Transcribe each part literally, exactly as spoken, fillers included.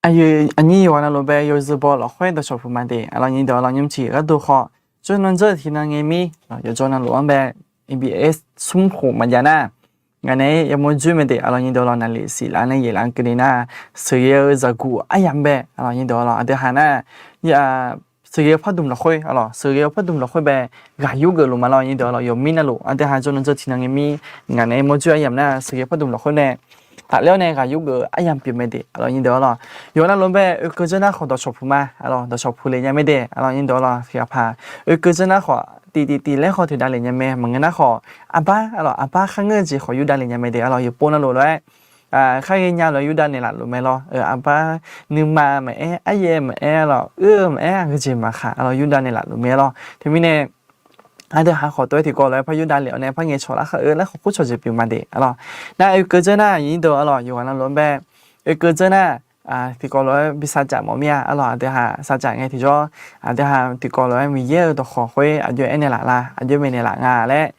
Aqyuif aqnyir yawqghaq navluf bae yawzeu baw lafkhoer dawqshawq puq ma de. Aqlawq nyir deuq-aq, aqlawq nymrciq gharduq khawf, jawrnan dzeur tiqnan ngae mir, yawqjawr navluf-anr bae, B B S smr khof maqjav nar, ngaq naeq-aer yamawr dzoer mae de. Aqlawq nyir deuq-aq, naqlif siqlaf nae yaeqlaf keuvni nar, sheuqghae-eu zaqguq aryamq bae. Aqlawq nyir deuq-aq, aqdui haq nar, sheuqghae-eu pardmq lafkhoer, aqlawq sheuqghae-eu pardmq lafkhoer bae, ghaq yur geuf luf ma lawr nyir deuq-aq. Yawqmir navluf aqdui haq jawrnan dzeur tiqnan ngae mir, ngaq naeq-aer mawr dzoer aryamq nar, sheuqghae pardmq lafkhoer nae tafler-awr nae ghaq yur geuf-eu aryamq pyeuf mae de. Aqlawq nyir deuq-aq lawr, yawqghaq navluf bae oekeuv dzeur nar khawf dawqshawq puq ma. Aqlawq dawqshawq puq lef nya mae de. Aqlawq nyir deuq-aq lawr, tiqghaq paq oekeuv dzeur nar khawf tiqtiq tiq laer khawf toeqdav lef nya mae. Maqngeur nar khawf, arbar, aqlawq arbar kharngeur-eu jeq khawf yurdav lef nya mae de. Aqlawq yawqpov navluf lof-aer, khar ghaenya lof-aer yurdav naeqlaf luf mae lawr. Arbar nuima maqaer, aryaer maqaer, aqlawq uir-eu maqaer, aqgeujeq maqkhaq, aqlawq yurdav naeqlaf luf mae lawr. Teumirnae, aqdui haq khawf tov-aer tiqkawv lof-aer par yurdav lef-awr nae par ngaeqcawq lar khar-eu laer khawf kurcawq jeq pyeuf ma de. Aqlawq nar oekeuv dzeur nar, aqnyir deuq-aq lawr, yawqghaq navluf-anr bae oekeuv dzeur nar, tiqkawv lof-aer bi sarjaf mawf mir-a. Aqlawq aqdui haq sarjaf ngae tiqjawr, aqdui haq tiqkawv lof-aer Miqyaer-euq dawqkawq khoer aqjox-aer naeqlaf la, aqjox maeqnaeq laf nga laer,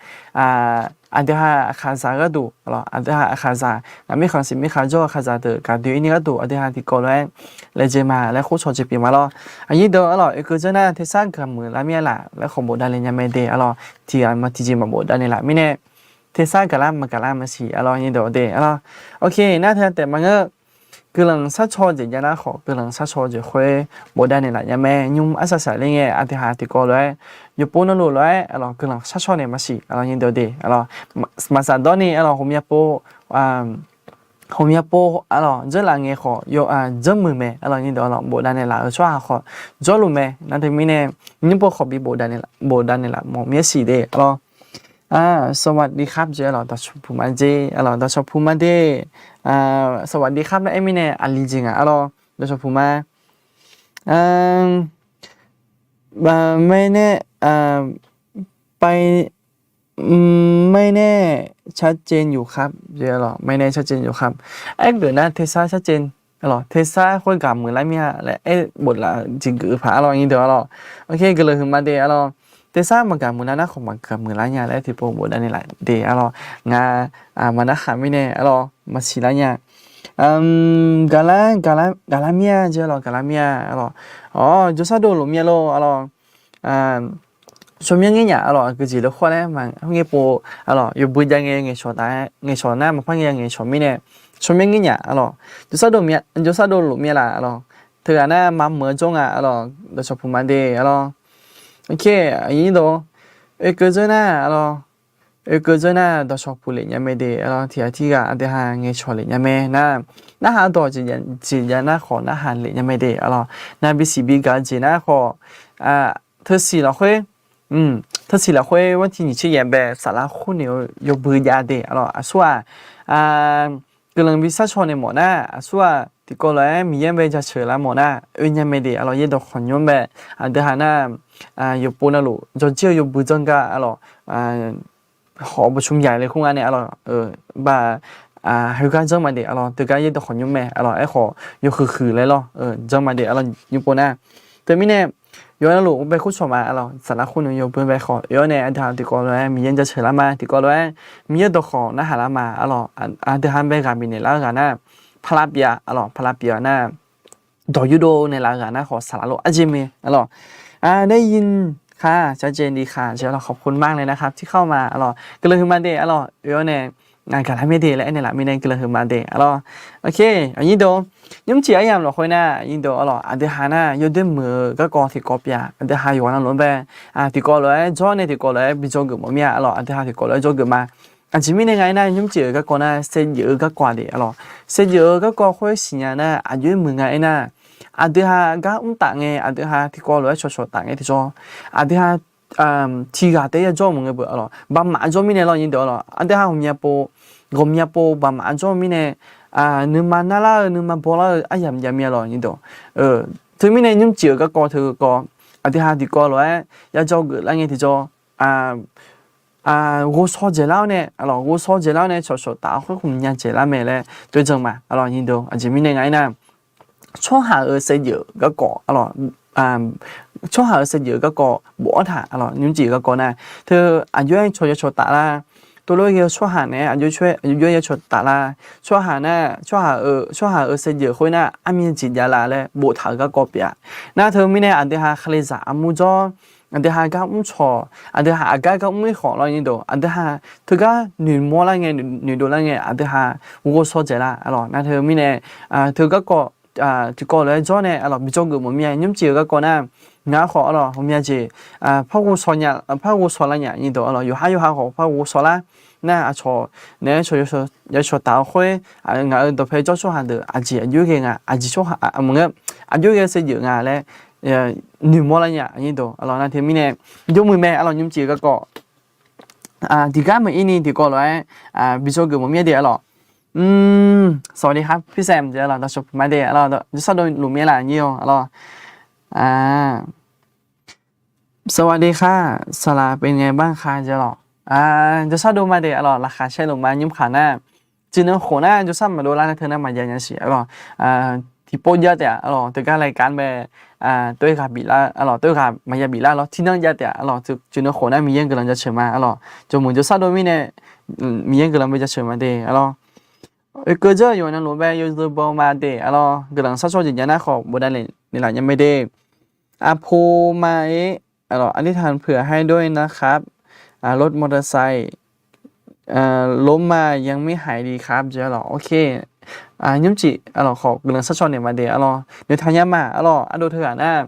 aqdui haq aqkhaqzaq gharduq, aqlawq aqdui haq aqkhaqzaq, ngaq mirkhanq siq mirkhanq jawr-eu aqkhaqzaq deuq gaqdoe-ir ni gharduq aqdui haq tiqkawv lof-aer laejae ma laer kurcawq jeq pyeuf ma lawr. Aqnyir deuq-aq lawr, oekeuv dzeur nar tersar gaqmuiq lar mir-a laf laer khawf bofdav le nya mae de. Aqlawq tiqghaq ma tiqjeq maqbofdav naeqlaf mirnae, tersar gaqlar maqgaqlar maqsiq. Aqlawq nyir deuq de. Aqlawq, ok, nar teu taef maqngeur, guiqlanq sharcaw jeq jav nar khawf guiqlanq sharcaw jeq khoer bofdav naeqlaf nya mae. Nymr arsaq saqler ngae aqdui haq tiqkawv lof-aer, yawqpov navluf lof-aer, aqlawq guiqlanq sharcaw naeq maqsiq. Aqlawq nyir deuq de. Aqlawq maqsaqdawr ni, aqlawq ghawqmya pov, ghawqmya pov, aqlawq dzeurlaf ngae khawf, yawdzanr muiq mae. Aqlawq nyir deuq-aq lawr, bofdav naeqlaf-euq tsawrhaq khawf jawrluf mae. Nar teumirnae, nymr pov khawf bi bofdav naeqlaf mawf mir-a siq de. Aqlawq สวัสดีครับ jeq, aqlawq dawqshawq puq ma jeq, aqlawq dawqshawq puq ma de. สวัสดีครับ laer aer mirnae aqli jeq nga, aqlawq dawqshawq puq ma. ไม่แน่ ไม่แน่ชัดเจนอยู่ครับ jeq, aqlawq ไม่แน่ชัดเจนอยู่ครับ. Aergeuf nar tersar sharcaw, aqlawq tersar khoer gaqmuiq lar mir-a laer aer boflaf jeq geuf-eu paq, aqlawq nyir deuq-aq lawr. Ok, guiqlanq huiqma de. Aqlawq tersar maqgaqmuiq lar nar khawf maqgaqmuiq lar nya laer tiqpov bofdav naeqlaf de. Aqlawq ngar maqnar khaq mirnae, aqlawq maqsiq lar nya. Gaqlar, gaqlar mir-a jeq, aqlawq gaqlar mir-a, aqlawq. Awr, jawrsar dov luf mir-a lor, aqlawq. Tsawrmyanr ngir nyaf, aqlawq aqgeujeq lafkhoer laer maqngeur pov, aqlawq yawbui jav ngae ngaeqcawq taf-aer ngaeqcawq nar maqpar ngae ngaeqcawq mirnae, tsawrmyanr ngir nyaf, aqlawq jawrsar dov luf mir-a laf, aqlawq teughaq nar maqmuiq-eu jawr nga, aqlawq dawqshawq puq ma de, aqlawq. Ok, aqnyir deuq, oekeuv dzeur nar, aqlawq oekeuv dzeur nar dawqshawq puq lef nya mae de, aqlawq tiqghaq tiqghaq aqdui haq ngaeqcawq lef nya mae nar, narhaq dawq jeq jav nar khawf narhaq lef nya mae de, aqlawq nar bisiq bigaq-eu jeq nar khawf, teusiq lafkhoer, teusiq lafkhoer วันที่ยี่สิบเจ็ด bae saflar khoer noeq-eu yawbui jav de, aqlawq aqsur-aq guiqlanq bi sharcaw naeq mawf nar, aqsur-aq tiqkawv lof-aer Miqyaer bae jaceuq lar mawf nar oe nya mae de, aqlawq yaerdawq khawqnymr bae, aqdui haq nar yawqpov navluf jawrjir-eu yawbui janr gar, aqlawq hawq bawqcmq yaq le khoer nga nae, aqlawq baq heugar janr ma de, aqlawq teugar yaerdawq khawqnymr mae, aqlawq aerkhawf yawhuiq huiq laer lawr janr ma de, aqlawq nymr pov nar. Teumirnae yawqha navluf bae khoer cawq ma, aqlawq saflar khoer noeq yawbui bae khawf oe-awr nae aqdui haq tiqkawv lof-aer Miqyaer jaceuq lar ma, tiqkawv lof-aer Miqyaer dawqkhawq narhaq lar ma, aqlawq aqdui haq bae ghaq bifnaeq lar-eu ghaq nar, paqlav pyeuf-a, aqlawq paqlav pyeuf-a nar dawq yurdov naeqlaf-eu ghaq nar khawf saflar lof arjeq mae, aqlawq. ได้ยินค่ะ ชัดเจนดีค่ะ jeq, aqlawq ขอบคุณมากเลยนะครับที่เข้ามา aqlawq guiqlanq huiqma de, aqlawq oe-awr nae gaqlar mae de laer aernaeq laf mirnae guiqlanq huiqma de, aqlawq. Ok, aqnyir deuq, nymrcif aryamq lafkhoer nar aqnyir deuq, aqlawq aqdui haq nar yawdoer muiq-eu garkawv tiqkawv pyeuf-a, aqdui haq yawqha navluf-anr bae tiqkawv lof-aer jawr nae tiqkawv lof-aer bi dzawgeuf mawf mir-a, aqlawq aqdui haq tiqkawv lof-aer dzawgeuf ma. Aqjeq mirnae nga aernar, nymrcif-euq garkawv nar saevdzeuf-eu garkawv-a de, aqlawq saevdzeuf-eu garkawv khoer siqnya nar aqjox-aer muiq nga aernar, aqdui haq gar mr taf ngae, aqdui haq tiqkawv lof-aer cawqcawq taf ngae tiqjawr, aqdui haq tiqghaq taef-aer yajawr maqngeur beu, aqlawq baqmaf jawr mirnae lawr nyir deuq, aqlawq aqdui haq ghawqmya pov, ghawqmya pov baqmaf jawr mirnae, nuima narlar-eu nuima bawlar-eu aryamq jav mir-a lawr nyir deuq. Teumirnae nymrcif-euq garkawv teu garkawv, aqdui haq tiqkawv lof-aer yajawr geuflar ngae tiqjawr, ghovshaw dzaeqlar-awr nae, aqlawq ghovshaw dzaeqlar-awr nae cawqcawq taf-awr khoer khmq nya dzaeqlar mae laer dovjan ma, aqlawq nyir deuq. Aqjeq mirnae nga aernar, tsawrhaq-euq saevdzeuf garkawv, aqlawq tsawrhaq-euq saevdzeuf garkawv bof-awr taq, aqlawq nymrcif garkawv nar teu aqjox-aer cawqcawq taf lar, Tov lof-aer ghae-eu tsawrhaq naeq-aer aqjox-aer yacawq taf lar. Tsawrhaq nar, tsawrhaq-euq, tsawrhaq-euq saevdzeuf khoer nar armyav jeq javlar laer boftaq-euq garkawv pyeuf-a. Nar teu mirnae aqdui ha khaqlezaq armur jawr, aqdui ha gar mrcawq, aqdui ha aqgar gar mr-ir khawf lawr nyir deuq, aqdui ha teugar noeqmawr lar ngae, noeqdov lar ngae, aqdui ha ghovshaw dzaeq lar arlawq. Nar teu mirnae, teu garkawv tiqkawv lof-aer jawr nae arlawq, bi jawrgeuf mawf mir-a. Nymrcif-euq garkawv nar, ngaq-anr khawf arlawq, ghawqmya jeq par ghovshaw nya, par ghovshaw lar nya nyir deuq arlawq, yawqhar yawqha khawf par ghovshaw lar. Nar aqcawq naeq-aer yacawq taf-eu khoer, ngaq-euq dawqpae jawr tsawrhaq deuq aqjeq aqjox ghae nga, aqjeq tsawrhaq maqngeur, aqjox ghae saevdzeuf nga laer noeqmawr lar nya nyir deuq arlawq. Nar teu mirnae, jawrmuiq mae arlawq, nymrcif-euq garkawv tiqgar maqir ni tiqkawv lof-aer bi jawrgeuf mawf mir-a de arlawq. สวัสดีครับ พี่แซม jeq arlawq, dawqshawq puq ma de arlawq, jawrsar dov luf mir-a laf nyir-awr arlawq. สวัสดีค่ะ สาระเป็นไงบ้างคะ jeq arlawq. Jawrsar dov ma de arlawq, laqkhaq caer luf ma nymr khaq nar, tsuif nui khof nar jawrsar maqdov lar nar teu nar maqjav nya siq arlawq. Tiqpov jav taef-a arlawq, teugar รายการ bae, tov-aer ghaq bif lar arlawq, tov-aer ghaq maqya bif lar lawr, tiqnan jav taef-a arlawq, tsuif nui khof nar Miqyaer guiqlanq jaceuq ma arlawq. Jawrmuiq jawrsar dov mirnae, Miqyaer guiqlanq bae jaceuq ma de arlawq. Oekeuv dzeur yawqnan lof bae yawzeu baw ma de arlawq, guiqlanq sharshawr jeq nya nar khawf bofdav naeqlaf nya mae de. Aqpoq ma-ir arlawq, อธิษฐานเผื่อให้ด้วยนะครับ รถมอเตอร์ไซค์ล้มมายังไม่หายดีครับ jeq arlawq. Nymrcif arlawq khawf guiqlanq sharshawr naeq ma de arlawq, noeqtaq nya ma arlawq. Ardov teughaq nar,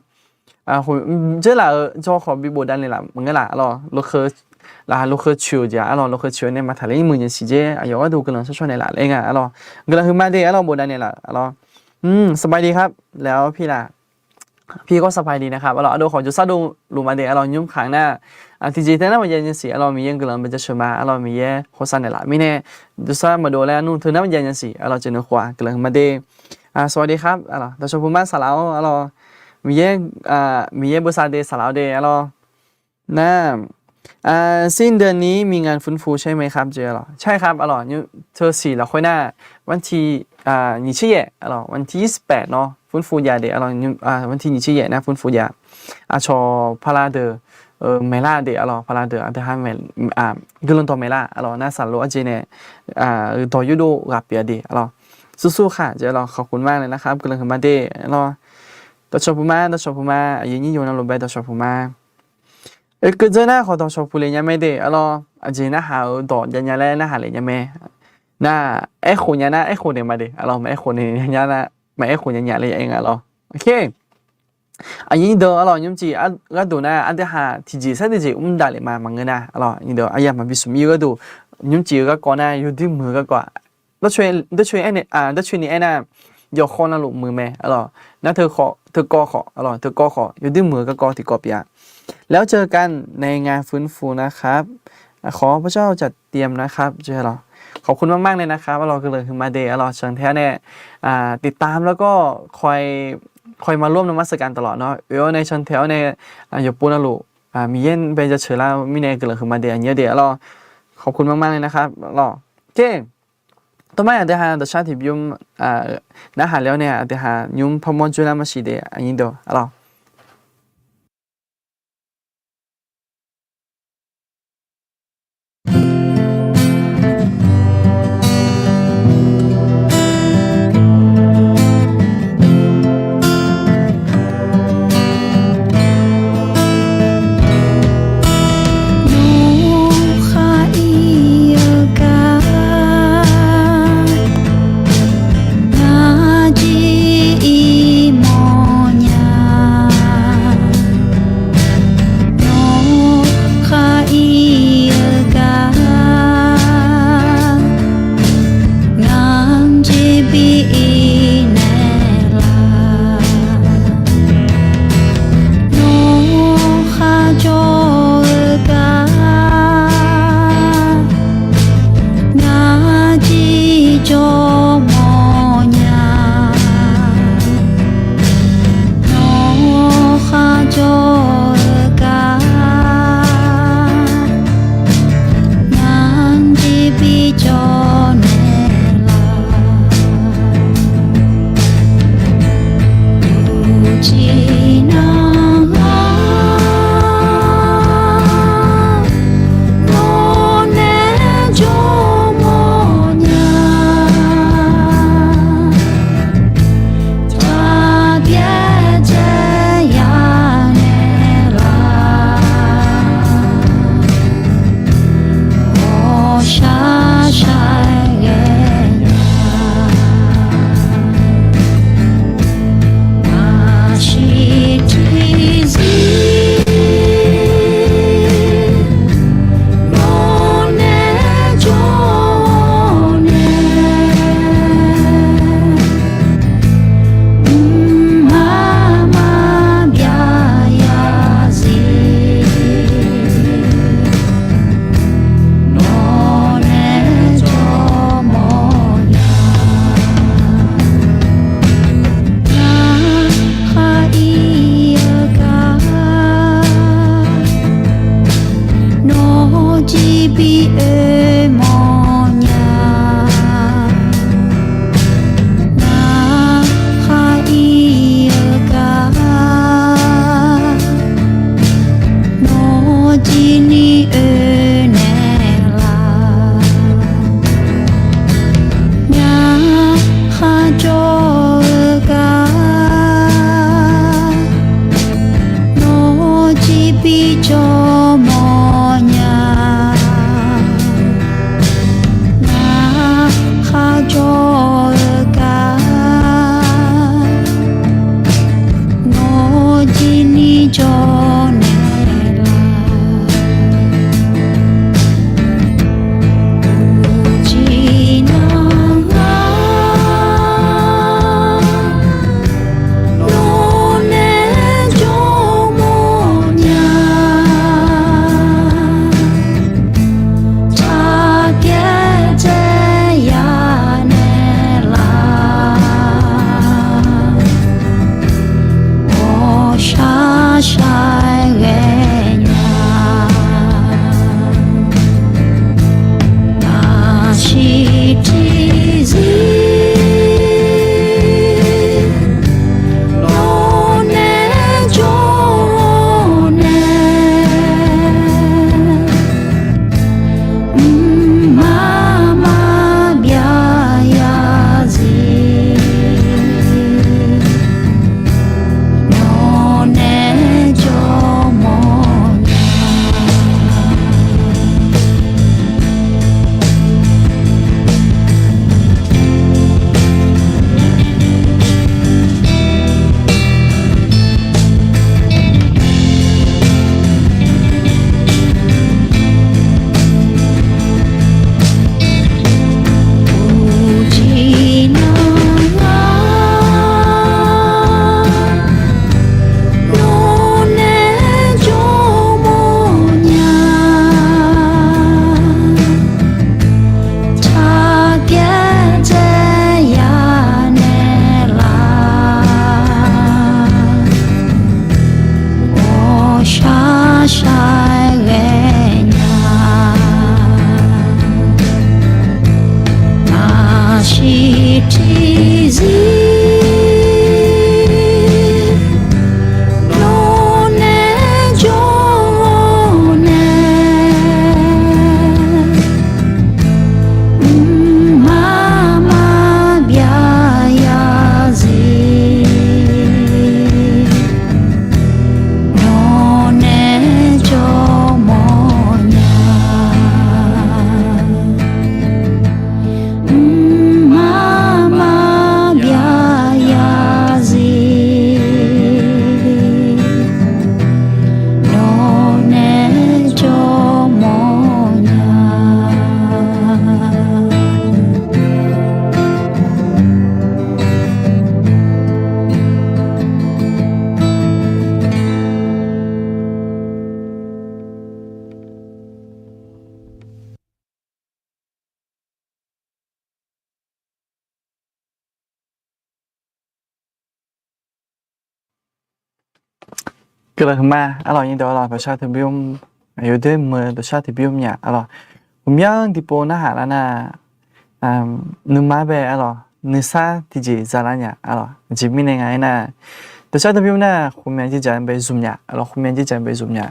jeurlaf-euq jawr khawf bi bofdav naeqlaf maqngeur laf arlawq, lawkheu, laqkhaq lawkheu coeq-eu jeq arlawq, lawkheu coeq-eu nae maqtaq ler mr-eu nya siq jer, aqyawf gharduq guiqlanq sharshawr naeqlaf laer nga arlawq. Guiqlanq huiqma de arlawq, bofdav naeqlaf arlawq. สบายดีครับ แล้วพี่ล่ะ พี่ก็สบายดีนะครับ arlawq. Ardov khawf jawrsar dov luf ma de arlawq, nymr khaq nar, tiqjeq teu nar maqjav nya siq arlawq, Miqyaer guiqlanq bae jaceuq ma arlawq, Miqyaer hawsav naeqlaf mirnae, jawrsar maqdov laer arnmr teu nar maqjav nya siq arlawq, jeq nui khof-aq guiqlanq huiqma de. สวัสดีครับ arlawq, dawqshawq puq ma saqlaq-awr arlawq, Miqyaer, Miqyaer bosav de saqlaq-awr de arlawq. Nar, สิ้นเดือนนี้มีงานฟื้นฟูใช่ไหมครับ jeq arlawq. ใช่ครับ arlawq, teu siq lafkhoer nar, วันที่ยี่สิบแปด arlawq, วันที่ยี่สิบแปด nawr ฟื้นฟู jav de arlawq, วันที่ยี่สิบแปด nar ฟื้นฟู jav. Aqcawq pala deuq maeqlar de arlawq, pala deuq aqdui ha guiqlanq dawq maeqlar arlawq, nar saqlaq-awr jeq nae dawq yurdov ghaq pyeuf-a de arlawq. สู้ๆค่ะ jeq arlawq, ขอบคุณมากเลยนะครับ guiqlanq huiqma de arlawq. Dawqshawq puq ma, dawqshawq puq ma, aqyuif nyir yawqnan lof bae dawqshawq puq ma. Oekeuv dzeur nar khawf dawqshawq puq le nya mae de arlawq, aqjeq narhaq-euq dawq jav nya laer narhaq le nya mae. Nar, aerkhof nya nar aerkhof naeq ma de arlawq, maq aerkhof naeq nya nar, maq aerkhof nya nya le aer nga arlawq. Aqyuif nyir deuq arlawq, nymrcif gharduq nar aqdui ha tiqjeq sar tiqjeq mr dav le ma maqngeur nar arlawq, nyir deuq aqyawf maqbi smq mir-eu gharduq, nymrcif-eu garkawv nar yawduir muiq-eu garkawv-aq, darcoeni aernar, yawqkhawf navluf muiq mae arlawq. Nar teu kawv khawf arlawq, teu kawv khawf yawduir muiq-eu garkawv tiqkawv pyeuf-a. แล้วเจอกันในงานฟื้นฟูนะครับ ขอพระเจ้าจัดเตรียมนะครับ jeq arlawq. ขอบคุณมากๆเลยนะครับ arlawq, guiqlanq huiqma de arlawq, เชิญแถว nae ติดตามแล้วก็คอยมาร่วมนมัสการตลอดเนาะ oe-awr nae เชิญแถว nae yawqpov navluf Miqyaer bae jaceuq lar mirnae guiqlanq huiqma de aqnyir de arlawq. ขอบคุณมากๆเลยนะครับ arlawq. Tawrmar aqdui ha dawqshar tiqbymr narhaq le-awr nae aqdui ha nymr parmawr dzoerlar maqsiq de aqnyir deuq arlawq. Guiqlanq huiqma arlawq, nyiq dawq arlawq, dawqshar teubyom, aqyawf doer meuq dawqshar teubyom nya arlawq. Ghawqmyanr tiqpov narhaq lar nar, nuima bae arlawq, nuisar tiqjeq zalar nya arlawq. Aqjeq mirnae nga aernar, dawqshar teubyom nar, khaqmya jirjaq bae zmq nya arlawq, khaqmya jirjaq bae zmq nya.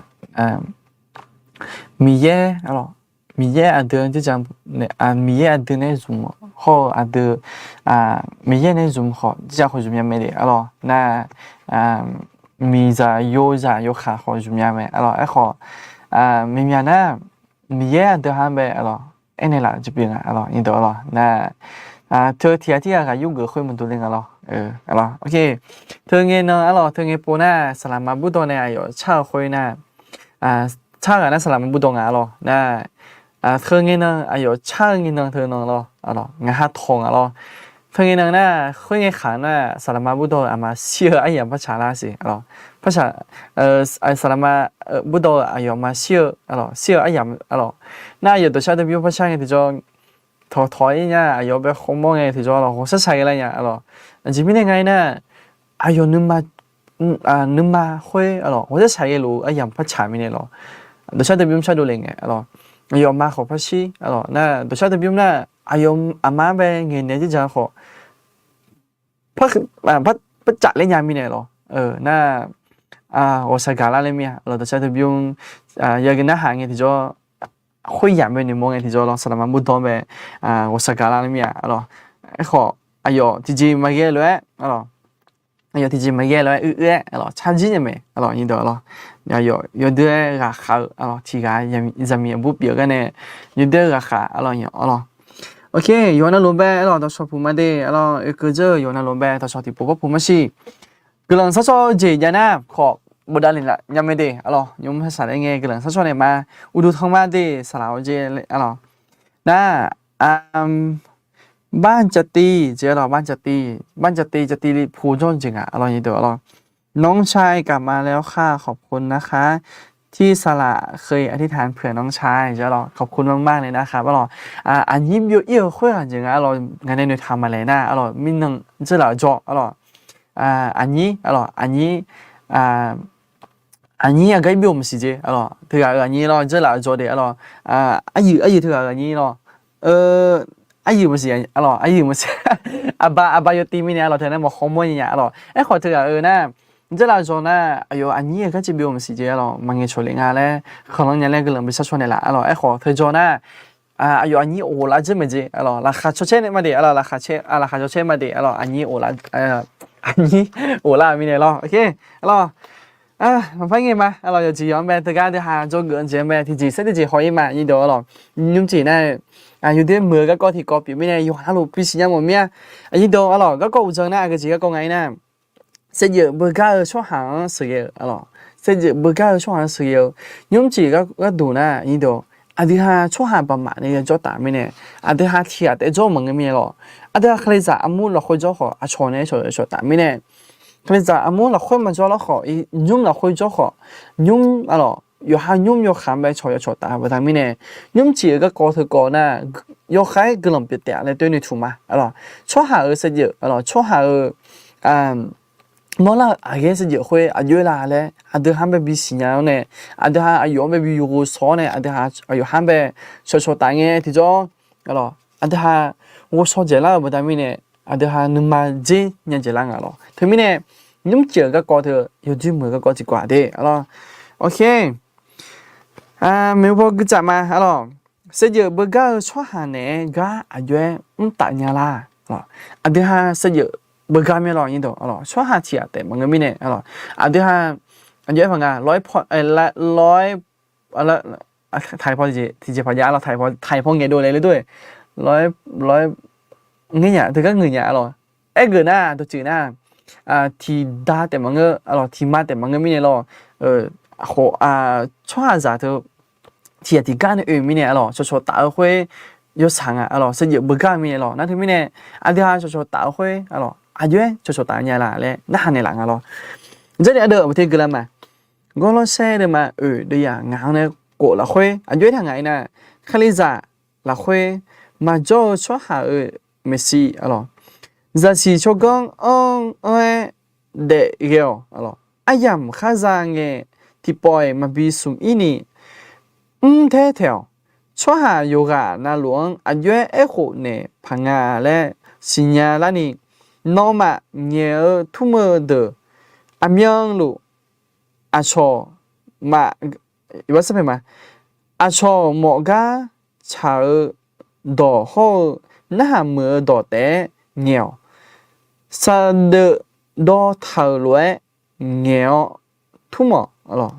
Miqyaer arlawq, Miqyaer aqdui, Miqyaer aqdui nae zmq hawr-eu aqdui, Miqyaer nae zmq khawf jirjaq khawf zmq nya mae de arlawq. Nar, miqzaq yozaq yawkaq khawf zmq nya mae arlawq. Aerkhawf, mqmyaq nar, Miqyaer aqdui ha-anr bae arlawq, aernaeq laf-euq jeq pyeuf nga arlawq, nyiq dawq arlawq. Nar, teu tiq ghaq tirghaq ghaq yurgeuf khoer maqdur le nga lawr. Teu ngae nan arlawq, teu ngae pov nar, saqlaqma burdawv nae aqyawf car-eu khoer nar, car ghaq nar saqlaqma burdawv nga arlawq. Nar, teu ngae nan aqyawf car-eu ngae nan teu nan lawr, ngaq ha tawq nga lawr. Teu ngae nan nar, khoerngae khaq nar, saqlaqma burdawv-eu aqma shir-eu aryamq par tsaq lar siq arlawq. Par tsaq, saqlaqma burdawv-eu aqyawf aqma shir-eu arlawq, shir-eu aryamq arlawq. Nar, aqyawf dawqshar teubyom par shar ngae tiqjawr, tawq tawq-ir nya, aqyawf bae khawr mawr ngae tiqjawr arlawq, ghawqshar shaq ghae lar nya arlawq. Aqjeq mirnae nga aernar, aqyawf nuima khoer arlawq, ghawqshar shaq ghae luf-eu aryamq par tsaq mirnae lawr. Dawqshar teubyom shardov le ngae arlawq, aqyawf aqma khawf par shir arlawq. Nar, dawqshar teubyom nar, aqyawf aqma-anr bae ngaeqnaeq jirjaq khawf par tsafler nya mirnae lawr. Nar, ghawqshaq gaq lar ler mir-a arlawq, dawqshar teubyom, ya geu narhaq ngae tiqjawr, khoeryamq bae noeqmawr ngae tiqjawr lawr, saqlaqma burdawv-anr bae ghawqshaq gaq lar ler mir-a arlawq. Aerkhawf, aqyawf tiqjeq maqghae lof-aer arlawq, aqyawf tiqjeq maqghae lof-aer uir uir-aer arlawq, tsarjir nya mae arlawq, nyiq dawq arlawq. Aqyawf yawdui-aer ghaqkhav-eu arlawq, tiq ghaq zaqmiq aqbur pyeuf gar nae yawdui-aer ghaqkhav arlawq, nyiq arlawq. Ok, yawqha navluf bae arlawq, dawqshawq puq ma de arlawq, oekeuv dzeur-eu yawqha navluf bae dawqshawq tiqpov par puq ma siq. Guiqlanq sharshawr-eu jeq jav nar khawf, bofdav lef laf nya mae de arlawq, nymr harsaq laer ngae guiqlanq sharshawr naeq ma, uqduq tanq ma de saqlaq-awr jer arlawq. Nar, barjativ jeq arlawq, barjativ, barjativ jativ li pu jawr jeq ngaq arlawq, nyiq dawq arlawq. น้องชายกลับมาแล้วค่ะ ขอบคุณนะคะ ที่สละเคยอธิษฐานเผื่อน้องชาย jeq arlawq, ขอบคุณมากๆเลยนะคะ arlawq. Aqnyir byov-ir-eu khoerghaq jeq nga arlawq, ngaq nae noeqtaq maqlaeq nar arlawq, mirnan dzeurlaf-eu jawr arlawq. Aqnyir arlawq, aqnyir, aqnyir aqgar byov maqsiq jeq arlawq, teughaq-euq aqnyir lawr, dzeurlaf-eu jawr de arlawq. Aryuif aryuif teughaq-euq aqnyir lawr, aryuif maqsiq arlawq, aryuif maqsiq, aqba aqba yawtiv mirnae arlawq, teunae maqkhawr mawr nya arlawq. Aerkhawf teughaq-euq nar, dzeurlaf-eu jawr nar, aqyawf aqnyir aqgar caevbyov maqsiq jeq arlawq, maqngaeq cawq lef nga laer khanqlanr nya laer guiqlanq bi sharshawr naeq laf arlawq. Aerkhawf teu jawr nar, aqyawf aqnyir of lar dzeur maeq jeq arlawq, laqkhaq caw caer nae ma de arlawq, laqkhaq caw caer ma de arlawq, aqnyir of lar, aqnyir of lar mirnae lawr. Ok arlawq, maqpar ngae ma arlawq, yawqjeq yawq-anr bae teugar deuq ha jawrgeuf-anr jeq-anr bae tiqjeq saer tiqjeq haw-ir ma, nyiq dawq arlawq. Nymrcif nar, yawdui-aer muiq-eu garkawv tiqkawv pyeuf mirnae yawqha navluf bisiq nya mawf mir-a. Nyiq dawq arlawq, garkawv uqdzan nar aqgeujeq garkawv nga-ir nar, saevdzeuf beugar-eu tsawrhaq-anr sheuqghae-eu arlawq, saevdzeuf beugar-eu tsawrhaq-anr sheuqghae-eu. Nymrcif gharduq nar, nyiq dawq, aqdui ha tsawrhaq baqmaf nae yajawr taf mirnae, aqdui ha tiq ghaq taef jawr maqngeur mirnae lawr, aqdui ha kalizaq armur lafkhoer jawr khawf aqcawq nae cawqcawq taf mirnae, kalizaq armur lafkhoer maqjawr lawr khawf, nymr lafkhoer jawr khawf, nymr arlawq, yawqha nymr yawkaq-anr bae cawqcawq taf-eu baqda mirnae, nymrcif-euq garkawv teukawv nar, yawkhav-aer guiqlanq pyeuf taef-a laer toer noeqtmq ma arlawq. Tsawrhaq-euq saevdzeuf arlawq, tsawrhaq-euq mawrlar-euq aqghaer saevdzeuf khoer aqjox-aer la laer aqdui ha-anr bae bisiq nya-awr nae, aqdui ha aqyawf-anr bae bi yov ghovshaw-awr nae, aqdui ha aqyawf ha-anr bae cawqcawq taf ngae tiqjawr arlawq, aqdui ha ghovshaw dzaeqlar-euq baqda mirnae, aqdui ha nuima dzer nya dzaeqlar nga lawr. Teumirnae, nymrcif-euq garkawv teu, yawdui muiq-eu garkawv tiqkawv-aq de arlawq. Ok, maeqhu paw guidzaq ma arlawq. Saevdzeuf beugar-eu tsawrhaq naeq-aer gar aqjox-aer mrtaf nya lar. Aqdui ha saevdzeuf beugar mir lawq, nyiq dawq arlawq, tsawrhaq tiq ghaq taef maqngeur mirnae arlawq, aqdui ha aqjox-aer paq nga lawr-aer paw, lawr-aer, taqpaw tiqjeq paq jav arlawq, taqpaw ngaeqdov laer le dov-aer, lawr-aer, lawr-aer ngaer nya, teugar ngeuq nya arlawq. Aergeuf nar dawqtsuif nar, tiqda taef maqngeur arlawq, tiqma taef maqngeur mirnae lawr, tsawrhaqzaq teu tiq ghaq tiqgar nae oe-eu mirnae arlawq, cawqcawq taf-eu khoer yawshaq nga arlawq, saevdzeuf beugar-eu mirnae lawr. Nar teumirnae, aqdui ha cawqcawq taf-eu khoer arlawq, aqjox-aer cawqcawq taf nya laf laer narhaq naeq laf nga lawr. Jarlif ardeuv baqte guiqlanq ma, gawrlawrsaer deuvma oeq deuvyaq ngaq-anr nae khof lafkhoer aqjox-aer taq ngaq-ir nar, kalizaq lafkhoer maqjawr-eu tsawrhaq-euq maeqshi arlawq, zaqsiq tsawrganr anr anr-aer daef ghae-awq arlawq. aryamq khar za ngae, tiqpawf-iq maqbi smq-ir ni mr taer taeq-awq. Tsawrhaq yawqghaq navluf-anr aqjox-aer aerkhof naeq paq nga laer siqnya larni, nawmaf ngaeq-eu tmr-eu deuq aqmyanluf aqcawq ma, aqcawq mawf gar tsaq-eu dawq hawr-eu narhaq muiq-eu dawq taef-aer ngaeq-awq. Saqdeuf dawqtaq-euq lof-aer ngaeq-awr tmr-awq.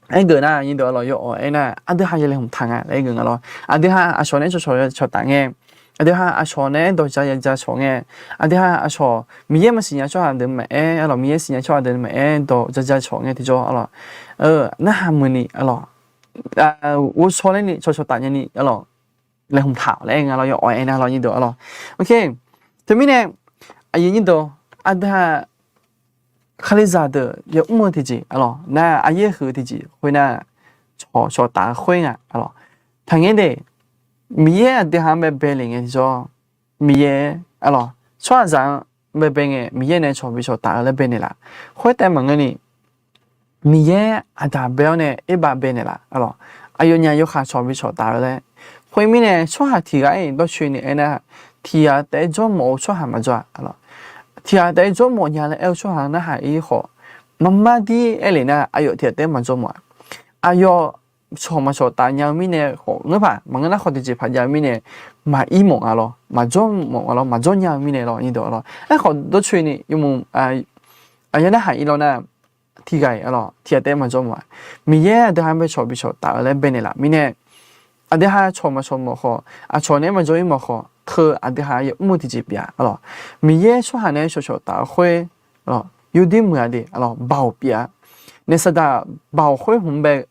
Aergeuf nar, yawawq aer nar, aqdui ha ya laeqhmq taq nga laer aergeuf nga lawr. Aqdui ha aqcawq nae cawqcawq cawqtaf ngae, aqdui ha aqcawq nae-aer dawq ja ya ja cawq ngae, aqdui ha aqcawq Miqyaer maqsiq nya tsawrhaq deuq maqaer, aqlawq Miqyaer siq nya tsawrhaq deuq maqaer dawq ja ja cawq ngae tiqjawr, aqlawq, narhaq muiq ni, aqlawq, ghovshaw ler ni cawqcawq taf nya ni, aqlawq, laeqhmq taq laer aer nga lawr, yawawq aer nar lawr, nyir deuq, aqlawq. Teumirnae, aqyuif nyir deuq, aqdui ha Kalizaq deuq yamr-eu tiqjeq, aqlawq, nar aryaer huiq-eu tiqjeq khoernar, cawqcawq taf-eu khoer nga, aqlawq. Taqngaer de, Miqyaer aqdui ha-anr bae bae lef ngae tiqjawr, Miqyaer, aqlawq, tsawrhaqzaq-anr bae bae ngae Miqyaer nae cawq bi cawqtaf-eu laer bae naeqlaf. Khoertaef maqngeur ni, Miqyaer aqdaq bae-awr nae aerbav bae naeqlaf, aqlawq, aqyawfnyaf yawkaq cawq bi cawqtaf-eu laer. Khoermirnae tsawrhaq tiq ghaq-iq dawrcoeni aernar, tiq ghaq taef-aer jawrmawf-eu tsawrhaq maqjawr-a, aqlawq, tiq ghaq taef-aer jawrmawf nya laer aer-eu tsawrhaq narhaq-ir khawf, marmar dir aer lef nar aqyawf tiq ghaq taef-aer maqjawr mawf-a. Aqyawf cawq maqcawq taf nya-eu mirnae khawf ngeur paq, maqngeur nar khawf tiqjeq paq jav-eu mirnae, maqir mawf nga lawr, maqjawr mawf nga lawr, maqjawr nya-eu mirnae lawr, nyir deuq, aqlawq. Aerkhawf dawrcoeni yawmuiq aqyawf narhaq-ir lawr nar, tiq ghaq-iq, aqlawq, tiq ghaq taef-aer maqjawr mawf-a. Miqyaer aqdui ha-anr bae cawq bi cawqtaf-eu laer bae naeqlaf mirnae, aqdui ha cawq maqcawq mawf khawf, aqcawq nae-aer maqjawr-ir mawf khawf, teu aqdui ha yamr-eu tiqjeq pyeuf-a, aqlawq. Miqyaer tsawrhaq nae-aer cawqcawq taf-eu khoer, aqlawq, yawdir muiq-a de, aqlawq, baoq pyeuf-a. Naef saqdaq baoq khoer hmq bae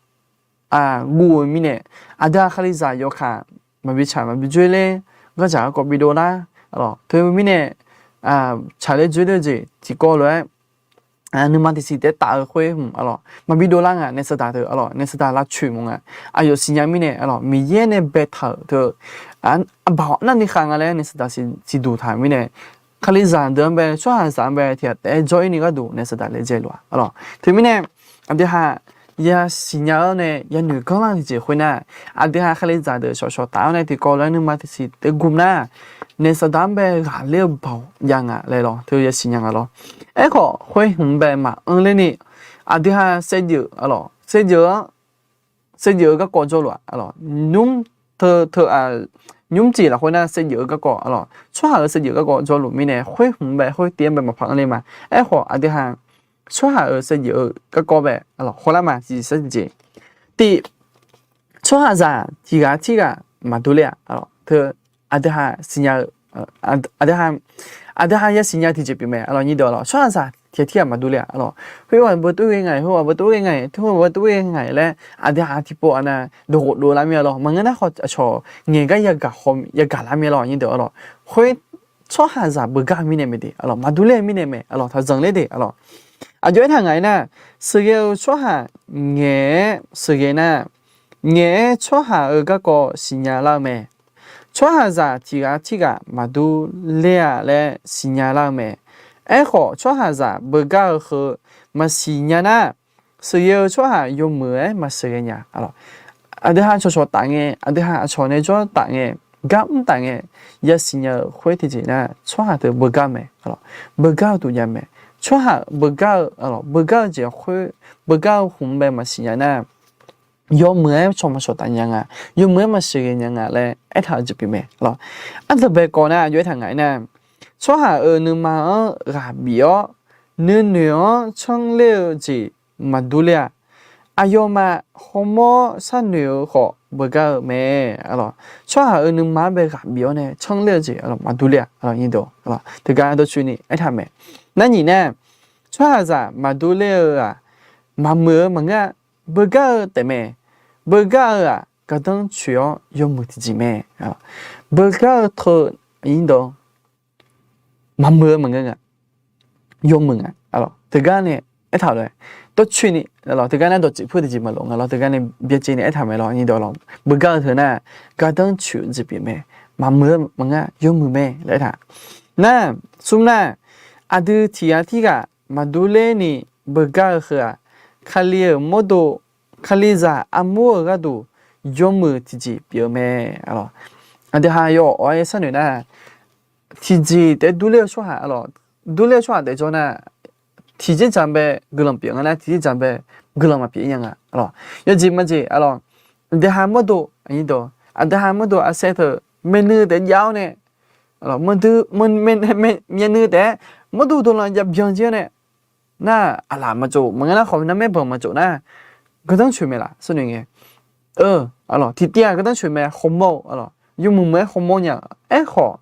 guv-eu mirnae, aqdui ha Kalizaq yawkaq maqbi tsaq maqbi dzoer ler, gardzaq garkawv bi dovlar, aqlawq, teumirnae tsaq ler dzoer ler-eu jeq tiqkawv lof-aer nuima tiqsiq taef-aer taf-eu khoer hmq, aqlawq, maqbi dovlar nga. Naef saqdaq teu, aqlawq, naef saqdaq lavcoeq mawf nga. Aqyawf siqnya mirnae, aqlawq, Miqyaer nae baetaq-euq teu, baoq arnavni khav nga laer naef saqdaq siqduq taq-euq mirnae, Kalizaq deuq-anr bae, tsawrhaqzaq-anr bae tiq ghaq taef-aer jawr-ir ni gharduq naef saqdaq laejae lof-a, aqlawq. Teumirnae, aqdui ha yasiqnya-awr nae yanoeq ganr lar-eu tiqjeq khoernar, aqdui ha Kalizaq deuq cawqcawq taf-awr nae tiqkawv lof-aer nuima tiqsiq taef-aer guv nar, naef saqdaq-anr bae ghaqler-eu baoq jav nga laer lawr, teu yasiqnya nga lawr. Aerkhawf khoer hmq bae maqanr ler ni, aqdui ha saevdzeuf, aqlawq, saevdzeuf-anr, saevdzeuf-eu garkawv jawrluf-aq, aqlawq, nymr teu teu-aq, nymrcif lafkhoer nar saevdzeuf-eu garkawv, aqlawq, tsawrhaq-euq saevdzeuf garkawv jawrluf mirnae khoer hmq bae khoer tiv-anr bae maqpar anr ler ma. Aerkhawf aqdui ha tsawrhaq-euq saevdzeuf-eu garkawv bae, aqlawq, hawlar ma, tiqjeq sar tiqjeq. Tiq, tsawrhaqzaq tiq ghaq tirghaq maqdur ler-aq, aqlawq, teu aqdui ha siqnya-eu, aqdui ha, aqdui ha yasiqnya tiqjeq pyeuf mae, aqlawq, nyir deuq, aqlawq, tsawrhaqzaq tiq ghaq tirghaq maqdur ler-aq, aqlawq, khoerghaq beu tov ghae nga-iq, khoerghaq beu tov ghae nga-iq, khoerghaq beu tov ghae nga-iq laer aqdui ha tiqpov aqnav dawqghof dov lar mir-a lawr. Maqngeur nar khawf aqcawq ngaeq gar yagaq haw yagaq lar mir-a lawr, nyir deuq, aqlawq. Khoer tsawrhaqzaq beugar-eu mirnae mae de, aqlawq, maqdur ler-eu mirnae mae, aqlawq, taq zanqler de, aqlawq. Aqjox aertaq ngaq-aer nar, sheuqghae-eu tsawrhaq ngaeq-aer sheuqghae nar, ngaeq-aer tsawrhaq-euq garkawv siqnya lar-eu mae. Tsawrhaqzaq tiq ghaq tirghaq maqdur ler-a laer siqnya lar-eu mae. Aerkhawf tsawrhaqzaq beugar-eu heu maqsiq nya nar, sheuqghae-eu tsawrhaq yawmuiq-aer maqsheuqghae nya, aqlawq. Aqdui ha cawqcawq taf ngae, aqdui ha aqcawq nae jawr taf ngae, gar mr taf ngae, yasiqnya-euq khoer tiqjeq nar tsawrhaq teu beugar mae, aqlawq, beugar-eu duq jav mae. Tsawrhaq beugar-eu, aqlawq, beugar-eu jeq khoer, beugar-eu hmq bae maqsiq nya nar, yawmuiq-aer cawq maqcawq taf nya nga, yawmuiq-aer maqsheuqghae nya nga laer aertaq-eu jeq pyeuf mae, aqlawq. Ardanqbae kawv nar, aqjox aertaq ngaq-aer nar, tsawrhaq-euq nuima-anr ghaq bif-awr, nuinoeq-anr tsanr ler-eu jeq maqdur ler-a. Aqyawfmaf hawmawr sharnoeq-eu khawf beugar-eu mae, aqlawq. Tsawrhaq-euq nuima-anr bae ghaq bif-awr nae tsanr ler-eu jeq, aqlawq, maqdur ler-a, aqlawq, nyir deuq, aqlawq, teugar dawrcoeni aertaq mae. Nar nyiq nar, tsawrhaqzaq maqdur ler-eu-aq, maqmuiq-eu maqngeur-a, beugar-eu taef mae. Beugar-eu-aq, gardanr coeq-awr yawmuiq tiqjeq mae. Beugar-eu teu, nyir deuq, maqmuiq-eu maqngeur nga, yawmuiq nga, aqlawq, teugar nae aertaq-euq lof-aer, dawrcoeni, aqlawq, teugar nar dawqtsuif pur tiqjeq maqlof nga lawr, teugar nae byacaevni aertaq mae lawr, nyir deuq, aqlawq, beugar-eu teu nar, gardanr coeq-eu jeq pyeuf mae, maqmuiq-eu maqngeur, yawmuiq mae laer aertaq. Nar, smr nar, aqdui tiq ghaq tirghaq maqdur ler ni beugar-eu heu-aq, Kali-euq mawrdo, Kalizaq armur-euq gharduq yawmuiq tiqjeq pyeuf-eu mae. Aqdui ha yawawq-aer sharnoeq nar, tiqjeq taef-aer durler-eu tsawrhaq, durler-eu tsawrhaq taef jawr nar, tiqjeq dzaq bae guiqlanq pyeuf nga nar, tiqjeq dzaq bae guiqlanq maqpyeuf-ir nya nga. Yawjeq majeq, aqdui ha mawrdo, aqdui ha mawrdo arsaer teu, myavnuiv taef-aer jav-awr nae, myavnuiv taef-aer mawrdo dovlanq jav byan jir-awr nae, nar aqlaf maqtsof maqngeur nar khawf, narmaer banq maqtsof nar, gardanr coeq mae laf sharnoeq ngae. Tiqtiv-aq gardanr coeq mae, khawf mawr-eu, yawmuiq muiq-aer khawf mawr nya, aerkhawf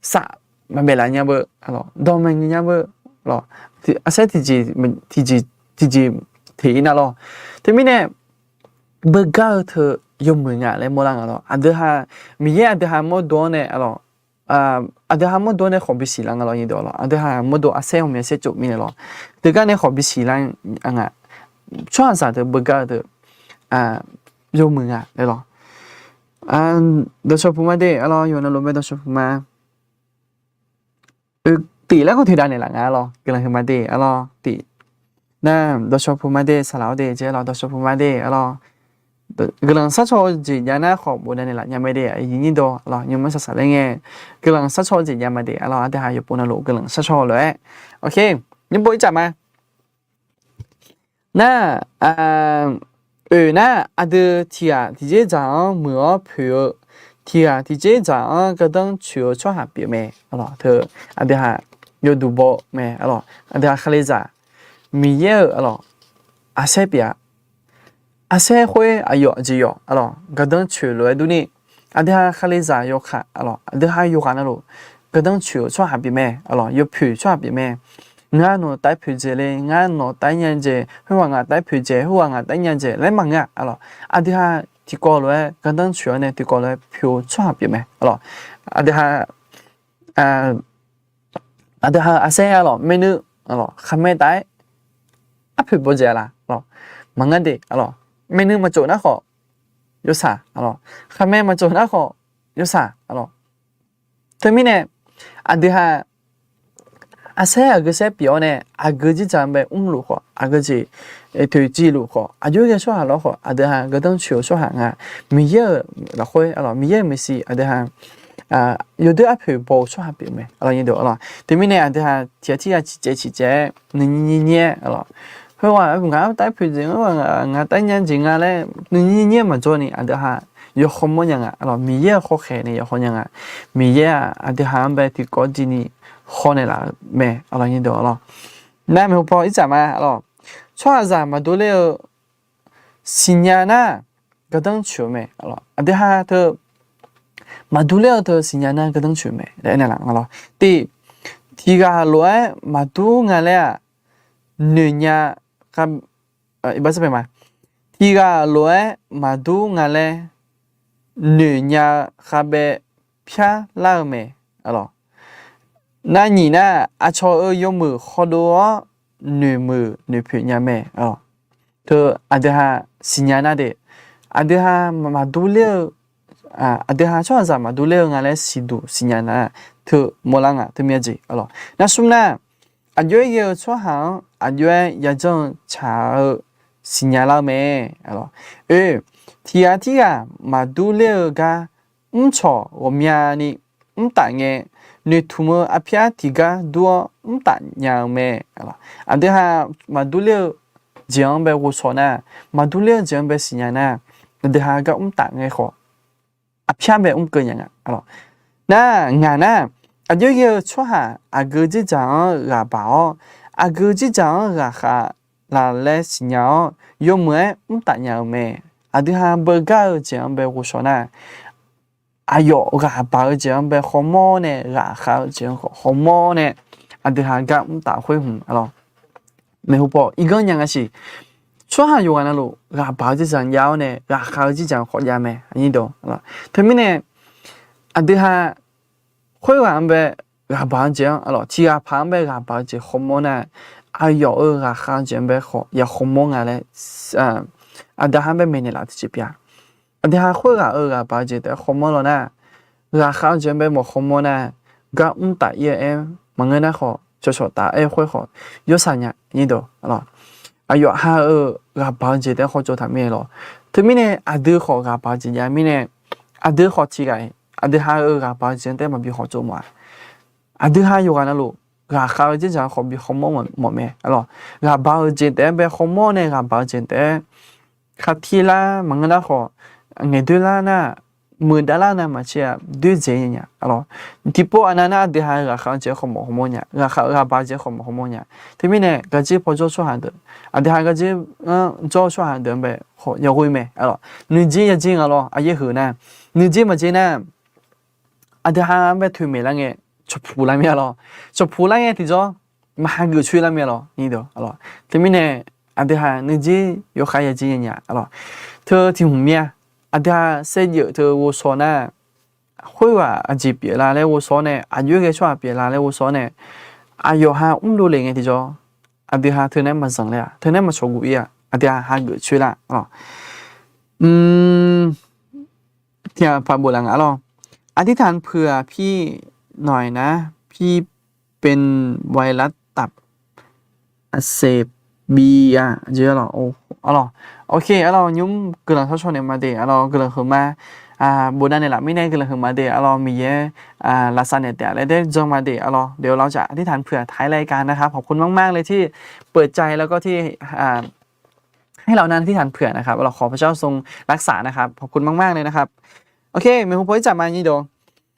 saf maqbaef laf nya beu, dawq maqngaeq nya beu, arsaer tiqjeq, tiqjeq teq-ir nar lawr. Teumirnae, beugar-eu teu yawmuiq nga laer mawrlar nga lawr. Aqdui ha, Miqyaer aqdui ha mawrdo-anr nae, aqdui ha mawrdo-anr nae khawf bisiq lar nga lawr, nyiq dawq lawr. Aqdui ha mawrdo arsaer hawmya saer tsof mirnae lawr. Teugar nae khawf bisiq lar nga. Tsawrhaqzaq teu beugar-eu teu yawmuiq nga laer lawr. Dawqshawq puq ma de, aqlawr, yawqnan lof mae dawqshawq puq ma. Oe, tif laer khawf toeqdav naeqlaf nga lawr, guiqlanq huiq ma de, aqlawr, tif. Nar, dawqshawq puq ma de, saqlaq-awr de, jeq lawr, dawqshawq puq ma de, aqlawr. Guiqlanq sharcaw-eu jeq jav nar khawf bofdav naeqlaf nya mae de, aqyuif nyir dawq, aqlawr, nymr-anr saqsaq laer ngae, guiqlanq sharcaw-eu jeq jav ma de, aqlawr, aqdui ha yawqpov navluf guiqlanq sharcaw lof-aer. Ok, nymr bo ircaf ma. Nar, oe nar, aqdui tiqghaq tiqjeq dzaq-anr muiq-awr poeq-eu, tiqghaq tiqjeq dzaq-anr gardanr coeq-eu tsawrhaq pyeuf mae. Aqlawr, teu, aqdui ha yawduq baw mae. Aqlawr, aqdui ha Kalizaq, Miqyaer-euq, aqlawr, arsaer pyeuf-a. Arsaer khoer aqyawf jeq yawf, aqlawr, gardanr coeq lof-aer durni, aqdui ha Kalizaq yawkaq, aqlawr, aqdui ha yawqghaq navluf gardanr coeq-eu tsawrhaq pyeuf mae. Aqlawr, yawpoeq tsawrhaq pyeuf mae. Ngar nawq taef poeqdzaeq le, ngar nawq taef nya dzaeq, khoerghaq ngaq taef poeqdzaeq, khoerghaq ngaq taef nya dzaeq laer maqngeur-a. Aqlawr, aqdui ha tiqkawv lof-aer gardanr coeq-awr nae tiqkawv lof-aer poeq-eu tsawrhaq pyeuf mae. Aqlawr, aqdui ha aqdui ha arsaer, aqlawr, maernmr, aqlawr, khaqmae taf-aer arpoeq bawdzaeq-a laf, aqlawr, maqngeur de, aqlawr, maernmr maqtsof nar khawf yawshaq, aqlawr, khaqmae maqtsof nar khawf yawshaq, aqlawr. Teumirnae, aqdui ha arsaer aqgeu saer pyeuf-awr nae, aqgeu dzerdzaq-anr bae mrluf khawf, aqgeu jeq toeqciv luf khawf, aqjox ghae tsawrhaq lawr khawf, aqdui ha gardanr coeq-eu tsawrhaq nga. Miqyaer-euq lafkhoer, aqlawr, Miqyaer-euq maeqshi aqdui ha yawdoer arpoeq baw-eu tsawrhaq pyeuf mae. Aqlawr, teumirnae aqdui ha tiqghaq tirghaq ciqcaev ciqcaev-aer nuinyir nyir nyaer-aer, aqlawr, khoerghaq ngaq-anr taef poeqdzaeq, khoerghaq ngaq taef nya jeq nga laer nuinyir nyir nyaer maqjawr ni aqdui ha yawkhaw mawr nya nga. Aqlawr, Miqyaer-euq khawkhaeq nae yawkhaw nya nga. Miqyaer-aq aqdui ha-anr bae tiqkawv jir ni khaw naeqlaf mae. Aqlawr, nyiq dawq, aqlawr, nar maeqhu paw ircaf ma, aqlawr, tsawrhaqzaq maqdur ler-eu siqnya nar gardanr coeq-eu mae. Aqdui ha teu maqdur ler-eu teu siqnya nar gardanr coeq-eu mae laer aernaeq laf nga lawr. Tiq, tiqghaq lof-aer maqdur nga laer-aq, noeqnya, iqbax ma, tiqghaq lof-aer maqdur nga laer noeqnya khavbaev pyar lar-eu mae. Aqlawr, nar nyiq nar, aqcawq-euq yawmuiq khawdov-awr noeqmuiq noeqpoeq nya mae. Aqlawr, teu aqdui ha siqnya nar de, aqdui ha maqdur ler-eu, aqdui ha tsawrhaqzaq maqdur ler-eu nga laer siqduq siqnya nar, teu mawrlar nga, teu myav jeq. Aqlawr, nar smr nar, aqjox-aer ghae-eu tsawrhaq-anr aqjox-aer yajanr-eu tsaq-eu siqnya lar-eu mae. Aqlawr, oe, tiqghaq tirghaq maqdur ler-eu gar mrcawq ghawqmyani mrtaf ngae, noeqtmq-eu arpyar tiqgar dur-awr mrtaf nya-eu mae. Aqdui ha maqdur ler-eu jeq-anr bae ghovshaw nar, maqdur ler-eu jeq-anr bae siqnya nar, aqdui ha gar mrtaf ngae khawf, arpyar bae mrkeuv nya nga. Nar, ngaq nar, aqjox-aer ghae-eu tsawrhaq aqgeu dzerdzaq-anr ghaq baq-awr, aqgeu dzerdzaq-anr ghaqkhav laf laer siqnya-awr, yawmuiq-aer mrtaf nya-eu mae. Aqdui ha beugar-eu jeq-anr bae ghovshaw nar, aqyawf ghaq baq-eu jeq-anr bae khawmawr nae, ghaqkhav-eu jeq-anr khawf khawmawr nae, aqdui ha gar mrtaf khoer hmq, aqlawr, maeqhu paw irganr nya nga siq. Tsawrhaq yawqghaq navluf ghaq baq-eu dzerdzaq jav-awr nae, ghaqkhav-eu dzerdzaq khawf jav mae. Teumirnae, aqdui ha khoerghaq-anr bae ghaq baq-eu jeq-anr, aqlawr, tiqghaq paq-anr bae ghaq baq-eu jeq khawmawr nar, aqyawf-euq ghaqkhav-eu jeq-anr bae khawf ya khawmawr nga laer, aqdui ha-anr bae maeqnaeq laf tiqjeq pyeuf-a. Aqdui ha khoerghaq-euq ghaq baq-eu jeq taef-aer khawmawr law nar, ghaqkhav-eu jeq-anr bae mawf khawmawr nar, gar mrtaf ir-eu aer maqngeur nar khawf, cawqcawq taf-aer khoer khawf yawrsaq nya, aqnyir deuq, aqlawq. Aqyawf ha-euq ghaqbaq-eu jeq taef-aer khawf tsov taq mir-aer lawq. Teumirnae aqdui khawf ghaqbaq-eu jeq jav mirnae, aqdui khawf tiq ghaq-iq aqdui ha-euq ghaqbaq-eu jeq taef-aer maqbi khawf tsov mawf-a. Aqdui ha yawqghaq navluf ghaqkhav-eu dzerdzaq khawf bi khawmawr mawf mae, aqlawq. Ghaqbaq-eu jeq taef-aer bae khawmawr nae ghaqbaq-eu jeq taef-aer khartir lar maqngeur nar khawf, ngaeqdoer lar nar, muiqdav lar nav maqtser-a, doerdzaeq nya nya, aqlawq. Tiqpov aqnav nar aqdui ha ghaqkhav-eu jeq-aer khawf mawf khawmawr nya, ghaqkhav-eu ghaqbaq-eu jeq-aer khawf mawf khawmawr nya. Teumirnae gaqjir paw jawr tsawrhaq deuq, aqdui ha gaqjir-anr jawr-eu tsawrhaq deuq-anr bae khawf yawghoe mae, aqlawq. Nuijer yajir nga lawr, aqyaer huiq nar, nuijer maqjer nar, aqdui ha-anr bae toeqmaeq lar ngae, cawqpuq lar mir-a lawr. Cawqpuq lar ngae tiqjawr, maq hageuf coer lar mir-a lawr, aqlawq. Teumirnae aqdui ha nuijer yawkhav yajir nya nya, aqlawq. Teu tiq hmq mir-a, aqdui ha saevdzeuf teu ghovshaw nar, khoerghaq aqjeq pyeuflar laer ghovshaw nae, aqjox-aer ghae tsawrhaq pyeuflar laer ghovshaw nae, aqyawf ha mrluf le ngae tiqjawr, aqdui ha teunae maqzanq ler-a, teunae maqcawq guf ir-a, aqdui ha hageuf coer lar-a. Tiq ghaq paq bof laf nga, aqlawq. อธิษฐานเผื่อพี่หน่อยนะ พี่เป็นไวรัสตับอักเสบ บี อ่ะ aqlawq. Ok, aqlawq, nymr guiqlanq shawr shawr naeq ma de, aqlawq, guiqlanq huiqma. Bofdav naeqlaf mirnae guiqlanq huiqma de, aqlawq, Miqyaer lafsawq naeq taef-a laer daer jan ma de, aqlawq, เดี๋ยวเราจะอธิษฐานเผื่อท้ายรายการ นะครับ ขอบคุณมากๆเลยที่เปิดใจ แล้วก็ที่ให้เรานั้นอธิษฐานเผื่อนะครับ ขอพระเจ้าทรงรักษานะครับ ขอบคุณมากๆเลยนะครับ Ok, maeqhu paw ircaf ma, aqnyir deuq.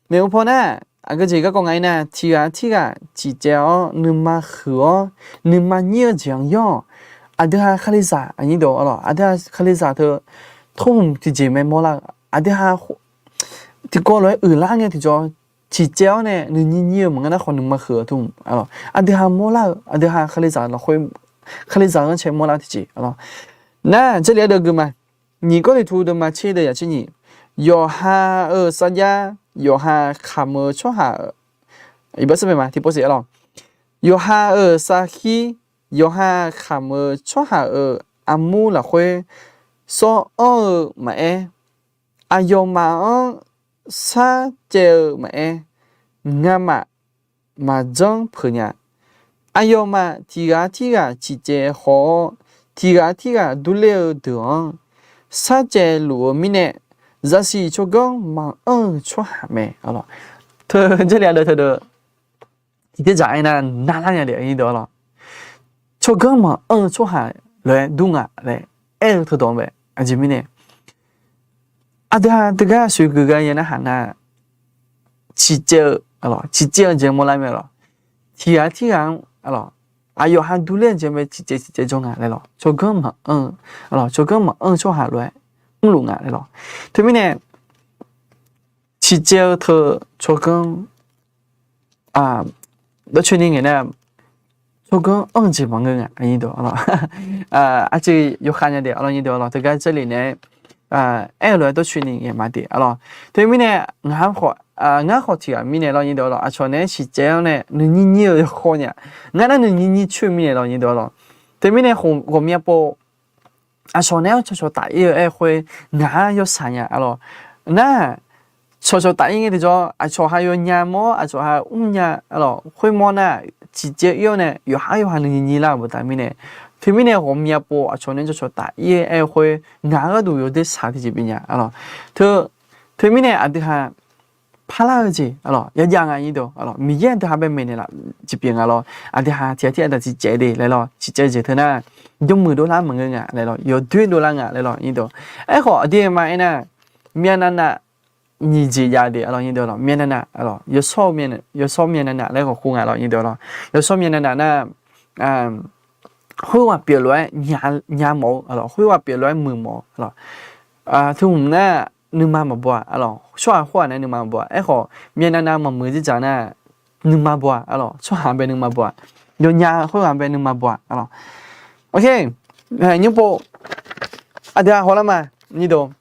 Maeqhu paw nar, aqgeu jeq garkawv nga-ir nar, tiq ghaq tirghaq ciqcaev-awr nuima huiq-awr nuima nyir-eu jeq-anr yawr-awq. Aqdui ha Kalizaq, aqnyir deuq, aqlawq, aqdui ha Kalizaq teu, tawrhmq tiqjeq mae mawrlar-eu, aqdui ha tiqkawv lof-aer uiqlar ngae tiqjawr, ciqcaev-awr nae nuinyir nyir-eu maqngeur nar khawf nuima huiq-eu tawrhmq, aqlawq, aqdui ha mawrlar-eu, aqdui ha Kalizaq lafkhoer, Kalizaq-anr cae mawrlar-eu tiqjeq, aqlawq. Nar, jarlif-aer deuv gui ma. Nyiq Gawrliqtu deuvma tser deuv yaf tser nyiq, yawqha-euq sarjax, yawqha kamq-eu tsawrhaq-euq, iqbax sar bae ma tiqpov siq, aqlawq. Yawqha-euq sarkir, yawqha kamq-eu tsawrhaq-euq armur lafkhoer sawr-anr-eu maqaer, aqyawfmaf-anr sarcaev-eu maqaer, ngamaf maqjanr peuq nya. Aqyawfmaf tiq ghaq tirghaq ciqcaev haw-awr, tiq ghaq tirghaq durler-eu deuq-anr sarcaev luf-eu mirnae, zaqsiq tsawrganr maqanr-eu tsawrhaq mae, aqlawq. Teu jarlif-a deuv teudeuq tiqterdzaq aernar, narlar nya de, aqnyir deuq, aqlawq. Tsawrganr maqanr-eu tsawrhaq lof-aer dur nga laer aer-eu teudawq-anr bae, aqjeq mirnae, aqdui ha teugar sheuqgui gar ya narhaq nar, ciqcaev-eu, aqlawq, ciqcaev-eu jeq mawrlar mae, aqlawq. Tiq ghaq tirghaq-anr, aqlawq, aqyawf ha durler-eu jeq mae, ciqcaev ciqcaev jawr nga laer lawq. Tsawrganr maqanr-eu, aqlawq, tsawrganr maqanr-eu tsawrhaq lof-aer mrluf nga laer lawq. Teumirnae ciqcaev-eu teu tsawrganr dawrcoeni ngaeq nar, tsawrganr anr-eu jeq maqngeur nga, aqnyir deuq, aqlawq. Aqjeq yawkhav nya de, aqlawq, nyir deuq, aqlawq, teugar jarlif nae aer-eu lof-aer dawrcoeni ngaeq ma de, aqlawq. Teumirnae ngar khawf tiq ghaq mirnae, aqlawq, nyir deuq, aqlawq, aqcawq nae-aer ciqcaev-awr nae nuinyir nyir-eu yawkawr nya. Ngar nar nuinyir nyir coer-eu mirnae, aqlawq, nyir deuq, aqlawq. Teumirnae ghawqmya pov aqcawq nae-anr cawqcawq taf ir-eu aer-eu khoer, ngaq-anr yawshaq nya, aqlawq. Nar, cawqcawq taf ir ngae tiqjawr, aqcawq ha yawnya mawr, aqcawq ha mrnya, aqlawq, khoermawr nar, ciqcaev ir-awr nae yawqha yawqha nuinyir nyir lar-euq baqda mirnae, teumirnae ghawqmya pov aqcawq nae-anr cawqcawq taf ir-eu aer-eu khoer, ngaq-euq gharduq yawdoer shaq tiqjeq bif nya, aqlawq. Teu, teumirnae aqdui ha parlar-eu jeq, aqlawq, yajav nga, nyir deuq, aqlawq, Miqyaer aqdui ha bae maeqnaeq laf jeq pyeuf nga lawr. Aqdui ha tiq ghaq tirghaq daq ciqcaev de laer lawr, ciqcaev jeq teu nar, jawrmuiq dovlar maqngeur nga laer lawr, yawdoer dovlar nga laer lawr, nyir deuq. Aerkhawf aqdui ma aernar, myavnav nav nyiq jeq jav de, aqlawq, nyir deuq, aqlawq, myavnav nav, aqlawq, yawshawr myavnav nav laer khawf kur nga, aqlawq, nyir deuq, aqlawq, yawshawr myavnav nav nar, khoerghaq pyeuf lof-aer nya mawf-eu, aqlawq, khoerghaq pyeuf lof-aer muiq mawf-eu, aqlawq. Teu hmq nar, nuima maqbaw-a, aqlawq, tsawrhaq khoerghaq nae nuima maqbaw-a. Aerkhawf myavnav nav maqmuiq dzerdzaq nar, nuima baw-a, aqlawq, tsawrhaq bae nuima baw-a. Yawnya khoerghaq bae nuima baw-a, aqlawq. Ok, nymr pov aqdui ha hawlar ma, nyir deuq.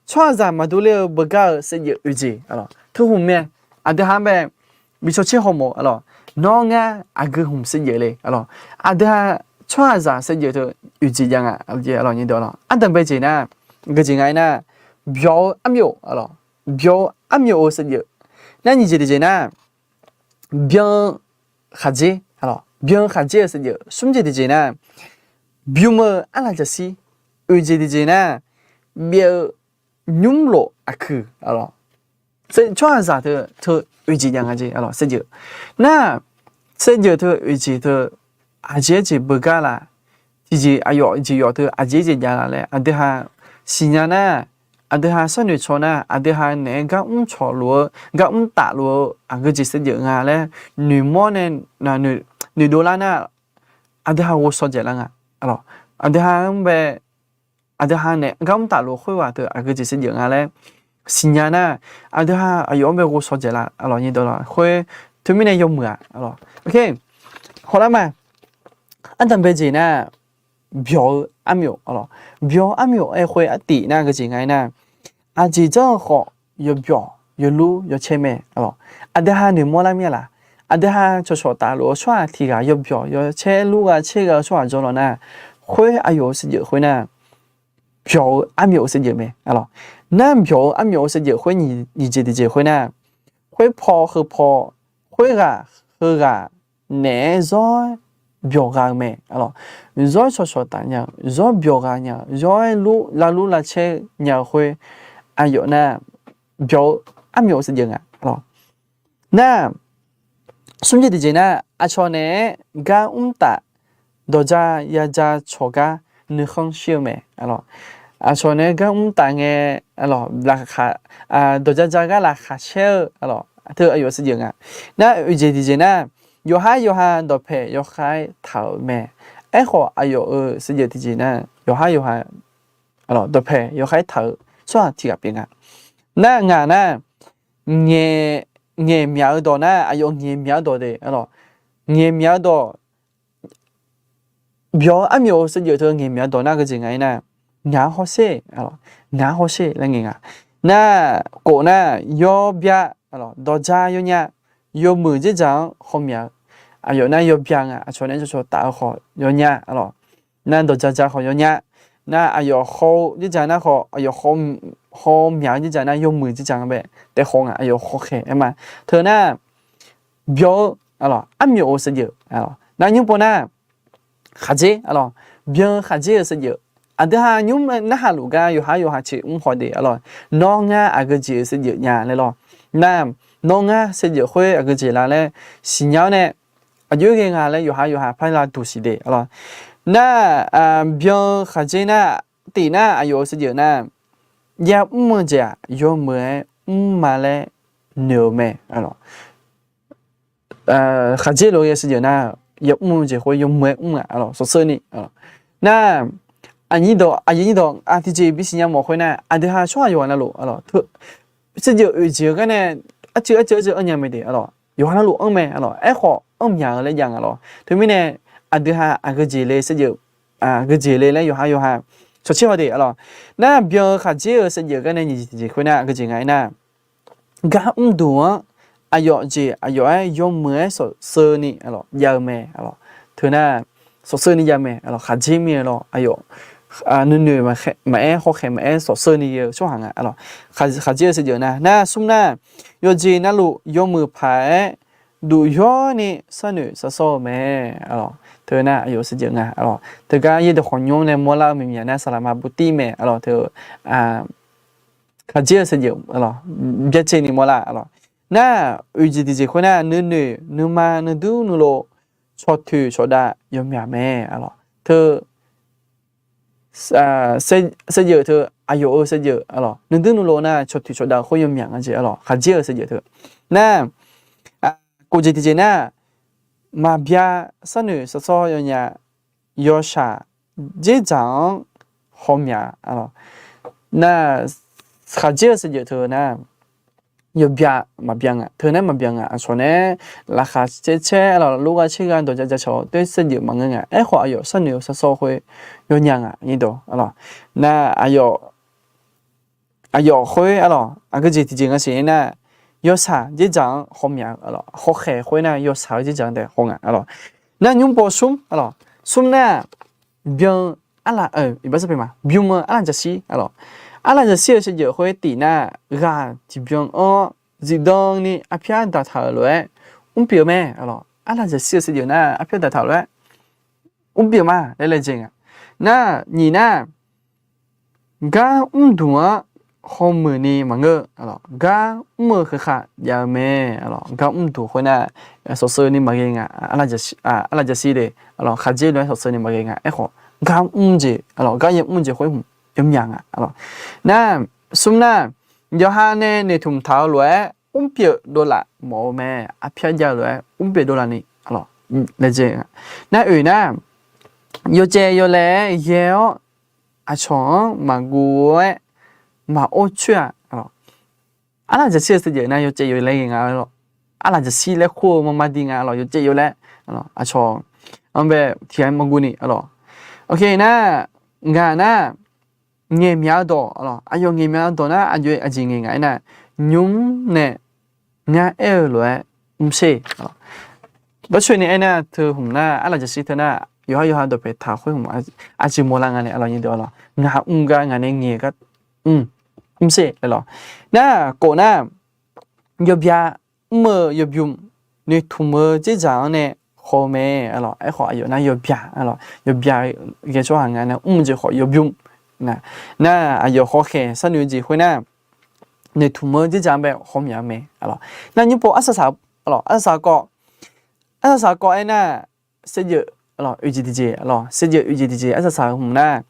Tsawrhaqzaq maqdur ler-eu beugar-eu saevdzeuf oeq jeq, aqlawq, teu hmq mae, aqdui ha-anr bae bi cawtser hawmawf-eu, aqlawq, nawr ngar aqgeu hmq saevdzeuf le, aqlawq, aqdui ha tsawrhaqzaq saevdzeuf teu oeq jeq jav nga, aqlawq, nyir deuq, aqlawq. Ardanq bae jeq nar, geujeq nga aernar, byawq-eu armyof, aqlawq, byawq-eu armyof-eu saevdzeuf. Nar nyiq jeq tiqjeq nar, byan-eu khaqdzer, byan khaqdzer-eu saevdzeuf. Smr jeq tiqjeq nar, bym-eu arlaqjaqshir. Oeq jeq tiqjeq nar, byaev-eu nymrlof aqkuiq, tsawrhaqzaq teu, teu oeq jeq jav nga jeq, saevdzeuf. Nar, saevdzeuf teu oeq jeq teu, aqjeq-aer jeq beugar laf, tiqjeq aqyawf jeq yawf teu aqjeq jeq jav laf laer aqdui ha siqnya nar, aqdui ha sharnoeq caw nar, aqdui ha naeq-aer gar mr cawq lof-eu, gar mr taf lof-eu aqgeu jeq saevdzeuf nga laer, noeqmawr nae, noeqdov lar nar, aqdui ha ghovshaw dzaeqlar nga. Aqdui ha-anr bae, aqdui ha naeq gar mr taf lof khoerghaq teu aqgeu jeq saevdzeuf nga laer siqnya nar, aqdui ha aqyawf-anr bae ghovshaw dzaeqlar, aqlawq nyi dawq laf khoer, teumirnae yawmuiq-aq, aqlawq. Hawlar ma, ardanqbae jeq nar, byawq-eu armyof, aqlawq. Byawq-eu armyof-aer khoer artif nar geujeq nga aernar, aqjeq janr-eu khawf yawbyawq yawlur yawcaer mae, aqlawq. Aqdui ha noeqmawr lar mir-a laf, aqdui ha cawqcawq taf lof-eu tsawrhaq tiq ghaq yawbyawq yawcaer lur gha caer gha-eu tsawrhaq jawr law nar, khoer aqyawf-euq saevdzeuf khoer nar, byawq-eu armyof-eu saevdzeuf mae, aqlawq. Nar byawq-eu armyof-eu saevdzeuf khoer nyiq jeq tiqjeq khoer nar, khoer paw heu paw, khoerghaq heughaq naeq-aer zawr-aer byawq gha-eu mae, aqlawq. Zawr-aer cawqcawq taf nya-eu, zawr byawq gha nya-eu, zawr-aer lur lavlur lavcaer nya-eu khoer, aqyawf nar, byawq-eu armyof-eu saevdzeuf nga, aqlawq. Nar, smr jeq tiqjeq nar, aqcawq naeq-aer gar mr taf dawqja yaja cawq gar nuikhanr shir-eu mae, aqlawq. Aqcawq naeq-aer gar mr taf ngae, aqlawq, dawqja ja gar laqkhaq caer-eu, aqlawq, teu aqyawf saevdzeuf nga. Nar, oeq jeq tiqjeq nar, yawqhar yawqha dawqpaeq yawkhaer taq-euq mae. Aerkhawf aqyawf-euq saevdzeuf tiqjeq nar, yawqhar yawqha dawqpaeq yawkhaer taq-eu tsawrhaq tiq ghaq pyeuf nga. Nar ngaq nar, ngaeq myaq-eu dawq nar, aqyawf ngaeq myaq-eu dawq de, aqlawq. Ngaeq myaq-eu dawq, byawq-eu armyof-eu saevdzeuf teu ngaeq myaq-eu dawq nar geujeq nga aernar, ngaq-anr hawsher, ngaq-anr hawsher laer ngaeq nga. Nar, khof nar, yawbya, dawqja yawnya, yawmuiq dzerdzaq-anr hawmyaq-eu, aqyawf nar yawbya nga, aqcawq nae cawqcawq taf-eu khawf yawnya, aqlawq. Nar dawqja ja khawf yawnya. Nar aqyawf haw-eu dzerdzaq nar khawf, aqyawf hawmyaq-eu dzerdzaq nar yawmuiq dzerdzaq nga bae taef haw nga, aqyawf hawkhaeq aer ma. Teu nar, byawq-eu, aqlawq, armyof-eu saevdzeuf, aqlawq. Nar nymr pov nar, khaqdzer, aqlawq, byan khaqdzer-eu saevdzeuf. Aqdui ha nymr narhaq luf gar yawqhar yawqha ceq mr haw de, aqlawq. Nawr ngar aqgeu jeq-eu saevdzeuf nya laer lawr. Nar, nawr ngar saevdzeuf khoer aqgeu jeq la laer siqnya-awr nae, aqjox-aer ghae nga laer yawqhar yawqha par lavduq siq de, aqlawq. Nar, byan-eu khaqdzer nar, tif nar aqyawf-euq saevdzeuf nar, yamr-eu jeq-aq yawmuiq-aer mr ma laer noeq-eu mae, aqlawq. Khaqdzer lof-aer saevdzeuf nar, yamr-eu jeq khoer yawmuiq-aer mr-aq, aqlawq, sawqseur ni. Nar, aqnyir dawq, aqyuif nyir dawq, tiqjeq bisiq nya mawf khoer nar, aqdui ha tsawrhaq yawqghaq navluf, aqlawq, saevdzeuf oeq jeq-eu gar nae arcuiv arcuiv arcuiv anr nya mae de, aqlawq, yawqghaq navluf anr mae, aqlawq, aerkhawf anr myaq-eu laer jav nga lawr. Teumirnae aqdui ha aqgeu jeq le saevdzeuf, aqgeu jeq le laer yawqhar yawqha cawqcaer haw de, aqlawq. Nar byan-eu khaqdzer-eu saevdzeuf gar nae nyiq jeq tiqjeq khoer nar aqgeu jeq nga aernar, gar mrduq-anr aqyawf jeq aqyawf-aer yawmuiq-aer sawqseur ni, aqlawq, jav-eu mae, aqlawq. Teu nar, sawqseur ni jav mae, aqlawq, khaqdzer mir-eu lawr, aqyawf nuinoeq maqaer hawkhaeq maqaer sawqseur ni ghae-eu tsawrhaq nga, aqlawq. Khaqdzer-eu saevdzeuf nar, nar smr nar, yawqjeq navluf yawmuiq paq-aer duq yawr ni sharnoeq sharshawr-eu mae, aqlawq. Teu nar aqyawf saevdzeuf nga, aqlawq. Teugar yaerdawq khawqnymr nae mawrlar-eu maeqmyaq nar saqlaq ma buvtir mae, aqlawq, teu khaqdzer-eu saevdzeuf, byacaevni mawrlar, aqlawq. Nar, oeq jeq tiqjeq khoer nar, nuinoeq nuima nuidur nuilov cawqtoeq cawqdav yawmyaq mae, aqlawq. Teu saevdzeuf teu aqyawf-euq saevdzeuf, aqlawq, nuidur nuilov nar cawqtoeq cawqdav khoer yawmyaq nga jeq, aqlawq, khaqdzer-eu saevdzeuf teu. Nar, kof jeq tiqjeq nar, maqbyav sharnoeq sharshawr yawnya, yawshaq dzerdzaq-anr hawmyaq, aqlawq. Nar, khaqdzer-eu saevdzeuf teu nar, yawbyav maqbyav nga, teu nar maqbyav nga, aqcawq nae laqkhaq caer caer, aqlawq, lur gha caer gha dawq ja ja cawq-awr toer saevdzeuf maqngeur nga. Aerkhawf aqyawf sharnoeq-eu sharshawr khoer yawnya nga, aqnyir dawq, aqlawq. Nar, aqyawf khoer, aqlawq, aqgeu jeq tiqjeq nga siq nar, yawshaq dzerdzaq-anr hawmyaq-eu, aqlawq, hawkhaeq khoer nar yawshaq-eu dzerdzaq-anr taef haw nga, aqlawq. Nar nymr pov smr, aqlawq, smr nar, byan-eu arlaq, iqbax sarpaq ma, bym-eu arlaqjaqshir, aqlawq. Arlaqjaqshir-eu saevdzeuf khoer tif nar, ghaq tiqbyan-anr zifdan ni arpyar daqtaq-euq lof-aer mrpyeuf-eu mae, aqlawq. arlaqjaqshir-eu saevdzeuf nar arpyar daqtaq lof-aer mrpyeuf ma laer laejae nga. Nar nyiq nar, gar mrduq-anr hawmuiq ni maqngeur. Gar mr-eu kheukhav jav-eu mae. Gar mrduq khoernar, sawqseuv ni maqghae nga. Arlaqjaqshir de, khaqdzer lof-aer sawqseuv ni maqghae nga. Aerkhawf, gar mr jeq, gar yamr jeq khoer hmq yawmyaq nga. Nar, smr nar, yawqha nae noeqtmq taq-eu lof-aer mrpyeuf dovlaf mawf-eu mae. Arpyar jav-eu lof-aer mrpyeuf dovlaf ni laejae nga. Nar oeq nar, yawcaev yawlae-aer ghae-awr aqcawq-anr maqguv-aer maqor coer-a. Arlaqjaqshir-eu saevdzeuf nar yawcaev yawlae ghae nga lawr. Arlaqjaqshir laer kur-eu maqma di nga lawr, yawcaev yawlae. Aqcawq-anr bae tiqghaq maqguv ni lawr. Nar, ngaq nar, ngaeqmyaq-eu dawq lawr, aqyawf ngaeqmyaq-eu dawq nar aqjox-aer aqjeq ngaeq nga aernar, nymr nae ngar aer-eu lof-aer mr sher. Dawrcoeni aernar teu hmq nar arlaqjaqshir teu nar yawqha yawqha dawqpaeq taq khoer hmq aqjeq mawrlar nga nae lawr, nyiq deuq lawr, ngaq mr gar ngaq nae ngaeq gar mr mr sher lawr. Nar, khof nar, yawbya mr-eu yawbymr noeqtmq-eu dzerdzaq-anr nae haw-eu mae lawr. Aerkhawf aqyawf nar yawbya lawr, yawbya ghae tsawrhaq nga nae mr-eu jeq khawf yawbymr. Nar, aqyawf hawkhaeq sharnoeq-eu jeq khoernar, noeqtmq-eu dzerdzaq-anr bae hawmyaq-eu mae lawr. Nar nymrpov arsaq saq, arsaq saq kawv, arsaq saq kawv aernar, saevdzeuf oeq jeq tiqjeq lawr, saevdzeuf oeq jeq tiqjeq arsaq saq-eu hmq nar,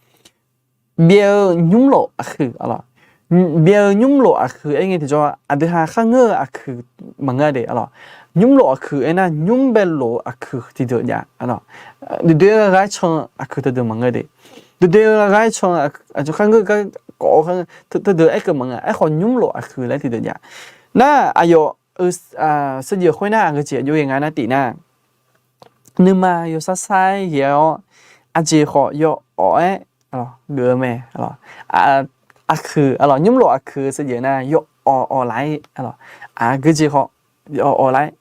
byav-eu nymrlof aqkuiq lawr. Byav-eu nymrlof aqkuiq aer ngae tiqjawr aqdui ha kharngeur-eu aqkuiq maqngeur de lawr. Nymrlof aqkuiq aernar nymr bae lof-eu aqkuiq tiqdeuq jav lawr. Duidui-aer ghaq ghaq-aer can-eu aqkuiq teudeuq maqngeur de. Duidui-aer ghaq ghaq-aer can-eu aqkuiq kharngeur gar kawv-eu kharngeur teudeuq aerkeuv maqngeur. Aerkhawf nymrlof aqkuiq laer tiqdeuq jav. Nar aqyawf saevdzeuf khoernar aqgeujeq aqjox ghae nga nar tif nar, nuima yawsar sar-aer ghae-awr aqjeq khawf yawawq-aer geuf-eu mae. Aqkuiq lawr, nymrlof aqkuiq-eu saevdzeuf nar yawawq awq laf-aer, aqgeujeq khawf yawawq awq laf-aer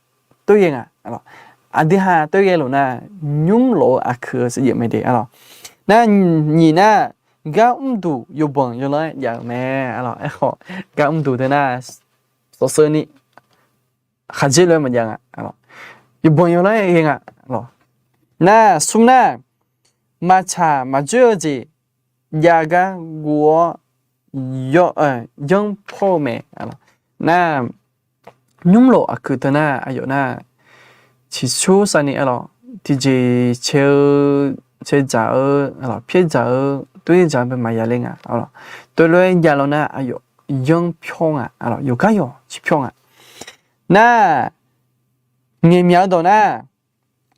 toer ghae nga. Aqdui ha toer ghae luf nar, nymrlof-eu aqkuiq-eu saevdzeuf mae de lawr. Nar nyiq nar, gar mrduq yawbanq yawlanr-aer jav-euq mae lawr. Aerkhawf gar mrduq teu nar, sawqseuv ni khaqdzer lof-aer maqjav nga. Yawbanq yawlanr-aer ghae nga lawr. Nar smr nar, maqtsaq maqdzoer-eu jeq jav gar guv-awr yanr pawr-eu mae lawr. Nar nymrlof aqkuiq teu nar aqyawf nar, ciqcur sar ni lawr, tiqjeq cae-eu, cae dzaq-eu, pyaer dzaq-eu, toer dzaq-eu bae maqya ler nga lawr. Toer lof-aer jav lawr nar aqyawf yanr pyawr nga lawr, yawqgar yawq ciq pyawr nga. Nar ngaeqmyaq-eu dawq nar,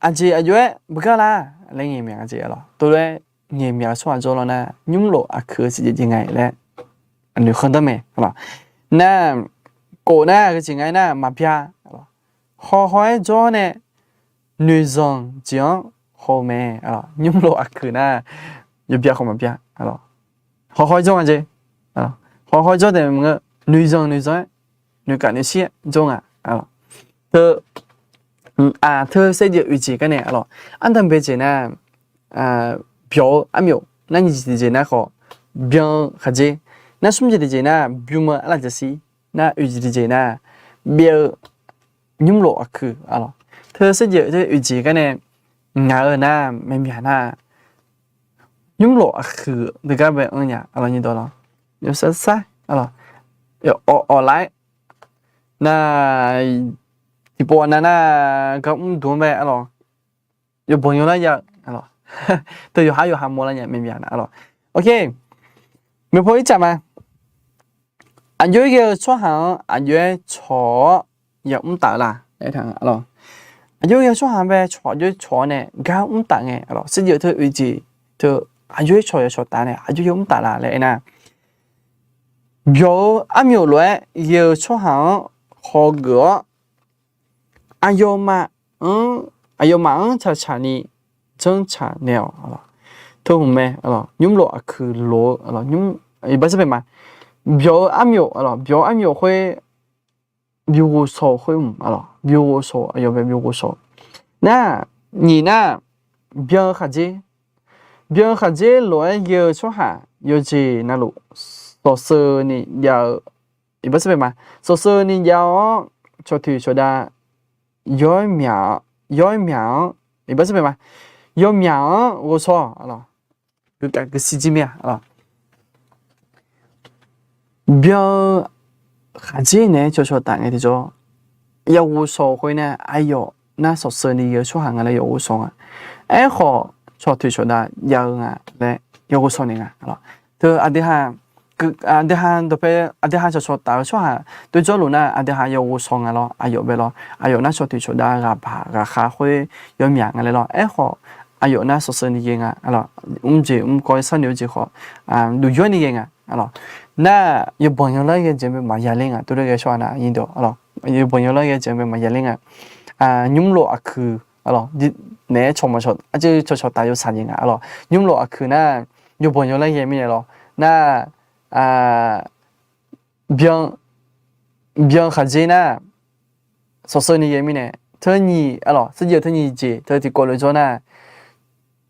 aqjeq aqjox-aer beugar lar laer ngaeqmyaq-eu jeq lawr. Toer lof-aer ngaeqmyaq-eu tsawrhaq jawr lawr nar, nymrlof aqkuiq-eu saevdzeuf jeq nga laer noeqkhanq danr mae lawr. Nar, khof nar geujeq nga aernar maqbya lawr. Hawhaw-aer jawr nae noeqzanq jeq-anr haw-eu mae. Nymrlof aqkuiq nar yawbya khawf maqbya. Hawhaw-aer jawr nga jeq. Hawhaw-aer jawr taef maqngeur, noeqzanq noeqzanq-aer, noeqkav noeqshir-aer jawr nga. Teu aq teu saevdzeuf oeq jeq gar nae lawr, ardanqbae jeq nar, byawq-eu armyawf nar, nyiq jeq tiqjeq nar khawf byan-eu khaqdzer, nar smr jeq tiqjeq nar bym-eu arlaqjaqshir, nar oeq jeq tiqjeq nar byav-eu nymrlof aqkuiq lawr. Teu saevdzeuf oeq jeq gar nae ngaq-eu nar, maeqmyaq nar, nymrlof aqkuiq deuq gar bae anr nya lawr, nyiq dawq lawr. Yawsar sar lawr, awq awq laf-aer nar, tiqpov nav nar, gar mr dmq-anr bae lawr, yawbanq yawlar jav-eu lawr. Teu yawqhar yawqha mawrlar nya maeqmyaq nar lawr. Oke, maeqpaw ircaf ma. Aqjox-aer ghae-eu tsawrhaq-anr aqjox-aer cawq-awr yamr taf-eu la? Aqjox-aer ghae-eu tsawrhaq bae cawq, aqjox-aer cawq-awr nae gar mr taf ngae lawr, saevdzeuf teu oeq jeq teu aqjox-aer cawq yacawq taf nae aqjox yamr taf la laer aernar, byawq-eu armyawf lof-aer ghae-eu tsawrhaq-anr hawgeuf-awr, aqyawf, aqyawfmaf-anr tsaqtsaq ni janrtsaq naeq-awq. Teu hmq mae, nymrlof aqkuiq loq-eu, iqbax sar paeq ma, byawq-eu armyawf, byawq-eu armyawf khoer bighof shawq-eu khoer, bighof shawq, aqyawf bae bighof shawq. Nar, nyiq nar, byan-eu khaqdzer, byan-eu khaqdzer lof-aer ghae-eu tsawrhaq yawqjeq navluf, sawqseuv ni jav-eu, iqbax sar paeq ma, sawqseuv ni jav-awr cawqtoeq cawqdav yaw-aer myaq-a. yawmyaq-anr, iqbax sar paeq ma, yawmyaq-anr ghovshaw, aqlawq, guiqkaf guiqsiq jir mir-a, aqlawq. Byan-eu khaqdzer naeq-aer cawcaw taf ngae tiqjawr, yaghovshaw khoer nae aqyawf nar shawqsheu ni ghae-eu tsawrhaq nga laer yaghovshaw nga. Aerkhawf, cawq toeq cawq dav jav-eu nga laer yaghovshaw naeq nga, aqlawq. Teu aqdui ha, aqdui ha dawqpae, aqdui ha cawqcawq taf-eu tsawrhaq toer jawrluf nar, aqdui ha yaghovshaw nga lawr, aqyawf bae lawr, aqyawf nar cawq toeq cawq dav ghaqbaq ghaqkhav khoer yawmyaq nga laer lawr. Aerkhawf, aqyawf nar shawqsheu ni ghae nga, aqlawq. Mrjeq mrkawv sharnoeq-eu jeq khawf, duqyawr ni ghae nga, aqlawq. Nar yawbanq yawlar ghae jeq bae maqya ler nga, tov ler ghae tsawrhaq nar, aqlawq. Yawbanq yawlar ghae jeq bae maqya ler nga. Nymrlof aqkuiq, aqlawq, naeq-aer cawq maqcawq, arcuiv cawqcawq taf yawshaq jeq nga, aqlawq. Nymrlof aqkuiq nar, yawbanq yawlar ghae mirnae lawr. Nar, byan, byan khaqdzer nar, shawqsheu ni ghae mirnae, teunyiq, aqlawq, sarjaev teunyiq jeq teu tiqkawv lof jawr nar,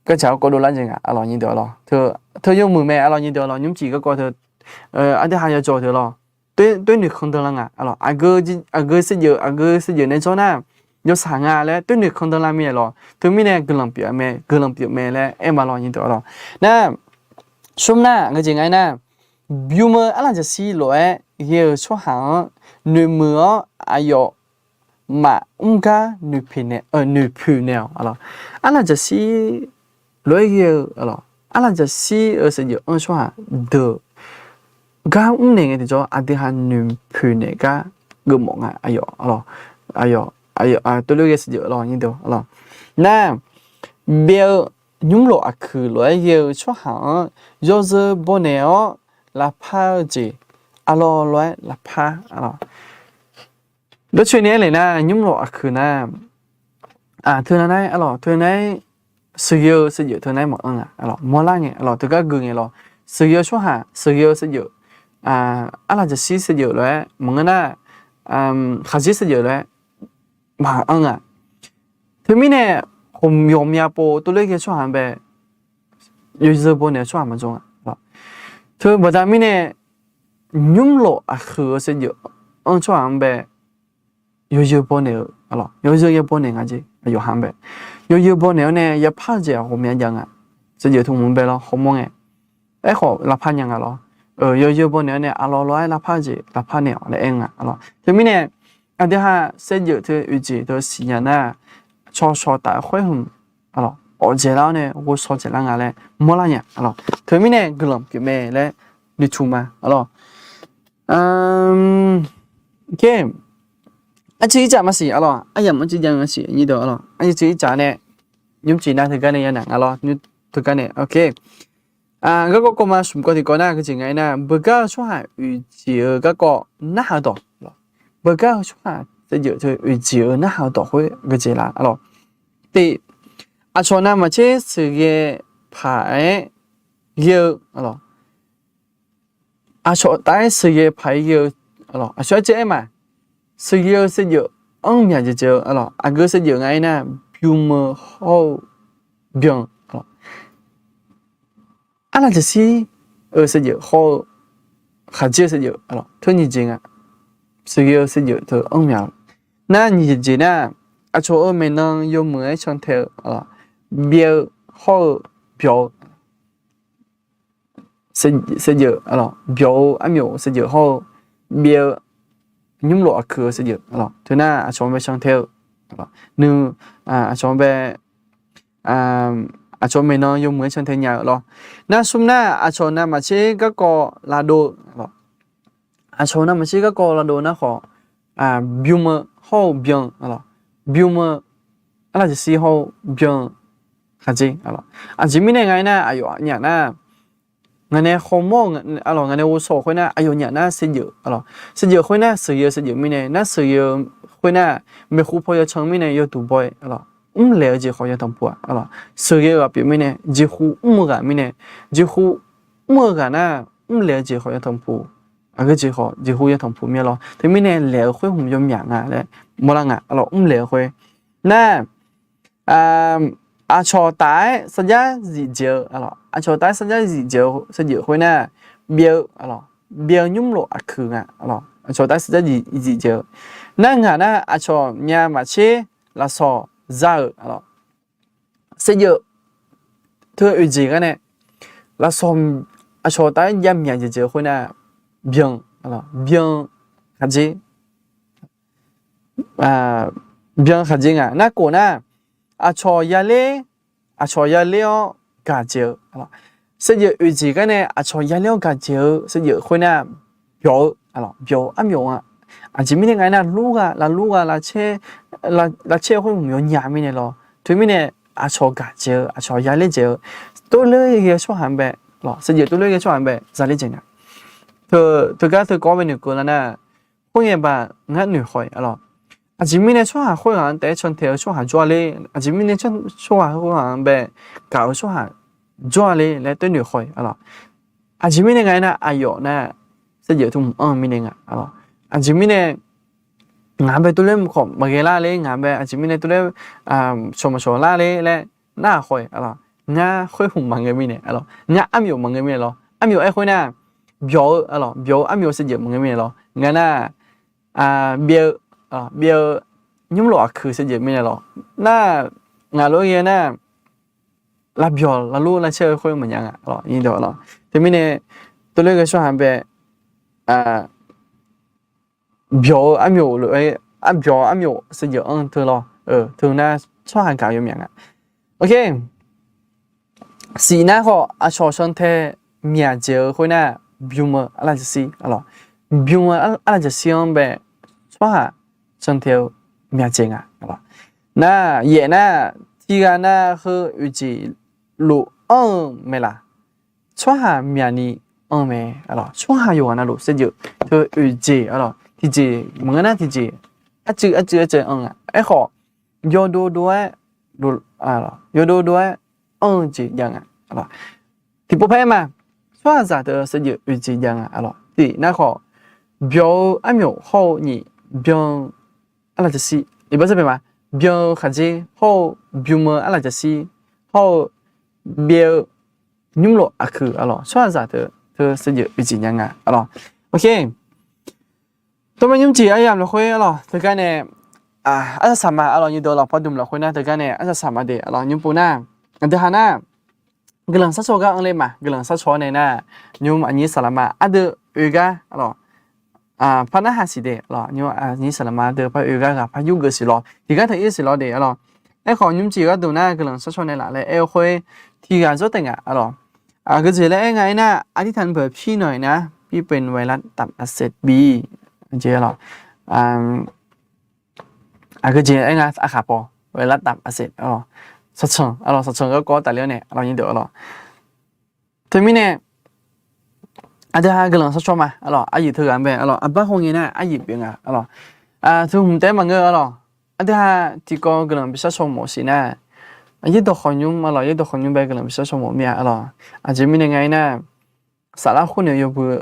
gardzaq garkawv dovlar jeq nga, aqlawq, nyir deuq, aqlawq. Teu yawmuiq mae, aqlawq, nyir deuq, aqlawq, nymrcif garkawv teu, aqdui ha yawjawq teu lawr. Toer noeq kandan lar nga, aqlawq. Aqgeu sarjaev, aqgeu sarjaev nae jawr nar, yawshaq nga laer toer noeq kandan lar mirnae lawr. Teumirnae guiqlanq pyeuf mae, guiqlanq pyeuf mae laer aer ma lawr, nyir deuq, aqlawq. Nar, smr nar, aqgeu jeq nga aernar, bym-eu arlaqjaqshir lof-aer ghae-eu tsawrhaq-anr noeqmuiq-awr aqyawf maqmr gar noeqpoeq naeq-awq, aqlawq. Arlaqjaqshir lof-aer ghae-eu, aqlawq, arlaqjaqshir-eu sarjaev anr tsawrhaq deuq gar mrnaeq ngae tiqjawr, aqdui ha noeqpoeq naeq gar geufmawf nga, aqyawf, aqlawq. Aqyawf, aqyawf, tov ler ghae sarjaev, aqlawq, nyir deuq, aqlawq. Nar, byaev-eu nymrlof aqkuiq lof-aer ghae-eu tsawrhaq-anr yawzeu bawnaeq-awr lafpar-eu jeq, aqlawq, lof-aer lafpar, aqlawq. Dawrcoeni aernaeq nar, nymrlof aqkuiq nar, teunav nar, aqlawq, teunav-aer sheuqghae-eu sarjaev teunav-aer maqanr nga, aqlawq, mawrlar ngae, aqlawq, teugar gui ngae lawr. Sheuqghae-eu tsawrhaq, sheuqghae-eu sarjaev, arlaqjaqshir sarjaev lof-aer maqngeur nar, khaqdzer sarjaev lof-aer maqanr nga. Teumirnae, ghawqmya pov tov ler ghae tsawrhaq-anr bae yawzeu bawnaeq-eu tsawrhaq maqjawr nga. Teubaqda mirnae, nymrlof aqkuiq-eu sarjaev anr tsawrhaq-anr bae yawzeu bawnaeq-eu, yawzeu ya bawnaeq nga jeq, aqyawf ha-anr bae yawzeu bawnaeq-awr nae yapar-eu jeq ghawqmya jav nga. Sarjaev teu hmq-anr bae lawr, hawmawr ngae. Aerkhawf, lafpar nya nga lawr. Yawzeu bawnaeq-awr nae aqlawq lof-aer lafpar-eu jeq lafpar naeq-awq laer aer nga, aqlawq. Teumirnae, aqdui ha sarjaev teu oeq jeq teu siqnya nar, cawqcawq taf-eu khoer hmq, aqlawq, awqdzaeq lar-awr nae ghovshaw dzaeqlar nga laer mawrlar nya, aqlawq. Teumirnae guiqlanq pyeufmae laer noeqtmq ma, aqlawq. Arcuiv ircaf maqsiq, aqlawq, aryamq arcuiv jav maqsiq, nyir deuq, aqlawq. Arcuiv ircaf nae nymrcif nar teugar nae ya naq nga lawr, nymr teugar nae, garkawv kawv ma smq kawv tiqkawv nar, geujeq nga aernar, beugar-eu tsawrhaq oeq jeq-eu garkawv narhaq-eu dawq, beugar-eu tsawrhaq sarjaev teu oeq jeq-eu narhaq-eu dawq khoer geujeq la, aqlawq. Tiq, aqcawq navmaqtser sheuqghae paq-aer ghae-eu, aqlawq. Aqcawq taf-aer sheuqghae paq-aer ghae-eu, aqcawq-aer caev-aer ma. Sheuqghae-eu sarjaev anr myaq jeq jeq-eu, aqgeu sarjaev nga aernar, bym-eu hawr-eu byan, arlaqjaqshir-eu sarjaev hawr-eu khaqdzer-eu sarjaev, teunyiq jeq nga. Sheuqghae-eu sarjaev teu anr myaq-eu. Nar nyiq jeq nar, aqcawq-euq maeqnan yawmuiq-aer cantae-eu, byaev-eu hawr-eu byawq-eu sarjaev, byawq-eu armyawf sarjaev hawr-eu byaev-eu nymrlof aqkuiq-eu sarjaev, teunar aqcawq-anr bae cantae-eu, nuima, aqcawq-anr bae, aqcawq maeqnan yawmuiq-aer cantae nya-eu lawr. Nar smr nar, aqcawq navmaqtser garkawv lavdov-eu, aqcawq navmaqtser garkawv lavdov nar khawf, bym-eu hawr-eu byan, bym-eu arlaqjaqshir hawr-eu byan-eu khaqdzer, aqjeq mirnae nga aernar, aqyawf nyaf nar, ngaq nae hawmawr-eu, ngaq nae ghovshaw khoer nar aqyawf nyaf nar sarjaev, sarjaev khoer nar sheuqghae-eu sarjaev mirnae nar, sheuqghae-eu khoer nar maeqhu paw yawcan mirnae yawduq baw-aer, mrlaeq-eu jeq khawf yatanq puq-a, sheuqghae-eu ghaq pyeuf mirnae jeqhu mr-eu ghaq mirnae, jeqhu mr-eu ghaq nar mrlaeq-eu jeq khawf yatanq puq, aqgeu jeq khawf jeqhu yatanq puq mir-a lawr. Teumirnae laeq-eu khoer hmq yawmyaq nga laer mawrlar nga, aqlawq, mrlaeq-eu khoer. Nar, aqcawq taf-aer sarjax zif dzaeq-eu, aqcawq taf-aer sarjax zif dzaeq-eu sarjaev khoer nar, byaev-eu, byaev-eu nymrlof aqkuiq nga, aqcawq taf-aer sarjax zif dzaeq-eu. Nar ngaq nar aqcawq myav maqtser lafsawq za-euq, saevdzeuf teu oeq jeq gar nae, lafsawq aqcawq taf-aer jav myaq jeq jeq-eu khoernar, byan, byan khaqdzer, byan khaqdzer nga. Narkhof nar, aqcawq yaler, aqcawq yaler-awr gaq jeq-eu, saevdzeuf oeq jeq gar nae aqcawq yaler-awr gaq jeq-eu saevdzeuf khoernar, byawq-eu, byawq-eu armyawf nga. Aqjeq mirnae nga aernar, lur gha, lavlur gha, lavcaer-eu khoer mqmyawf nya mirnae lawr. Teumirnae aqcawq gaq jeq-eu, aqcawq yaler jeq-eu, tov ler ghae tsawrhaq-anr bae, saevdzeuf tov ler ghae tsawrhaq-anr bae zaler jeq nga. Teugar teukawv bae noeqkeuv lar nar, khoerngae baq ngar noeqhaw-iq, aqjeq mirnae tsawrhaq khoerghaq-anr taef-aer cantae-eu tsawrhaq jawr-a ler, aqjeq mirnae tsawrhaq khoerghaq-anr bae gaq-eu tsawrhaq jawr-a ler laer taef noeqhaw-iq, aqjeq mirnae nga aernar, aqyawf nar saevdzeuf teu mq-anr-eu mirnae nga. Aqjeq mirnae ngaq-anr bae tov ler khawf maqghae lar ler, ngaq-anr bae aqjeq mirnae tov ler cawq maqcawq lar ler laer narhaq haw-iq, ngar khoer hmq maqngeur mirnae, ngar armyawf maqngeur mirnae lawr. Armyawf aer khoernar, byawq-eu, byawq-eu armyawf saevdzeuf maqngeur mirnae lawr. Ngar nar, byav-eu, byav-eu nymrlof aqkuiq saevdzeuf mirnae lawr. Nar, ngaq lof-aer ghae nar, lavbyawq lavlur lavcaer-eu khoer maqnya nga. Teumirnae, tov ler ghae tsawrhaq bae, byawq-eu armyawf lof-aer, byawq-eu armyawf saevdzeuf anr teu lawr. Teu nar tsawrhaq gaq yawmyaq nga. Siq nar khawf aqcawq cantae myaq dzaeq-eu khoernar, bym-eu arlaf jaqsir, bym-eu arlaf jaqsir-anr bae tsawrhaq cantae-eu myaq dzaeq nga. Nar, yaef nar, tiq ghaq nar heu oeq jeq lof anr-eu maeqlaf, tsawrhaq myaqni anr mae. Tsawrhaq yawqghaq navluf saevdzeuf teu oeq jeq, tiqjeq maqngeur nar tiqjeq, arcuiv arcuiv arcuiv anr nga. Aerkhawf, yawdov dov-aer, yawdov dov-aer anr-eu jeq jav nga. Tiqpov paer ma, tsawrhaqzaq teu saevdzeuf oeq jeq jav nga. Tiq nar khawf, byawq-eu armyawf hawr-eu nyiq, byan-eu arlaf jaqsir, iqbax sar pyeuf ma, byan-eu khaqdzer hawr-eu bym-eu arlaf jaqsir hawr-eu byav-eu nymrlof aqkuiq, tsawrhaqzaq teu, teu saevdzeuf oeq jeq jav nga. Tawrma nymrcif aryamq lafkhoer arlawq teugar nae, arsaq saq ma arlawq, nyirdeuq lafpar dmq lafkhoer nar teugar nae arsaq saq ma de arlawq, nymr pov nar, aqdui ha nar, guiqlanq sharcaw gar anr ler ma, guiqlanq sharcaw nae nar, nymr aqnyir saqlaq ma ardeuv oe gar arlawq, par narhaq siq de arlawq, nymr aqnyir saqlaq ma ardeuv par oe gar ghaq par yurgeuf siq lawr, tiqgar taq ir siq lawr de arlawq. Aerkhawf nymrcif gharduq nar guiqlanq sharcaw naeqlaf laer aer-eu khoer, tiq ghaq zawr taef nga arlawq. Aqgeujeq laer aer nga aernar, อธิษฐานเผื่อพี่หน่อยนะ พี่เป็นไวรัสตับอักเสบบี jeq arlawq. Aqgeujeq aer nga, aqkhaq paw ไวรัสตับอักเสบ arlawq. Saqcanq arlawq, saqcanq garkawv tafler-awr nae arlawq, nyirdeuq arlawq. Teumirnae, aqdui ha guiqlanq sharcaw ma arlawq, aryuif teughaq-anr bae arlawq, aqbar hawngae nar aryuif pyeuf nga arlawq. Teu hmq taef-aer maqngeur arlawq. Aqdui ha tiqkawv guiqlanq bi sharcaw mawf siq nar, yaerdawq khawqnymr arlawq, yaerdawq khawqnymr bae guiqlanq bi sharcaw mawf mir-a arlawq. Aqjeq mirnae nga aernar, saflar khoer nae yawbui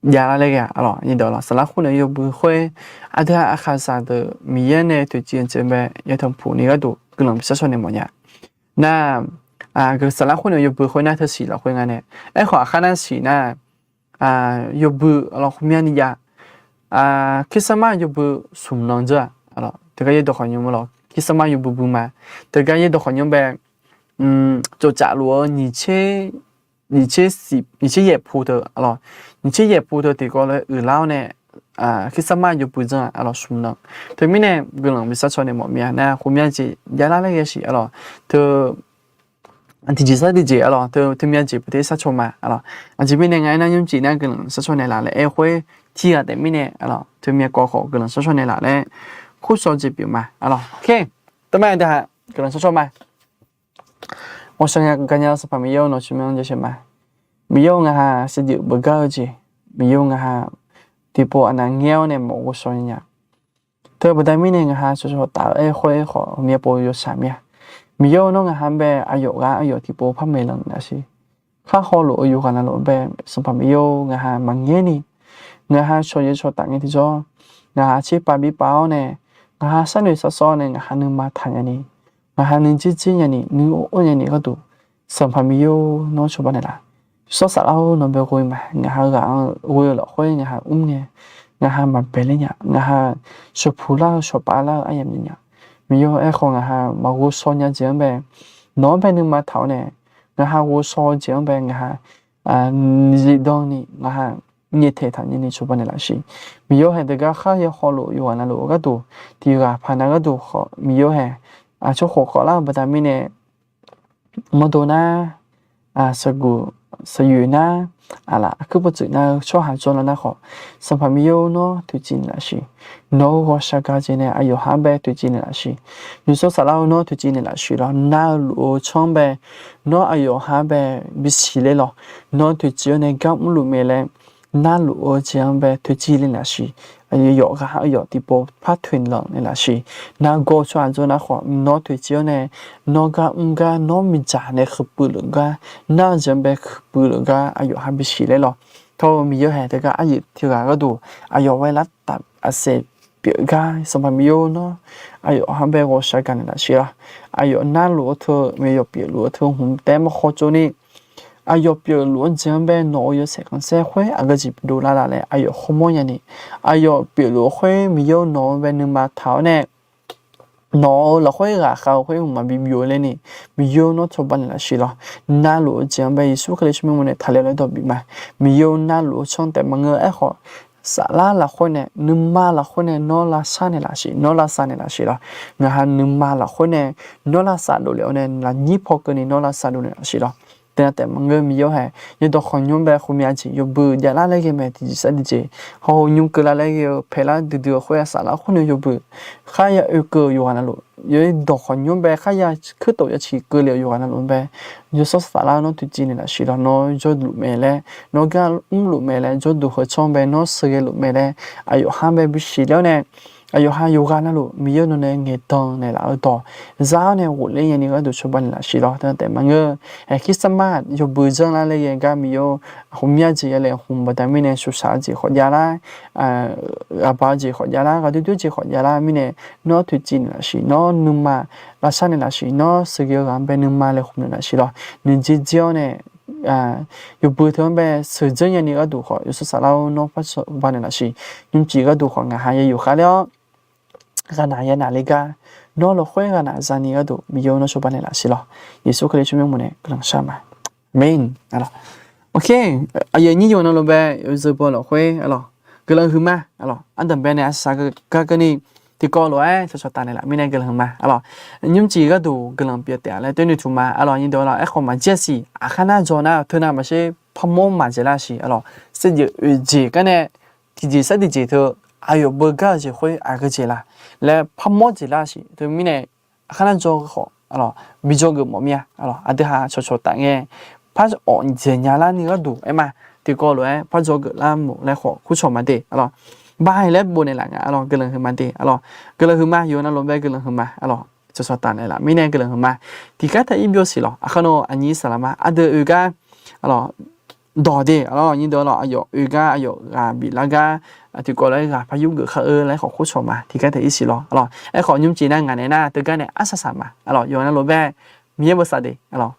javlar laer ghae-a arlawq, nyirdeuq arlawq, saflar khoer nae yawbui khoer, aqdui ha aqkhaqzaq deuq Miqyaer nae toeqciv-anr bae yatanq puq ni gharduq guiqlanq bi sharcaw nae mawf nya. Nar, saflar khoer nae yawbui khoer nar teu siq lafkhoer nga nae, aerkhawf aqkhar nar siq nar, yawbui arlawq khoermyanr ni jav. Kirsarmar yawbui smq nan dzeur-aq arlawq, teugar yaerdawq khawqnymr arlawq, Kirsarmar yawbui bui ma. Teugar yaerdawq khawqnymr bae, tsofcaf luf-eu nyiq tser yaef pu teu arlawq, nyiq tser yaef pu teu tiqkawv laer uiqlar-awr nae, Kirsarmar yawbui dzeur-aq arlawq smq nan. Teumirnae guiqlanq bi sharcaw nae mawf mir-a nar, khoermyanr jeq javlar laer ghae siq arlawq. Teu tiqjeq sar tiqjeq arlawq, teu teumyanr jeq pyeuf ter sharcaw ma arlawq. Aqjeq mirnae nga aernar, nymrcif nar guiqlanq sharcaw naeqlaf laer aer-eu khoer, tiq ghaq taef mirnae arlawq, teumyanr kawv khawf guiqlanq sharcaw naeqlaf laer khoershawr jeq pyeuf ma arlawq. Teumirnae aqdui ha guiqlanq sharcaw ma. Ghawqshaq nya gaqnya-eu Sanqpaq Miqyaer-or, nawq tsawrmyanr jasheuq ma. Miqyaer-or, ngaq ha shaqjeuf beugar-eu jeq, Miqyaer-or, ngaq ha tiqpov aqnav ngaer-awr nae mawf ghovshaw nya. Teu baqda mirnae ngaq ha shawqshawq taf-eu aer khoer khawf, myavpov yawshaq mir-a. Miqyaer-or, nawr ngaq ha bae aqyawf ghaq aqyawf tiqpov par maeqlanq nya sher. Khar hawluf-eu yawqghaq navluf bae, Sanqpaq Miqyaer-or, ngaq ha maqngaer ni, ngaq ha shawq yaer shawq taf ngae tiqjawr, ngaq ha tserpav birpav-awr nae, ngaq ha sharnoeq sharsawr nae ngaq ha nuima taq nya ni, ngaq ha nuijer jer nya ni, nuir or or nya ni gharduq, Sanqpaq Miqyaer-or, nawr cawba naeqlaf. Yawshawr Saflar-or, nawq bae ghoe ma. Ngaq ha ghaq-anr ghoe-eu lafkhoer ngaq ha mr ngae, ngaq ha maqbae ler nya. Ngaq ha shawqpuq lar-eu shawqpav lar-eu aryamq nya. Miqyaer-or, aerkhawf ngaqha maqghovshaw nya jeq-anr bae, nawq-anr bae nuima taq-awr nae, ngaqha ghovshaw-eu jeq-anr bae ngaqha zifdan ni ngaqha nyaeftaeq taq nyani cawba naeqlaf siq. Miqyaer-or hae, deuq gar khar ya hawluf yawqghaq navluf-eu gharduq, tiq ghaq paq nav gharduq khawf Miqyaer-or hae, tsawrkhof khawf lar-eu baqda mirnae, mawrdo nar, shaqguq shaqyoeq nar, aqlaf aqkuir pawtsuif nar-eu tsawrhaq jawrlar nar khawf, Sanqpaq Miqyaer-or, nawr toeqciv naeqlaf siq. Nawq-euq ghawqshaq gaq jeq nae aqyawf har bae toeqciv naeqlaf siq. Yawshawr Saflar-or, nawr toeqciv naeqlaf siq lawr. Nar-eu luf-eu tsanr bae, nawr aqyawf har bae bisiq ler lawr. Nawr toeqciv-awr nae gar mrluf mae laer, nar luf-eu jeq-anr bae toeqciv naeqlaf siq. Aqyawf ghaq-anr aqyawf tiqpov par toeqlanq naeqlaf siq. Nargawr-eu tsawrhaq jawr nar khawf, nawr toeqciv-awr nae, nawr gar mr gar, nawr miqdzaq nae khuiqpuiv luf gar, nar-eu jeq-anr bae khuiqpuiv luf gar aqyawf har bisiq ler lawr. Tawr-eu Miqyaer-or hae, deuq gar aryaef tiq ghaq gharduq aqyawf ghae lar taf aqsaef pyeuf gar, Sanqpaq Miqyaer-or, nawr aqyawf har bae ghawqshaq gaq naeqlaf siq lawr. Aqyawf nar luf-eu teu, aqyawf pyeuf luf-eu teu hmq taef maqkhawf tsovni, aqyawf pyeuf luf-eu jeq-anr bae nawq-euq yawshaef khanqsaer khoer aqgeu jeq pyeuf dovlar la laer aqyawf khawr mawr nyani, aqyawf pyeuf luf-eu khoer Miqyaer-or, nawq-euq bae nuima taq-awr nae, nawq-euq lafkhoer ghaqkhav-eu khoer maqbi byov ler ni, Miqyaer-or, nawr cawba naeqlaf siq lawr. Nar luf-eu jeq-anr bae Yeqsur Kali tsawrmyanr mawr nae taqler laer dawq bif ma. Miqyaer-or, nar luf-eu tsanr taef maqngeur-eu aerkhawf, saflar lafkhoer nae, nuima lafkhoer nae nawr lavshar naeqlaf siq, nawr lavsav naeqlaf siq lawr. Ngaqha nuima lafkhoer nae nawr lavsav dovlef-awr nae lafnyir paw keuvni nawr lavsav dov naeqlaf siq lawr. Teunav taef maqngeur Miqyaer-or hae, yawdawq khawqnymr bae khawqmya jeq yawbui javlar laer ghae mae, tiqjeq sar tiqjeq, hawq-eu nymr keuvlar laer ghae-eu paeqlar duidui-eu khoer-aq saflar khoer nae yawbui kharya oekeuv-eu yawqghaq navluf, yawdawq khawqnymr bae kharya kuirtof yaciq keuvle-euq yawqghaq navluf bae, Yawshawr Saflar nawr toeqciv naeqlaf siq lawr. Nawr jawrluf mae laer, nawr gar mrluf mae laer, jawrduq heu tsanr bae nawr sheuqghae luf mae laer, aqyawf har bae bisiq ler-awr nae, aqyawf ha yawqghaq navluf Miqyaer nawq nae ngaeqdan naeqlaf-eu dawq zar-awr nae ghofler nyani gharduq cawba naeqlaf siq lawr. Teunav taef maqngeur, Christmas yawbui janrlar laer ghae gar Miqyaer-or, khawqmya jeq yalaeq hmq baqda mirnae sheuqshaq-eu jeq khawf javlar, ghaqbaq-eu jeq khawf javlar, ghaqdoer doer jeq khawf javlar mirnae, nawr toeqciv naeqlaf siq, nawr nuima lavshar naeqlaf siq, nawr sheuqghae-eu ghaq-anr bae nuima laeqhmq naeqlaf siq lawr. Nuijeq jir-awr nae, yawbui teu-anr bae sheuqdzeur nyani gharduq khawf, Yawshawr Saflar-or, nawr par cawba naeqlaf siq. Nymrcif gharduq khawf ngaqha ya yufkhav ler-awr, ghaqnaq ya naqle gar, nawr lafkhoer ghaqnaq zani gharduq Miqyaer-or, nawr cawba naeqlaf siq lawr. Yeqsur Kali tsawrmyanr mawr nae guiqlanq shar ma. Aqmeq. Aqlawq. Ok, aqyuif aqnyir yawqnan lawq bae, yawzeu baw lafkhoer aqlawq guiqlanq huiqma. Aqlawq, ardanqbae nae arsaq gar keuvni tiqkawv lof-aer cawqcawq taf naeqlaf mirnae guiqlanq huiqma. Aqlawq, nymrcif gharduq guiqlanq pyeuf taef-a laer toer noeqtmq ma. Aqlawq, nyirdeuq-aq, aerkhawf maqjaer siq, aqkhar nar dzaw nar teunav maqsher, parmawr maqjeq lar siq. Aqlawq, saevdzeuf oeq jeq gar nae tiqjeq sar tiqjeq teu aqyawf beugar-eu jeq khoer aqgeu jeq la laer parmawr jeq lar siq. Teumirnae aqkhar nar dzaw khawf, aqlawq, bi dzawgeuf mawf mir-a. Aqlawq, aqdui ha cawqcawq taf ngae, par awf dzaeq nya larni gharduq aer ma. Tiqkawv lof-aer par dzawgeuf lar mawf laer khawf kurcawq ma de. Aqlawq, ba haeq laer bofnaeq laf nga. Aqlawq, guiqlanq huiqma de. Aqlawq, guiqlanq huiqma, yawqnan lof bae guiqlanq huiqma. Aqlawq, cawqcawq taf naeqlaf mirnae guiqlanq huiqma. Tiqgar taq ir byov siq lawq. Aqkar nawr aqnyir saqlaq ma. Aqdui oe gar, aqlawq, dawq de. Aqlawq, nyirdeuq-aq, aqyawf oe gar aqyawf ghaq biflar gar, tiqkawv lof-aer ghaq par yurgeuf khar-eu laer khawf kurcawq ma. Tiqgar taq ir siq lawq. Aqlawq, aerkhawf nymrcif nar ngaq nae nar teugar nae arsaq saq ma. Aqlawq, yawqnan lof bae Miqyaer bosav de. Aqlawq.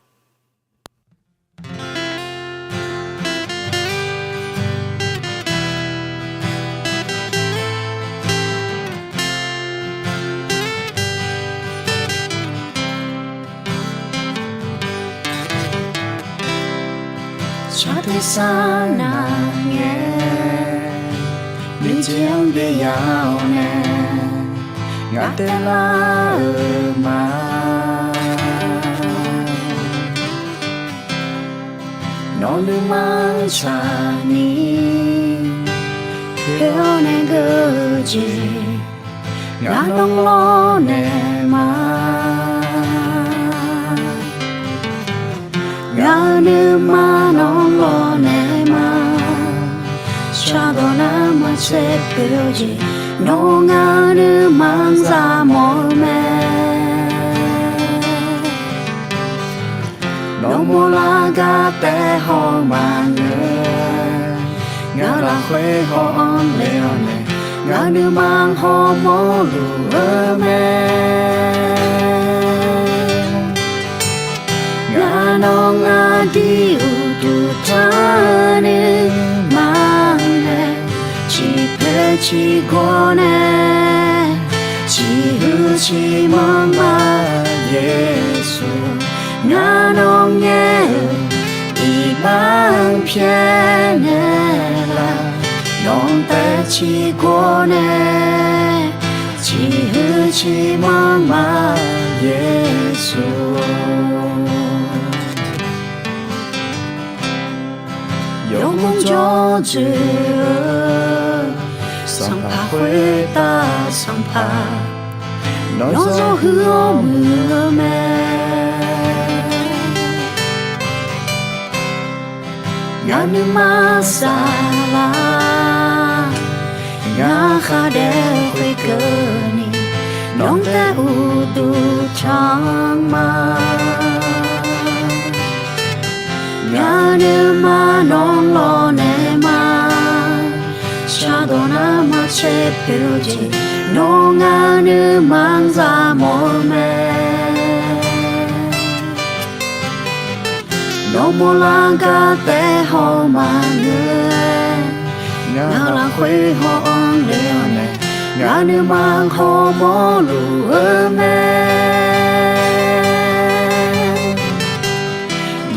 Sar tersar nar ngae, miqjeq-anr byav-awr nae, ngaq taelar-eu ma. Nawq nuima-anr tsaqni, khoer-awr nae geur-eu jeq, ngaq nawr lawrnaeq ma. Ngaq-euq nuima nawr lawrnaeq ma. Shardawq nar maqtser pyeuf-eu jeq, nawr ngaq-euq nuima-anr za mawf-eu mae. Nawr mawrlar gar taef haw maqngeur, ngaq lafkhoer haw-anr le-awr nae, ngaq nuima hawmawr luf-eu mae. Ngaq nawq ngaq dui uqduq tanr nuima mae, ciqpoeq ciqgawr nae Ciqhuiq ciqmanr ma Yeqsur, ngar nawr ngaer-eu iqbax-anr pyaeqnaeq laf, nawq taev ciqgawr nae. Ciqhuiq ciqmanr ma Yeqsur, yawmuiq jawr dzoeq-eu Sanqpaq khoertav Sanqpaq, nawr zawr huiq-awr muiq-eu mae. Ngar nuima saflar, ngar khardaef khoerkeuvni, nawq taev uqduq tanq ma. Ngar nuima nawr lawrnaeq ma. Shardawq narma caer poeq-eu jeq, nawr ngar nuima-anr zaq mawf-eu mae. Nawr mawrlar gar taef haw maqngeur-aer, ngar lafkhoer haw-anr le-awr nae, ngar nuima hawmawr luf-eu mae.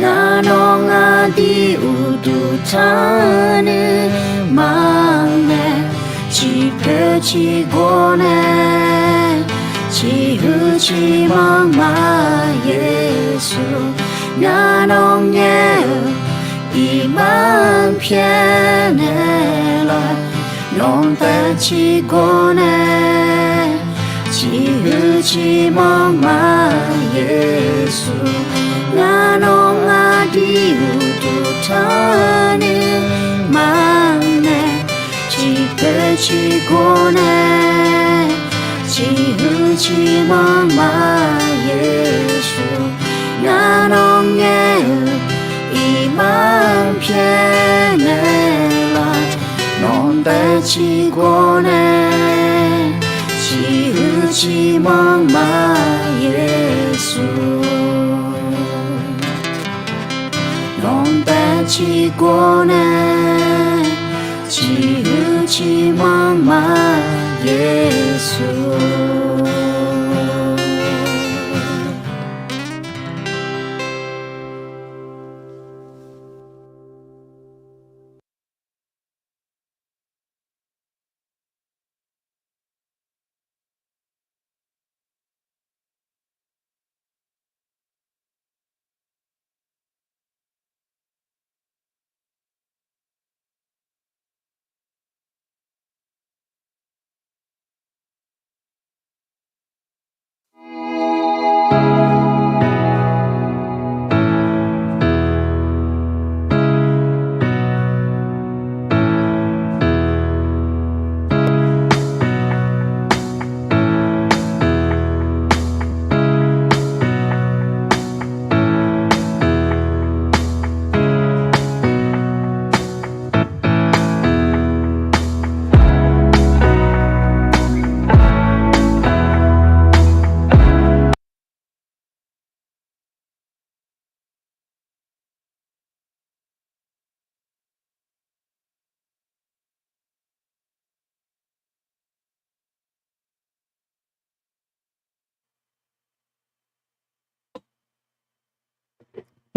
Ngar nawr ngar dir uqduq tanq nuima-anr nae, ciqpoeq ciqgawr nae. Ciqhuiq ciqmanr ma Yeqsur, ngar nawr ngaer-eu iqbax-anr pyaeqnaeq laf, nawq taev ciqgawr nae. Ciqhuiq ciqmanr ma Yeqsur, ngar nawr ngar dir uqduq tanq nuima-anr nae, ciqpoeq ciqgawr nae. Ciqhuiq ciqmanr ma Yeqsur, ngar nawr ngaer-eu iqbax-anr pyaeqnaeq laf, nawq taev ciqgawr nae. Ciqhuiq ciqmanr ma Yeqsur, nawq taev ciqgawr nae. Ciqhuiq ciqmanr ma Yeqsur.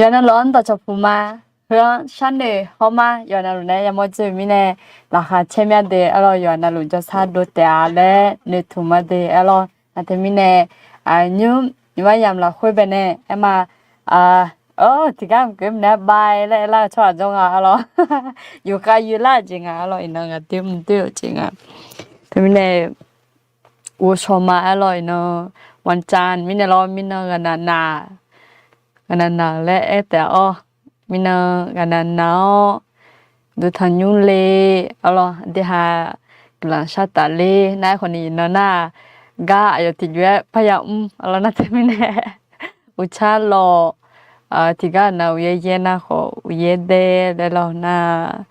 Yawqha navluf-anr dawqcawq puq ma. Heu-anr sharnoeq hawr ma. Yawqha navluf nae yamawr dzoer-eu mirnae, laqkhaq caer mya de aerlawr, yawqha navluf jawrshar dov taef-a laer noeqtmq ma de aerlawr. Nar teumirnae, nymr nymrma yamq lafkhoer baenae aerma, tiqgar mqgeuf mirnae bae laer aerlar-eu tsawrhaq jawr nga aerlawr. Yufkhav yoelar-eu jeq nga aerlawr, iqnan ghaqdoer mrdoer-eu jeq nga. Teumirnae ghovshaw ma aerlawr, iqnan วันจันทร์ mirnae lawr, mirnan ghaqnaq naq, ghaqnaq naq-euq laer aer taef-awr, mirnan ghaqnaq naq-awr, duqtanq nymr le aerlawr, aqdui ha guiqlanq shar taf le nar-aer khawfni, iqnan nar-aq, gar aqyawf tiqjov-aer parya mr aerlawr nar teumirnae, uqtsar lawq, tiqgar nav uqyaer yaer nar khawf uqyaer dae laer lawr nar,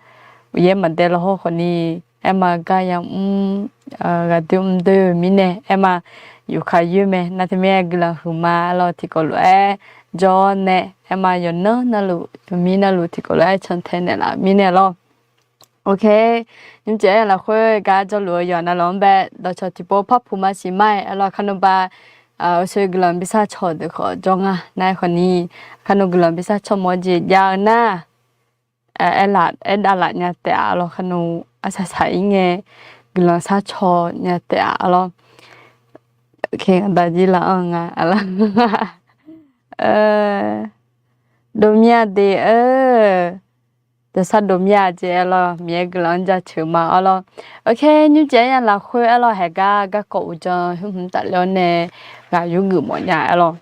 uqyaer maqdae lawr hawr khawfni, aerma gar yamr, ghaqdoer mrdoer-eu mirnae aerma, yufkhav yoer mae nar teumirnae guiqlanq huiqma aerlawr, tiqkawv lof-aer jawr nae aerma, yawqnan navluf yawqmir navluf tiqkawv lof-aer cantae naeqlaf-eu mirnae lawr. Ok, nymrcif aryamq lafkhoer gar jawrluf-eu yawqha navluf-anr bae dawqcawq tiqpov par puq ma siq ma-aer aerlawr, kharnov ba, uqshoe guiqlanq bi shar cawq deuq khawf jawr nga nar-aer khawfni, kharnov guiqlanq bi shar cawq mawf-eu jeq jav-eu nar, aer, aerdav laf nya taef-a lawr, kharnov arsaq saq-ir ngae guiqlanq shar cawq nya taef-a lawr. Ok, aqda jir laf-anr nga, dovmir-a de-eu, jawrshar dovmir-a jeq aerlawr, Miqyaer guiqlanq-anr jaceuq ma aerlawr. Ok, nymrcif aryamq lafkhoer aerlawr, haeq gar garkawv uqdzan hmq tafler-awr nae ghaq yurgeuf mawf nya aerlawr.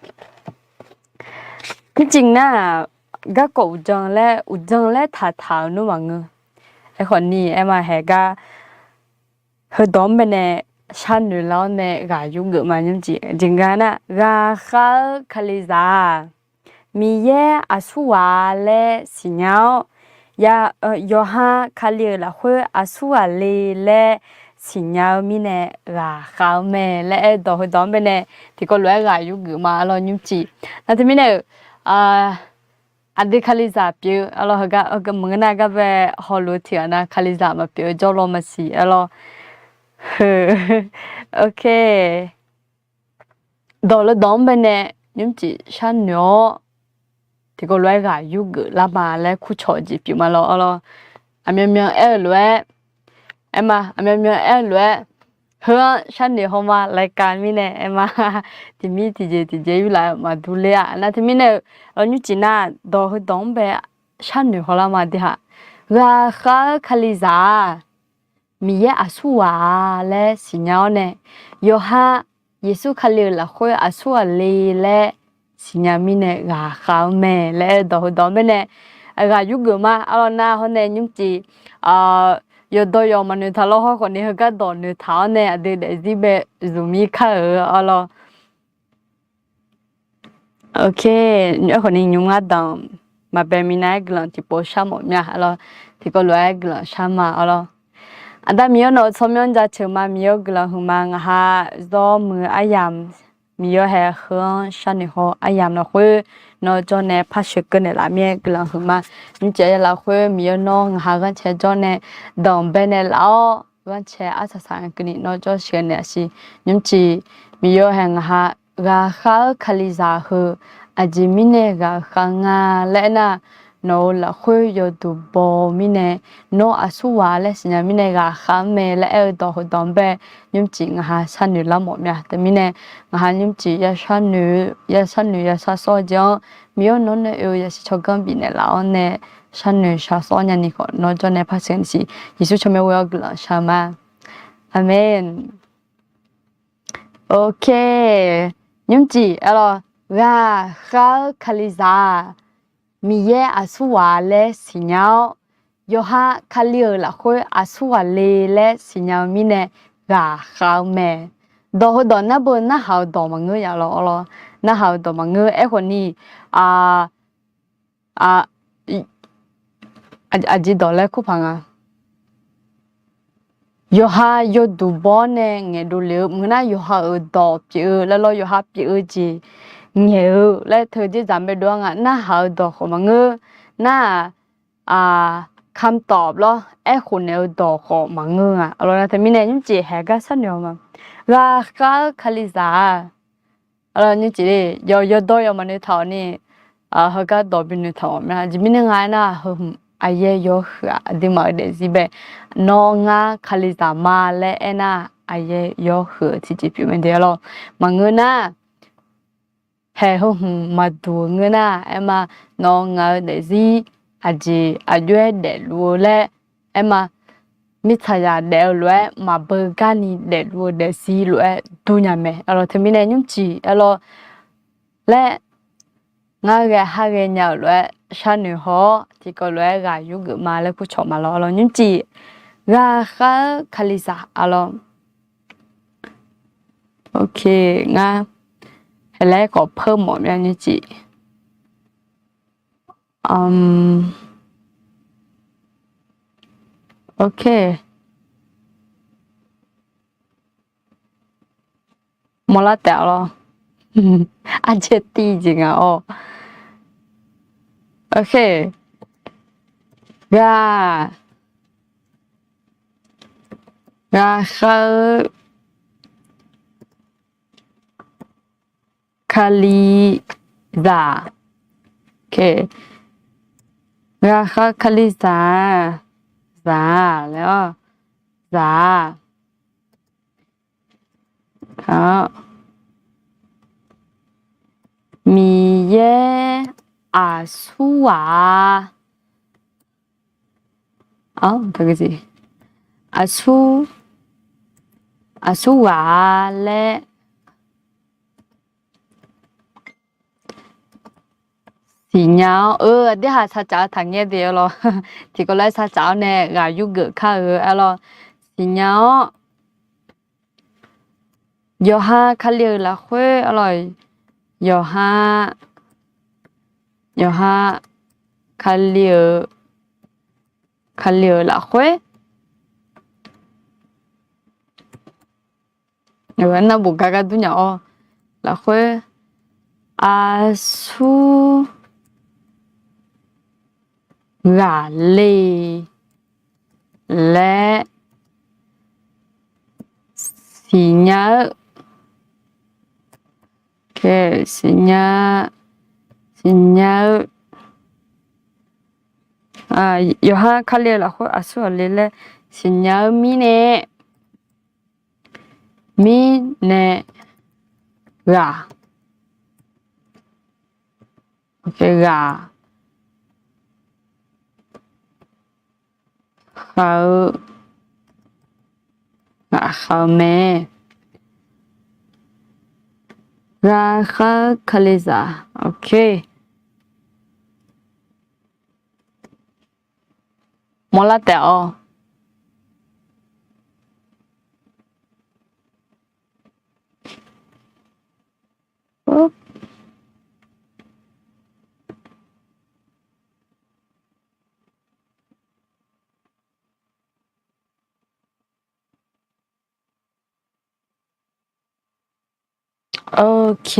Nymrcif nar-aq, garkawv uqdzan laer, uqdzan laer taqtaq-euq nmr maqngeur. Aerkhawfni aerma haeq gar heudawq-anr bae nae sharnoeq lar-awr nae ghaq yurgeuf ma nymrcif jeq nga nar, ghaqkhav-eu Kalizaq-aq, Miqyaer aqsurghaq laer siqnya-awr, yawqha Kali-euq lafkhoer aqsurghaq le laer siqnya-eu mirnae ghaqkhav-eu mae laer aer-eu dawq heudawq-anr bae nae tiqkawv lof-aer ghaq yurgeuf ma aerlawr nymrcif. Nar teumirnae-euq, aqdui Kalizaq pyeuf-eu aerlawr, heugar maqngeur nar gar bae hawluf-eu tiq ghaq nav Kalizaq maqpyeuf-eu jawrlaw maqsiq aerlawr. Ok. Dawq heudawq-anr bae nae nymrcif sharnoeq-awr tiqkawv lof-aer ghaq yurgeuf lar ma laer kurcawq jeq pyeuf ma lawr aerlawr. Aqmyanmyan aer-eu lof-aer, aerma, aqmyanmyan aer-eu lof-aer, heu-anr sharnoeq haw ma laer ka mirnae aerma, tiqmir tiqjeq tiqjeq yurlaf-eu maqdur ler-a. Nar teumirnae-euq nymrcif nar dawq heudawq-anr bae sharnoeq haw lar ma de haq. Ghaqkhav-eu Kalizaq-aq, Miqyaer aqsurghaq-a laer siqnya-awr nae, yawqha Yeqsur Kali-euq lafkhoer aqsurghaq le laer siqnya mirnae ghaqkhav-eu mae laer aer-eu dawq heudawq-anr bae nae ghaq yurgeuf ma aerlawr. Nar hawr nae nymrcif yawqdawq yawq maqnoeq taq lawr, hawrkhawf ni heugar dawq noeq taq-awr nae aqdui daefzir bae zmqmir kar-euq aerlawr. Ok, aerkhawf ni nymr ngar danq maqbae minav-aer guiqlanq tiqpov shar mawf mya aerlawr, tiqkawv lof-aer guiqlanq shar ma aerlawr. Aqda Miqyaer nawq-eu tsawrmyanr jaceuq ma, Miqyaer-eu guiqlanq huiqma, ngaq ha zawr muiq-eu aryamq, Miqyaer hae heu-anr sharnoeq haw aryamq lafkhoer nawr jawr nae par sheuqkeuv naeqlaf mir-aer guiqlanq huiqma. Nymrcif aryamq lafkhoer Miqyaer nawr ngaq ha ghanrcae jawr nae danqbae naeqlaf-awr, ghanrcae arsaq saq-eu keuvni nawr jawr sheuqghae naeqlaf siq. Nymrcif Miqyaer hae ngaq ha ghaqkhav-eu Kalizaq heu aqjeq mirnae ghaqkhav nga laer aernar, nawq-euq lafkhoer yawduq baw-eu mirnae, nawr aqsurghaq laer siqnya mirnae ghaqkhav-anr mae laer aer-eu dawq heudawq-anr bae nymrcif ngaq ha sharnoeq lar mawf mya. Teumirnae ngaq ha nymrcif ya sharnoeq ya sharnoeq ya shar sawr-eu jeq-anr, Miqyaer nawr nae oe-eu yasiq tsawrganr bifnaeq laf-awr nae sharnoeq shar sawr nyani khawf nawr jawr nae par sheuqghae naeqlaf siq. Yeqsur tsawrmyanr ghoe-awr guiqlanq shar ma. Aqmeq. Ok. Nymrcif aerlawr, ghaqkhav-eu Kalizaq-aq, Miqyaer aqsurghaq laer siqnya-awr, yawqha Kali-euq lafkhoer aqsurghaq le laer siqnya-eu mirnae ghaqkhav-eu mae. Dawq heudawq nar beu narhaq-eu dawq maqngeur ya lawr aerlawr, narhaq-eu dawq maqngeur. Aerkhawf ni, aq, aqjeq dawq laer kur paq nga. Yawqha yawduq baw-awr nae ngaeqdov lef-eu maqngeur nar, yawqha-euq dawq pyeuf-eu laer lawr, yawqha pyeuf-eu jeq ngaeq-eu laer teu dzerdzaq baedov-a nga. Narhaq-eu dawq khawf maqngeur. Nar-aq, kamtawf lawr, aerkhof naeq-eu dawq khawf maqngeur nga. Aqlawq na teumirnae nymrcif haeq gar sharnoeq-awq ma. Ghaqkhav-eu Kalizaq-aq, nymrcif le, yawqdawr yawq maqnoeq taq-awq ni, heugar dawq binoeq taq-awq ma. Aqjeq mirnae nga aernar, heu hmq aqyaer yawhuiq-aq, aqduimaf-euq daefzir bae, nawr ngar Kalizaq ma laer aernar, aqyaer yawhuiq-eu tiqjeq pyeuf mae de lawr. Maqngeur nar, haeq heu hmq maqduq-eu ngeur nar, aerma, nawr ngaq-euq daefzir aqjeq aqjox-aer daefluf-eu laer, aerma, mirtsaqzaq daef-eu lof-aer maqbeu garni daefluf-eu daefzir lof-aer dur nya mae. Aqlawq teumirnae nymrcif aerlawr laer, ngar ghae har ghae nya-euq lof-aer sharnoeq haw-awr tiqkawv lof-aer ghaq yurgeuf ma laer kurcawq ma lawr. Aqlawq nymrcif ghaqkhav-eu Kalizaq aqlawq. Ok, ngar haeq laer khawf peur mawf mya nymrcif. Ok. Mawrlar taef-a lawr. Arjaev tiv jeq nga-awr. Ok. Ghaq. Ghaqkhav-eu kalizaq. Ghaqkhav kalizaq-aq, zaq laer-awr, zaq. Miqyaer aqsurghaq-a, aqsur, aqsurghaq-a laer siqnya-awr, eu, aqdirhaq saqcaf-eu taqngaer de-a lawr. Tiqkawv lof-aer saqcaf-awr nae ghaq yurgeuf kar-eu-a lawr. Siqnya-awr, yawqha Kali-euq lafkhoer-a lawr, yawqha, yawqha Kali-euq, Kali-euq lafkhoer nar bof gar gar dur nya-awr, lafkhoer aqsur ghaqle laer siqnya-eu, siqnya, siqnya-eu, yawqha Kali-euq lafkhoer aqsur ghaqle laer siqnya-eu mirnae, mirnae ghaq, ghaq khav-eu, ghaq khav-eu mae. Ghaq khav-eu kalizaq, ok. Mawrlar taef-awq. Ok.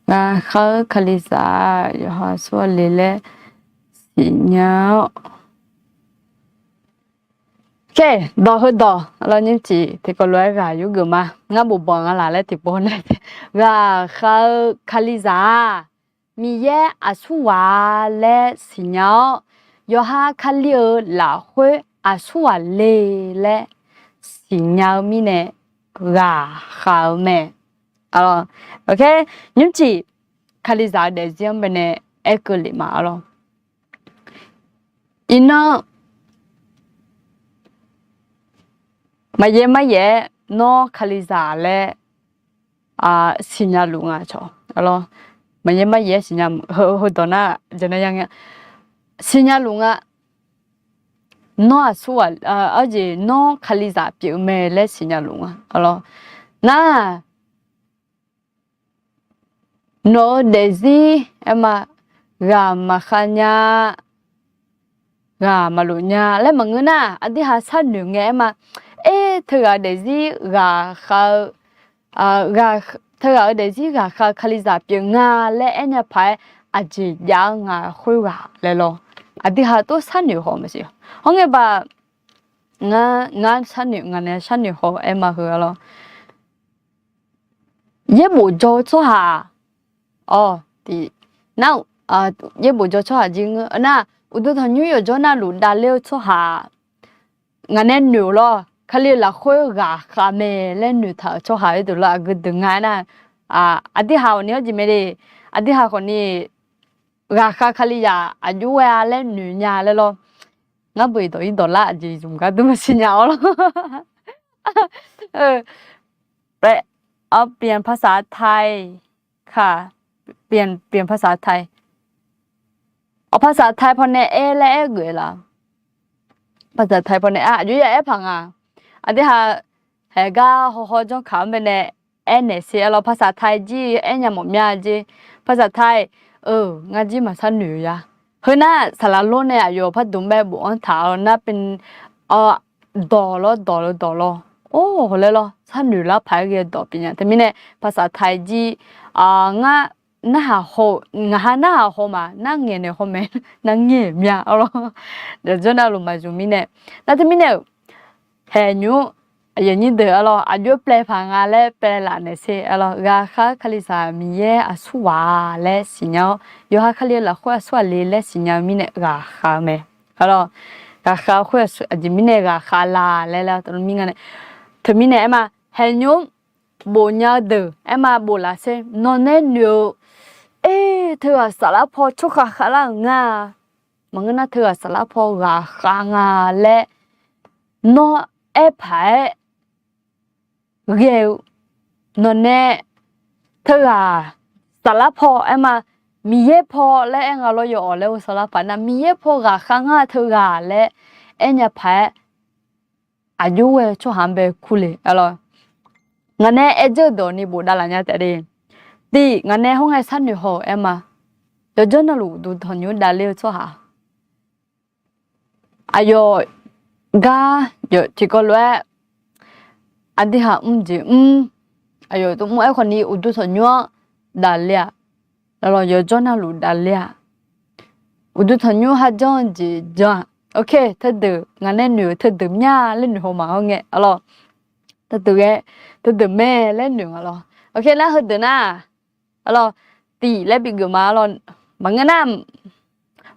Ghaq khav-eu kalizaq-aq, yawqha aqsur ghaqle laer siqnya-awr, dawq heudawq lawr nymrcif tiqkawv lof-aer ghaq yurgeuf ma. Ngar bof banq nga laq laer tiqpov nae, ghaq khav-eu kalizaq-aq, Miqyaer aqsur ghaq-a laer siqnya-awr, yawqha Kali-euq lafkhoer aqsur ghaqle laer siqnya-eu mirnae ghaq khav-eu mae. Nymrcif kalizaq-eu daefzir-anr baenae aerkeuv lef ma-a lawr. Iqnan maqyaer maryaer-aer nawr kalizaq laer siqnya luf nga cawq. Maqyaer maryaer-aer siqnya, heudawq nar, siqnya luf nga. Nawr aqsur ghaq, arjeq nawr kalizaq pyeuf mae laer siqnya luf nga. Nar, nawq-eu daefzir aerma, ghaq maqkhav nya, ghaq maqlof nya laer maqngeur nar, aqdirhaq sharnoeq ngae aerma, aer, teughaq daefzir ghaq khav-eu, teughaq-euq daefzir ghaq khav-eu kalizaq pyeuf nga laer aernya paq-aer aqjeq jav-eu nga khoerghaq laer lawr. Aqdirhaq tov sharnoeq haw maqsiq. Hawr ngae baq, ngar, ngar sharnoeq, ngaq nae sharnoeq haw-eu aerma heu-a lawr. Yaerbof jawr-eu tsawrhaq, awq, nar, yaerbof jawr tsawrhaq jir ngeur nar, uqduq tanqnymr yawqjawr navluf davler-eu tsawrhaq, ngaq nae noeq lawr, Kali-euq lafkhoer ghaq khav mae laer noeqtaq-euq tsawrhaq-aer deuq lawr, aqgeu deuq nga aernar, aqdirhaq khawfni hawrjeq mae le, aqdirhaq khawfni ghaq khav kalizaq aqjox ghae-a laer noeq nya laer lawr. Ngar beu-iq dawq-ir dawqlar aqjeq zmq gar dur maqsiq nya-awr lawr. เอาเปลี่ยนภาษาไทยค่ะ เปลี่ยน เปลี่ยนภาษาไทย awq, ภาษาไทย pawnae aer laer aer geuf laf. ภาษาไทย pawnae aer, aqjox ya aer paq nga. Aqdirhaq, haeq gar hawhaw janrkaq-anr baenae aernaeq sher-a lawr, ภาษาไทย jir aer nya mawf mya jeq. ภาษาไทย-eu, ngar jir maqsharnoeq ya. Heu nar saqlaq lor nae aqyawf pardmq bae bofanr taq-awr nar, dawq lawr, dawq lawr, dawq lawr. Or, laer lawr, sharnoeq lar paq-aer ghae dawq pyeuf nya. Teumirnae ภาษาไทย jir, ngar narhaq haw, ngaq ha narhaq haw ma, nar ngaeq naeq haw mae, nar ngaeq mya arlawr. Yawqjawr navluf maqzmq mirnae, nar teumirnae-euq haeq nymr, aqyuif aqnyir deuq arlawr, aqjox-aer pyaeq paq nga laer pyaeq laf naeq sher arlawr. Ghaqkhav-eu Kalizaq Miqyaer aqsur ghaq laer siqnya-awr, yawqha Kali-eu lafkhoer aqsur ghaq le laer siqnya-eu mirnae ghaqkhav-eu mae arlawr. Ghaqkhav khoer aqjeq mirnae ghaqkhav la laer laer teulof mir nga nae, teumirnae aerma, haeq nymr bof nya-eu deuq aerma bof laf sher. Nawqnae noeq-eu, er, teughaq saflar paw tsawrkhav khavlar-euq nga. Maqngeur nar teughaq saflar paw ghaqkhav nga laer nawr aer paq-aer ghae-eu, nawqnae teughaq saflar paw aerma, Miqyaer paw laer aer nga lawr, yawawq laer ghovshaw lar paq nar Miqyaer paw ghaqkhav ngar teughaq laer aernya paq-aer, aqjox ghae-eu tsawrhaq-anr bae kur le arlawr. Ngaq nae aer dzeur-eu dawq ni bofdav laf nya taef le. Tiq, ngaq nae hawr ngae sharnoeq haw-euq aerma, yawqjawr navluf uqduq tanqnymr davler-eu tsawrhaq aqyawf gar yawf tiqkawv lof-aer aqdui haq mr jeq mr, aqyawf tov mr aerkhawf ni uqduq tanqnymr-anr davler-aq, lawlawq yawqjawr navluf davler-aq, uqduq tanqnymr kharjanr jeq jan-aq, ok, teudeuq ngaq nae noeq-euq teudeuq mya laer noeq haw ma hawr ngae arlawr. Teudeuq ghae, teudeuq mae laer noeq nga lawr. Ok, nar heudeuq nar arlawr, tiq laer bigeuf ma arlawr. Maqngeur nar,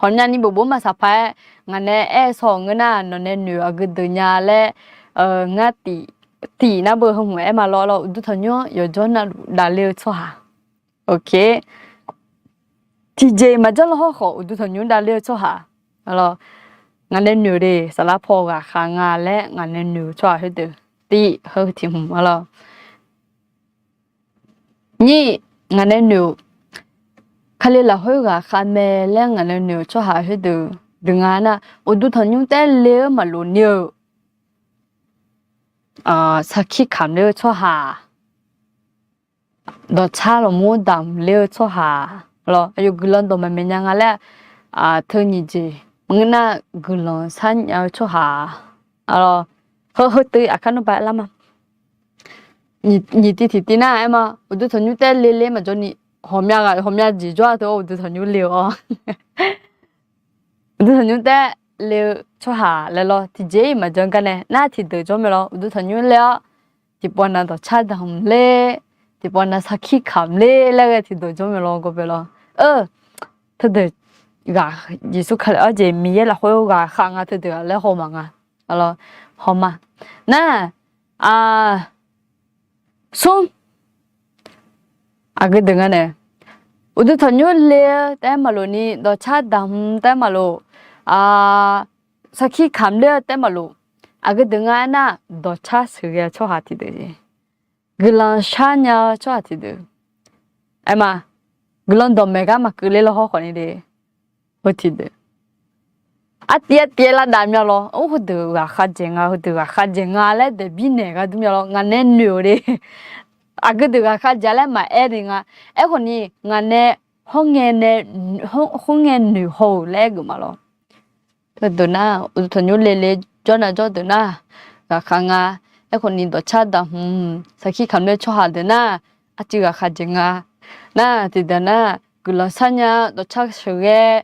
hawqmyani bof bof maqsaq paq-aer ngaq nae aer-eu saw-awq ngeur nar, nawqnae noeq-eu aqgeu deuq nya laer, ngar tiq, tiq nar beu heu hmq aer ma lawr arlawr, uqduq tanqnymr-anr yawqjawr navluf davler-eu tsawrhaq. Ok. Tiqjeq-iq maqjanr lawr hawrkhawf uqduq tanqnymr davler-eu tsawrhaq. Arlawr, ngaq nae noeq le, saflar paw ghaqkhav nga laer ngaq nae noeq-eu tsawrhaq khoerdeuq. Tiq, heu tiq hmq arlawr. Nyiq, ngaq nae noeq-eu Kali lafkhoer ghaqkhav mae laer ngaq nae noeq-eu tsawrhaq khoerdeuq deuq nga nar, uqduq tanqnymr taef le-eu maqlof ni-eu sarkir kamq ler-eu tsawrhaq, dawqtsar lawqmur damq ler-eu tsawrhaq, lawr, aqyawf guiqlanq dawq maqmaeq nya nga laer, teu nyiq jeq maqngeur nar guiqlanq sharnya-eu tsawrhaq, lawr, heu heu teu aqkar nawr ba lar ma. Nyiq tiv tiq tiv nar aer ma, uqduq tanqnymr taef le le maqjawr ni, hawqmya ghaq hawqmya jeq jawr-a teu-awr uqduq tanqnymr le-eu-awr uqduq tanqnymr taef le-eu tsawrhaq laer lawr, tiqjeq-iq maqjan gar nae nar tiqdeuq jawr mae lawr, uqduq tanqnymr le-awr tiqpov nav dawqtsar damq ler, tiqpov nav sarkir kamq ler laer ghae tiqdeuq jawr mae lawr, gawbae lawr. Teudeuq ghaq, Yeqsur Kali-anr jeq Miqyaer lafkhoer ghaqkhav nga teudeuq-aq laer haw ma nga. Lawr, haw ma. Nar, smr, aqgeu deuq nga nae, uqduq tanqnymr le-eu taef maqlof ni, dawqtsar damq taef maqlof, sarkir kamq ler-eu taef maqlof, aqgeu deuq nga aernar, dawqtsar sheuqghae tsawrhaq tiqdeuq jeq, guiqlanq sharnya-eu tsawrhaq tiqdeuq, aer ma, guiqlanq dawqmaeq gar maqkeuv ler lawr hawrkhawf ni de, heu tiqdeuq, artiv artiv-aer lar dav mya lawr, or heudeuq ghaqkhav dzaeq nga, heudeuq ghaqkhav dzaeq nga laer daeq birnaeq gharduq mya lawr, ngaq nae noeq-eu de. Aqgeu deuq ghaqkhav dzaeq laer maqaer ni nga. Aerkhawf ni ngaq nae hawr ngae nae, hawr ngae noeq haw-euq laer aer geuf ma lawr. Teudeuq nar, uqduq tanqnymr le le jawr nav jawr deuq nar, ghaqkhav nga. Aerkhawf ni dawqtsar damq hmq sarkir kamq ler tsawrhaq deuq nar, artiv ghaqkhav dzaeq nga. Nar tiqdeuq nar, guiqlanq sharnya, dawqtsar sheuqghae,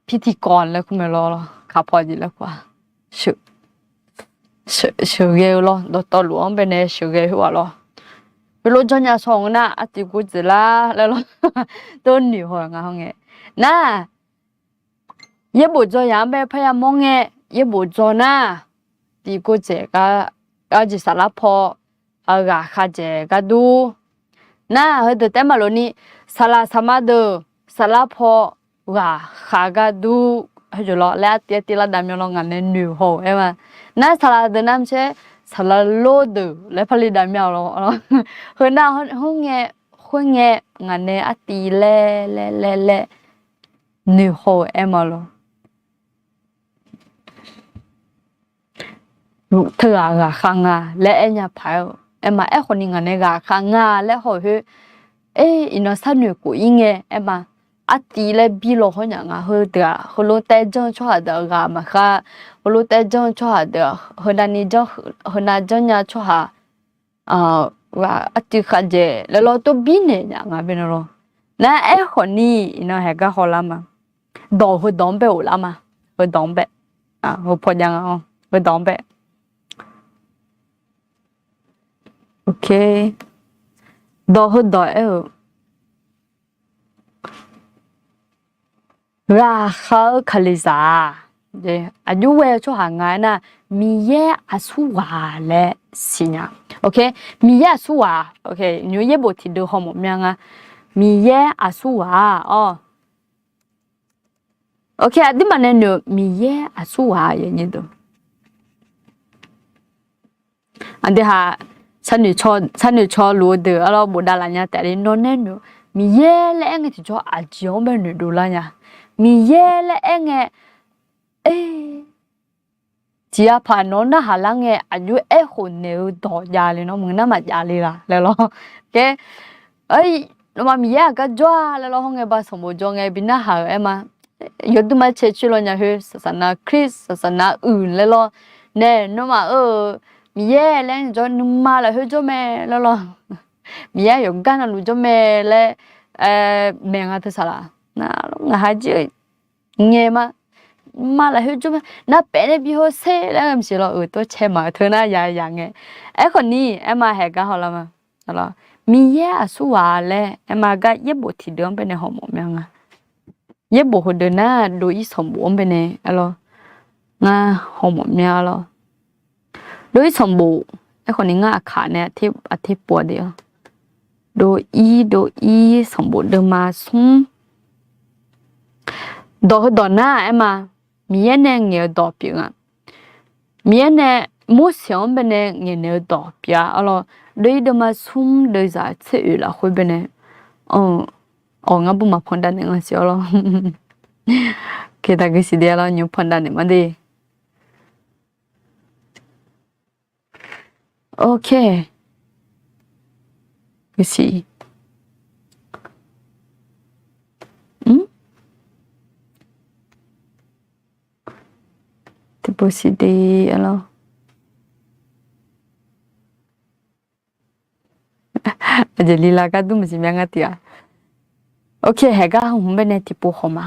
pirtiqkawv laer kur mae lawr, kaqpaw jeq laer kur-a, sheuqghae-eu lawr, dawqtawvluf-anr baenae sheuqghae khoerghaq lawr, heulof janrnya shaw ngeur nar artiv gor dzaeq lar laer lawr, tov noeq haw nga hawr ngae. Nar, yaerbof dzaw yaq-anr bae parya mawr ngae, yaerbof dzaw nar, tiqgor dzaeq gar jeq saflar paw ghaqkhav dzaeq gardur. Nar heudeuq taef maqlof ni, saqlaq saqma deuq saflar paw ghaqkhav gardur. Heu jeuq lawr laer artiv artiv lar dav mya lawr, ngaq nae noeq haw-euq aer ma. Nar saqlaq deuq nar maqtser, saqlaq lor deuq laer parli dav mya lawr. Heu nar, khoerngae, khoerngae ngaq nae artiv laer laer laer laer noeq haw-euq aer ma lawr. Teughaq ghaqkhav nga laer aernya paq-aer-eu aer ma. Aerkhawf ni ngaq nae ghaqkhav nga laer haw-euq khoer, er, iqnan sharnoeq khof-ir ngae aer ma. Artiv laer bir law hawr nya nga. Heudeuq-aq heulof taef janr-eu tsawrhaq deuq-aq ghaq maqkhav. Heulof taef janr-eu tsawrhaq deuq-aq heunav ni janr, heunav janrnya tsawrhaq ghaq arcuiv khavdzaeq laer lawr tov birnaeq nya nga bae nar lawr. Nar aerkhawf ni iqnan haeq gar hawlar ma. Dawq heudawq-anr bae ghoflar ma. Heudawq-anr bae, heupawjav nga-awr heudawq-anr bae. Dawq heudawq aer-eu, ghaqkhav-eu Kalizaq-aq, aqjox ghae-eu tsawrhaq nga aernar, Miqyaer aqsurghaq laer siqnya. Miqyaer aqsurghaq, nymr yaerbof tiqdeuv hawmawf mya nga. Miqyaer aqsurghaq-awr, aqduimaf nae noeq-eu Miqyaer aqsurghaq aqdui haq, sharnoeq caw luf-eu deuq arlawr bofdav laf nya taef le. Nawr nae noeq-eu Miqyaer laer aer ngae tiqjawr aqjeq-anr bae noeqdov lar nya. Miqyaer laer aer ngae, e, tiqyav paq nawq-anr narhaq lar ngae aqjox aerkhof naeq-eu dawq jav le nawr maqngeur nar maqjav le laq laer lawr. Nawmaf Miqyaer aqgar jawr-a laer lawr hawr ngae ba sanqbof jawr ngae bi narhaq-euq aer ma. Yawduima cae coer law nya khoer saqsaq nav Khrist saqsaq nav uiq laer lawr. Nae nawmaf-euq Miqyaer laer jawr nuima lafkhoer jawr mae laer lawr. Miqyaer yawqgar navluf jawr mae laer maeq nga teu saqlaq. Nar lawr ngaq ha jir-eu ngae ma, nuima lafkhoer jawr mae, nar paef nae bi hawsher laer maqsiq lawr-euq tov cae maq-eu teu nar ya ya ngae. Aerkhawf ni aer ma haeq gar hawlar ma. Miqyaer aqsurghaq laer aer ma gar yaerbof tiqdeuv-anr bae nae hawmawf mya nga. Yaerbof heudeuq nar dov-ir sanqbof-anr bae nae aer lawr, ngar hawmawf mya lawr. Dov-ir sanqbof, aerkhawf ni ngar aqkaq nae aqter pov-a de-awr, dov-ir dov-ir sanqbof deuvma smr. Dawq heudawq nar aer ma, Miqyaer nae ngaeq-eu dawq pyeuf nga. Miqyaer nae Morseq-anr bae nae ngaeqnaeq-eu dawq pyeuf-a arlawr. Dov-ir deuvma smr deuvzaq tser oeq lafkhoer bae nae, awq, ngar bur maqpan davnaeq nga siq arlawr. Taqguv siq de arlawr, nymr pan davnaeq ma de. Ok. Gusiq. Tiqpov siq de arlawr. Aqjeq li la gar dur maqsiq mya ngar tiq-aq. Ok, haeq gar hmq bae nae tiqpov khawf ma.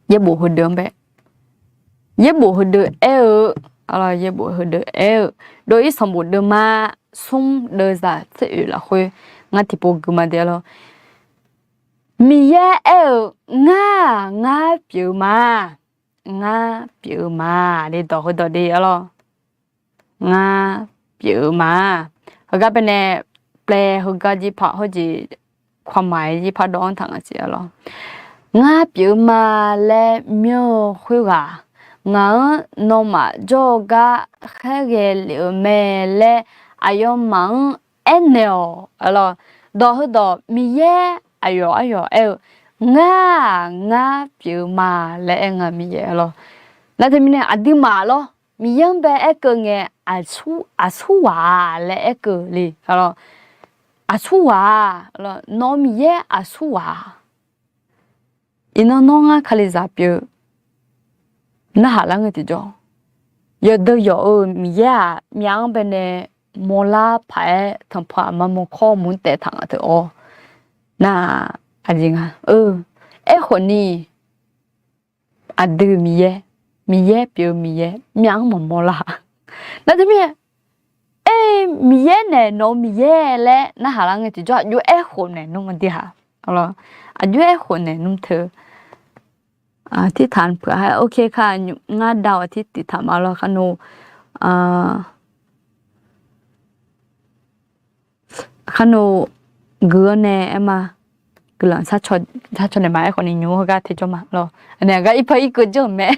Yaerbof heudeuq-anr bae, yaerbof heudeuq aer-eu, yaerbof heudeuq aer-eu, dov-ir sanqbof deuvma smr deuvzaq tser oeq lafkhoer ngar tiqpov gui ma de arlawr. Miqyaer aer-eu, ngar-aq ngar pyeuf-eu ma. Ngar pyeuf-eu ma. Le dawq heudawq de arlawr. Ngar pyeuf-eu ma. Heugar bae nae แปล heugar jir par hawrjeq ความหมาย jir par dawv-anr taq nga siq arlawr. Ngar pyeuf-eu ma laer myanr-eu khoerghaq, ngaq-anr nawmaf jawr-eu gar khaerghae lef-eu mae laer aqyawfmaf-anr aernaeq-awq arlawr. Dawq heudawq Miqyaer aqyawf aryawf aer-eu, ngar-aq ngar pyeuf-eu ma laer aer nga Miqyaer arlawr. Nar teumirnae aqduimaf lawr, Miqyaer-anr bae aerkeuv ngae, aqsur ghaq-a laer aerkeuv le arlawr. Aqsur ghaq-a, nawq-eu Miqyaer aqsur ghaq-a. Iqnan nawr ngar Kalizaq pyeuf narhaq lar ngae tiqjawr, yawqdeuq yawq-eu Miqyaer-aq myav-anr bae nae mawrlar paq-aer tanqpanq aqma mawrkawr mur taef taq nga teu-awr, nar-aq aqjeq nga-eu. Aerkhawf ni aqdui Miqyaer, Miqyaer pyeuf-eu Miqyaer myav-anr maqmawr lar. Nar teumirnae, e, Miqyaer nae nawq-eu Miqyaer laer narhaq lar ngae tiqjawr aqjox-aer khof naeq nmr-a de-aq. Aqjox-aer khof naeq nmr teu. Tirtaq peuq-a, ok ka, ngar dav-awq tirtaq ma lawr kharnoeq, kharnoeq guiq-awr nae aer ma. Guiqlanq sharcaw naeq ma. Aerkhawf ni nymr heugar teu jawr ma lawr. Aqnaeq gar irpar irkeuv janr-euq mae.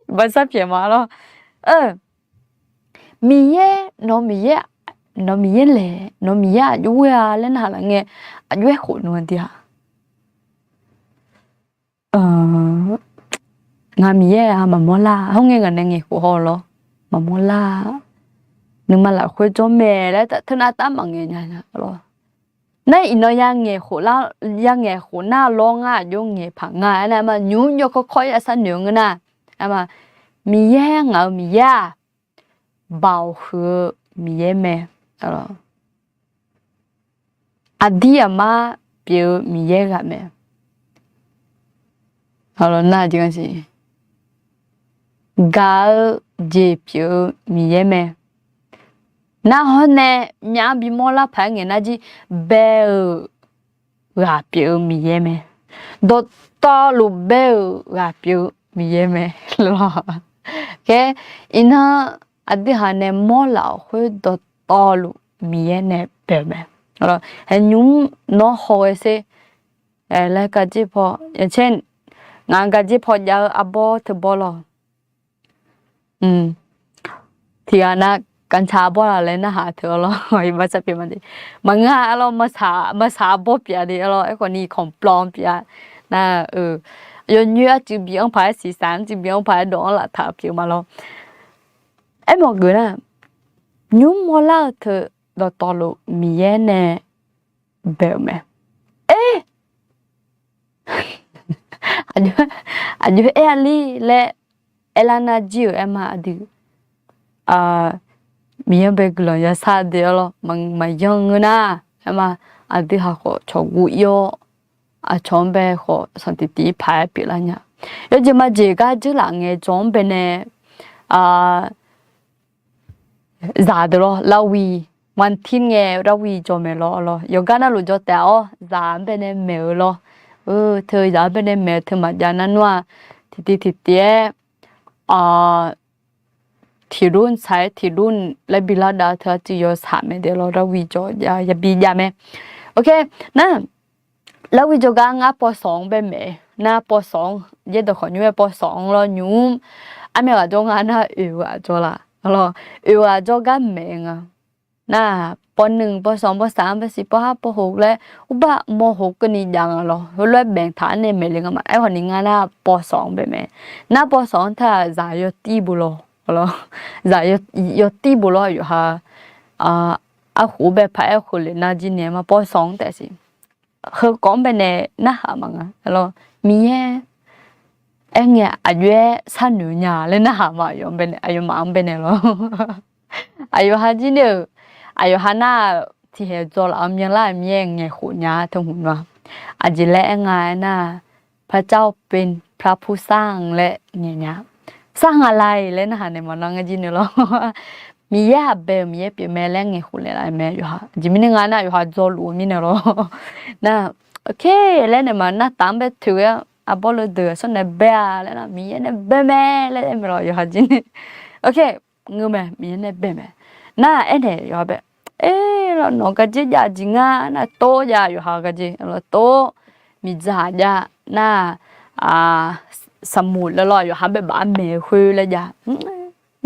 Iqbax sharpyaeq ma lawr. Miqyaer nawq-eu Miqyaer, nawq-eu Miqyaer laeq, nawq-eu Miqyaer aqjox ghoer-a laer narhaq laf ngae, aqjox-aer khof nmr-a de-aq. Ngaq Miqyaer-aq maqmawr lar, hawr ngae ngaq nae ngaeqkhof haw lawr, maqmawr lar. Nuima lafkhoer jawr mae laer teunav tav maqngaeq nya lawr. Nar iqnan yangaeq khof lar, yangaeq khof nar lawr ngar aqjox ngaeq paq nga aernar ma, nymq-mr jawr kawrkawr-ir asar noeq-eu ngeur nar, aer ma, Miqyaer ngaq-eu Miqyaer-aq, Baoq huiq-eu Miqyaer mae. aqdir aqmar pyeuf-eu Miqyaer ghaq mae. Nar, gaq-eu jeq pyeuf-eu Miqyaer mae. Narhawr nae myav bimawr lar paq-aer ngaeq nar jir, bae-euq ghaq pyeuf-eu Miqyaer mae. Dawqtawvluf bae-euq ghaq pyeuf-eu Miqyaer mae lawr. Khaer, iqnan aqdui haq nae mawrlaf-awq khoer dawqtawvluf Miqyaer nae bae-eu mae. Hae nymr nawr hawghae sher laer garjer paw, yaqtser ngaq-anr garjer paw jav-eu arbawr teubawr lawr. Tiqghaq nav กัญชา arbawr laf laer narhaq teu-awr lawr, iqbax sar pyeuf ma de. Maqngeur-a lawr, maqsaq arbawr pyeuf-a de lawr, aerkhawf ni khanqplawv pyeuf-a. Nar-eu, yawnyoer arcuiv bi-anr paq-aer siqsaq, arcuiv bi-anr paq-aer dawq-anr laftaq pyeuf ma lawr. Aermawf geuf nar, nymr mawrlar-eu teu dawqtawvluf Miqyaer nae bae-euq mae. Aqjox aer-a li laer aerlar nar jir-euq aer ma aqdui. Miqyaer bae guiqlanq yashar de-awr lawr, maqyanr ngeur nar aer ma, aqdui haq khawf cawqguv ir-awr, aqcawq-anr bae khawf sanqtiq tiq ir paq-aer pyeuflar nya. Yawjeq majeq gar dzeurlaf ngaejawr-anr bae nae zaq deuq lawr, larwi, mantir ngae larwi jawr maeq lawr lawr, yawqgar navluf jawr taef-awr zaq-anr bae nae maeq-eu lawr. Teu zaq-anr bae nae maeq-eu teu maqjav nar nmr-aq, tiqtiv tiqtiv-aer tiqlur saq-aer tiqlur laer bi lar dav-eu teu arcuiv yawshaq mae de lawr, larwi jawr yabi jav mae. Nar, larwi jawrgar ngar ป.สอง-anr bae maeq, nar ป.สอง-anr, yaerdawq khawf nymr-aer ป.สอง-anr lawr nymr-mr, armyav ghaq jawr nga nar oeq ghaq jawr laf, oeq ghaq jawrgar maeq nga. Nar ป.หนึ่ง ป.สอง ป.สาม ป.สี่ ป.ห้า ป.หก laer urbar mawr hoq keuvni jav nga lawr, heulof-aer baeq taq-anr nae maeq le nga ma. Aerkhawf ni ngar nar ป.สอง-anr bae maeq. Nar ป.สอง-anr taq-aq zaq yawtir bu lawr, zaq yawtir bu lawr, yawqha arkhof bae paq-aer khoeq le nar jir naeq ma ป.สอง-anr taef siq. Heukawv-anr bae nae narhaq maqnga lawr, Miqyaer aerngae aqjox-aer sharnoeq nya laer narhaq ma, aqyawf-anr bae nae, aqyawfmaf-anr bae nae lawr. Aqyawf ha jir nae-euq, aqyawf ha nar-aq tiqhaeq dzaw laf-awr myanlar-euq Miqyaer ngaeqkhof nya teu hmq nar, aqjeq laer aer nga aernar, พระเจ้าเป็นพระผู้สร้าง laer ngaeq nya. Sarhaq laf-iq laer narhaq naeq maqnar ngar jir nae lawr. Miqyaer haq bae-euq Miqyaer pyeuf mae laer ngaeqkhof naeqlaf mae yawqha. Aqjeq mirnae nga nar yawqha dzaw luf-eu mirnae lawr. Nar, ok laer naeq ma nar taf-anr bae toeq-aer arbawr le deuq aqsur nae bae-a laer nar Miqyaer nae bae mae laer aer mae lawr yawqha jir nae. Ok, ngeur mae Miqyaer nae bae mae. Nar aernaeq yawqha bae, e, lawr nawq gaqjer jav jeq ngar nar tov jav yawqha gaqjer lawr tov, miqdzaq jav nar, saqmuq laer lawr yawqha bae baf-aer maeq-eu khoer laer jav.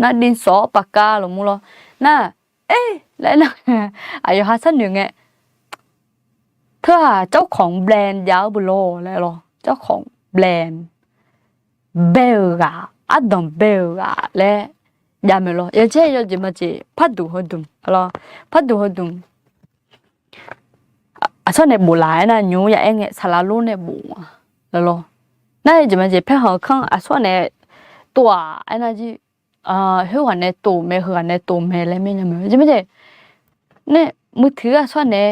Nar ดินสอ ปากกา lawq mur lawr. Nar, e, laer nar, aqyawf ha sharnoeq ngae, teu-aq เจ้าของแบรนด์ jav-eu bu lawr laer lawr เจ้าของแบรนด์ bae-euq ghaq, ardanq bae-euq ghaq laer jav maeq lawr. Yawjeq yawjeq majeq parduq heudmq lawr, parduq heudmq aqsur nae bof laf-aer nar nymr ya aer ngae saqlaq lor nae bof-a lawr. Nar yawjeq majeq paerkhanq kanr aqsur nae tov-aq aernar jir, khoerghaq nae tov mae, heughaq nae tov mae laer mirnya mae. Yawjeq majeq nae มือถือ aqsur nae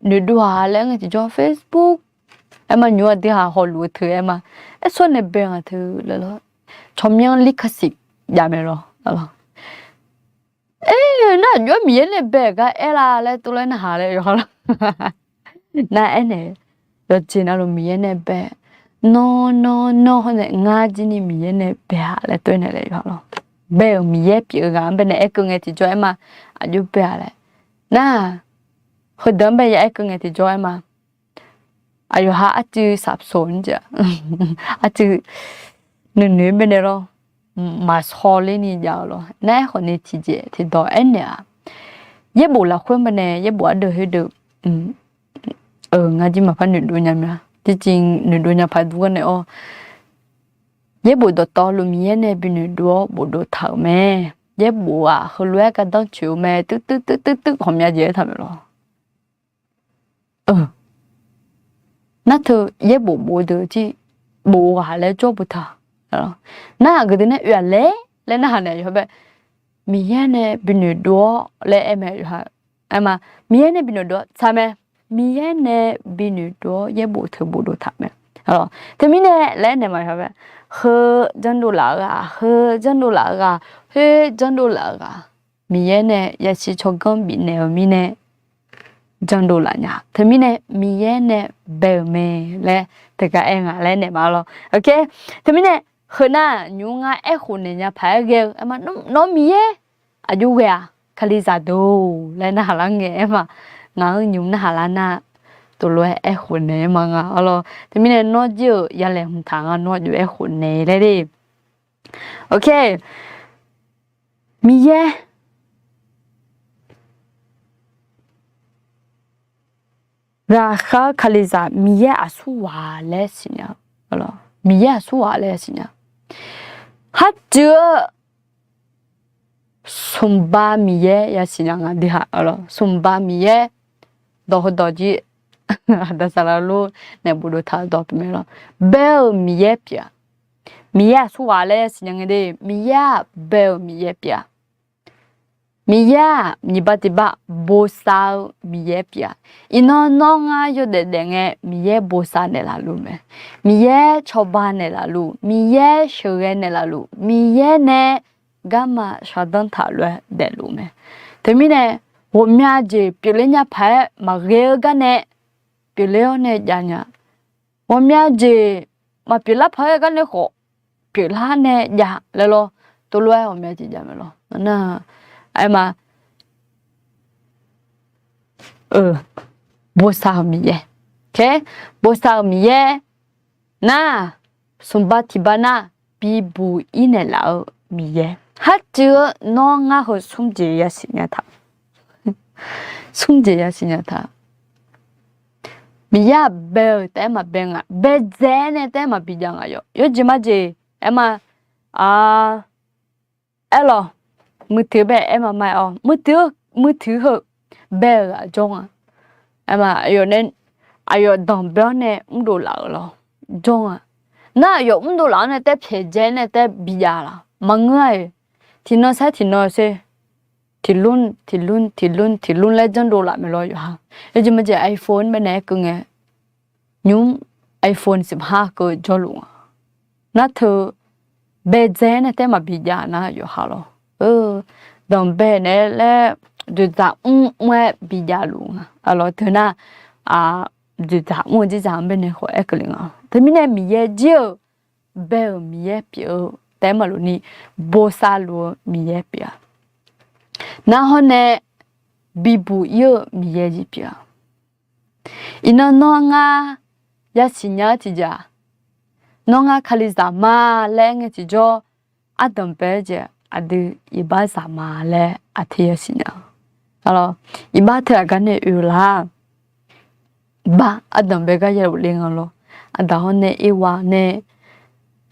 noeqdov-aq laer ngae tiqjawr Facebook aer ma, nymr aqdui haq hawluf-eu teu aer ma, aer sawr nae bae ngaq teu laer lawr, tsawrmyanr ลิขสิทธิ์ jav mae lawr. Aer, nar aqjox-aer Miqyaer nae bae-euq gar aer la laer tov laer narhaq laer yawqha lawr. Nar aernaeq, yawqjeq navluf Miqyaer nae bae, nawr nawr nawr hawr nae ngar jir ni Miqyaer nae bae-a laer tov-aer naeq laer yawqha lawr. Bae-euq Miqyaer pyeuf-eu ghaq-anr bae nae aer keuv ngae tiqjawr aer ma, aqjox bae-a laer. Nar, heudeuq-anr bae ya aer keuv ngae tiqjawr aer ma. Aqyawf ha arcuiv สับสน jeq-a, arcuiv nuinoeq-aer bae nae lawr, maqshawr ler ni jav-eu lawr. Nar aerkhawf ni tiqjeq tiqdawq aernaeq-aq, yaerbof lafkhoer bae nae yaerbof ardeuv khoerdeuv, ngar jir maqpar noeqdov nya mya, jircif noeqdov nya paq dur gar nae-awr, yaerbof dawqtawvluf Miqyaer nae binoeqdov-awr bofdov taq-euq mae. Yaerbof-aq heulof-aer gardanr coeq-eu mae, tuirtuir tuirtuir tuirtuir ghawqmya jeq aertaq maeq lawr. Nar teu yaerbof bof-eu deuq jir bof-eu ghaq laer jawr bu taq. Nar aqgeu deuq nae oe-aq laer laer narhaq naeq yawqha bae Miqyaer nae bi noeqdov-awr laer aer mae yawqha. Aer ma, Miqyaer nae bi noeqdov-awr tsaq mae. Miqyaer nae bi noeqdov-awr yaerbof teubof dov taq mae. Teumirnae laer aernaeq ma yawqha-aer, heu janrdov laf-eu ghaq, heu janrdov laf-eu ghaq, khoer janrdov laf-eu ghaq, Miqyaer nae yashir tsawrganr bifnaeq-eu mirnae janrdov laf nya. Teumirnae Miqyaer nae bae-euq mae laer teugar aer nga laer naeq ma lawr. Teumirnae heu nar nymr ngar aerkhof naeq nya paq-aer ghae-eu aer ma, nawr Miqyaer aqjox ghae-aq, Kalizaq deuq laer narhaq lar ngae aer ma. Ngaq-anr nymr narhaq lar nar, tov lof-aer aerkhof naeq-aer ma nga arlawr. Teumirnae nawr jir-euq yalaeq hmq taq nga, nawr aqjox aerkhof naeq laer de. Miqyaer ghaqkhav-eu Kalizaq Miqyaer aqsurghaq laer siqnya. Miqyaer aqsurghaq laer siqnya. Harcuiv-eu smqba Miqyaer yasiqnya nga dui ha. Smqba Miqyaer dawq heudawq jir aqda saqlaq lor nae bofdov taq-eu dawq pyeuf mae lawr. Bae-euq Miqyaer pyeuf-a. Miqyaer aqsurghaq laer yasiqnya ngae de, Miqyaer-aq bae-euq Miqyaer pyeuf-a. Miqyaer-aq nyiq bar tiq bar bosav-eu Miqyaer pyeuf-a. Iqnan nawr ngar yawdaef daef ngae Miqyaer bosav naeqlaf luf mae. Miqyaer cawba naeqlaf luf, Miqyaer sheuqghae naeqlaf luf, Miqyaer nae garma shawrdanr taq lof-aer daefluf mae. Teumirnae ghawqmya jeq pyeufler nya paq-aer maqghae-eu gar nae pyeufler-awr nae jav nya. Ghawqmya jeq maqpyeuflar paq-aer gar nae khawf pyeuflar nae jav laer lawr. Tov lof-aer ghawqmya jeq jav mae lawr. Nar, aer ma, bosav-euq Miqyaer, bosav-euq Miqyaer nar, smqba tiq bar nar, bibuq ir naeqlaf-eu Miqyaer. Harcuiv-eu nawr ngar heu smr jeq yasiq nya taq. Smr jeq yasiq nya taq. Miqyaer-aq bae-euq taef-aer maqbae nga, baedzae-aer nae taef-aer maqbi jav nga yawf. Yawjeq majeq aer ma, aerlawq, mui tuiq bae aer ma ma-aer-awr, mui tuiq heu bae-euq ghaq jawr nga. Aer ma, aqyawf danqbae-awr nae mrdov laf-euq lawr jawr nga. Nar aqyawf mrdov laf-awr nae taef pyaeqdzae-aer nae taef bi jav laf maqngeur-a. Tiqnan saer tiqnan sher, tiqlmr tiqlmr tiqlmr tiqlmr laer janrdov laf mae lawr yawqha. Yawjeq majeq iPhone baenae aer keuv ngae, nymr iPhone siqpar keuv jawrluf nga. Nar teu baedzae-aer nae taef maqbi jav nar yawqha lawr. Danqbae naeq-aer laer dzoeqdzaq mr mr-aer bi javluf nga. Arlawr teu nar, dzoeqdzaq mr-eu jirzaq-anr baenae khawf aer keuvle nga. Teumirnae Miqyaer jir-euq bae-euq Miqyaer pyeuf-eu taef-aer maqlof ni, bosav luf-eu Miqyaer pyeuf-a. Nar hawr nae bibuq ir-eu Miqyaer jir pyeuf-a. Iqnan nawr ngar yasiq nya-eu tiqjeq-aq, nawr ngar Kalizaq ma laer aer ngae tiqjawr, ardanqbae-aer jeq aqdui iqbaxzaq ma laer aqteu yasiq nya-a. Iqbax teu aqgar nae oe-eu lar, bar ardanqbae gar yaluf le nga lawr. Aqda hawr nae irwa nae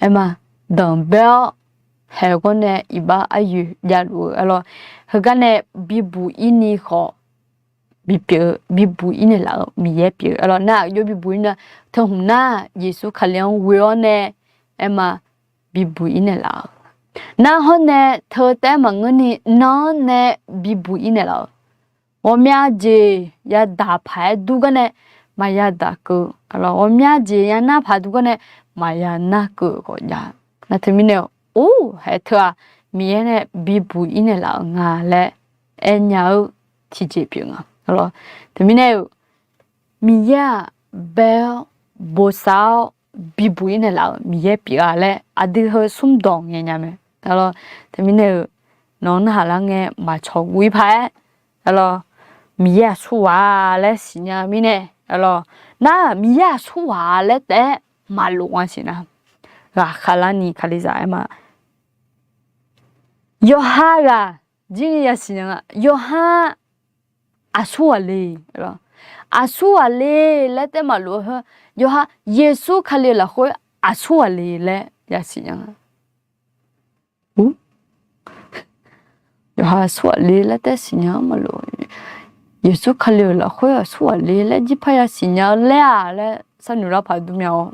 aer ma, danqbae-awr haeq-eu gawr nae iqbax aryoeq javluf-eu arlawr. Heugar nae bibuq ir ni khawf bipyeuf-eu, bibuq ir naeqlaf-eu Miqyaer pyeuf-eu arlawr. Nar aqjox bibuq ir nar, teuhmq nar Yeqsur Kali-anr ghoe-awr nae aer ma, bibuq ir naeqlaf-eu. Nar hawr nae teu taef-aer maqngeur ni nan-anr nae bibuq ir naeqlaf-eu. Ghawqmya jeq yadaq paq-aer dur gar nae maqya daq keuv, ghawqmya jeq yanar paq dur gar nae maqya nar keuv khawf jav. Nar teumirnae or haeq teu-aq, Miqyaer nae bibuq ir naeqlaf-eu nga laer aernya-eu tiqjeq pyeuf nga. Teumirnae-euq Miqyaer-aq bae-awr bosav-awr bibuq ir naeqlaf-euq Miqyaer pyeuf-a laer aqdui heu smrdawq ngae nya mae. Teumirnae-euq nawq-anr narhaq lar ngae maqcawq guv ir paq-aer, Miqyaer aqsurghaq laer siqnya-eu mirnae, nar Miqyaer aqsurghaq laer taef-aer maqlof nga siqnya. Ghaqkhav larni Kalizaq aer ma. Yawqha ghaq jir ni yasiq nya nga. Yawqha aqsurghaq le, aqsurghaq le laer taef maqlof-eu heu, yawqha Yeqsur Kali-euq lafkhoer aqsurghaq le laer yasiq nya nga. Yawqha aqsurghaq le laer taef siqnya-anr maqlof. Yeqsur Kali-euq lafkhoer aqsurghaq le laer jirpar yasiq nya-eu laer-aq laer sharnoeq lar paq dur mya-awr.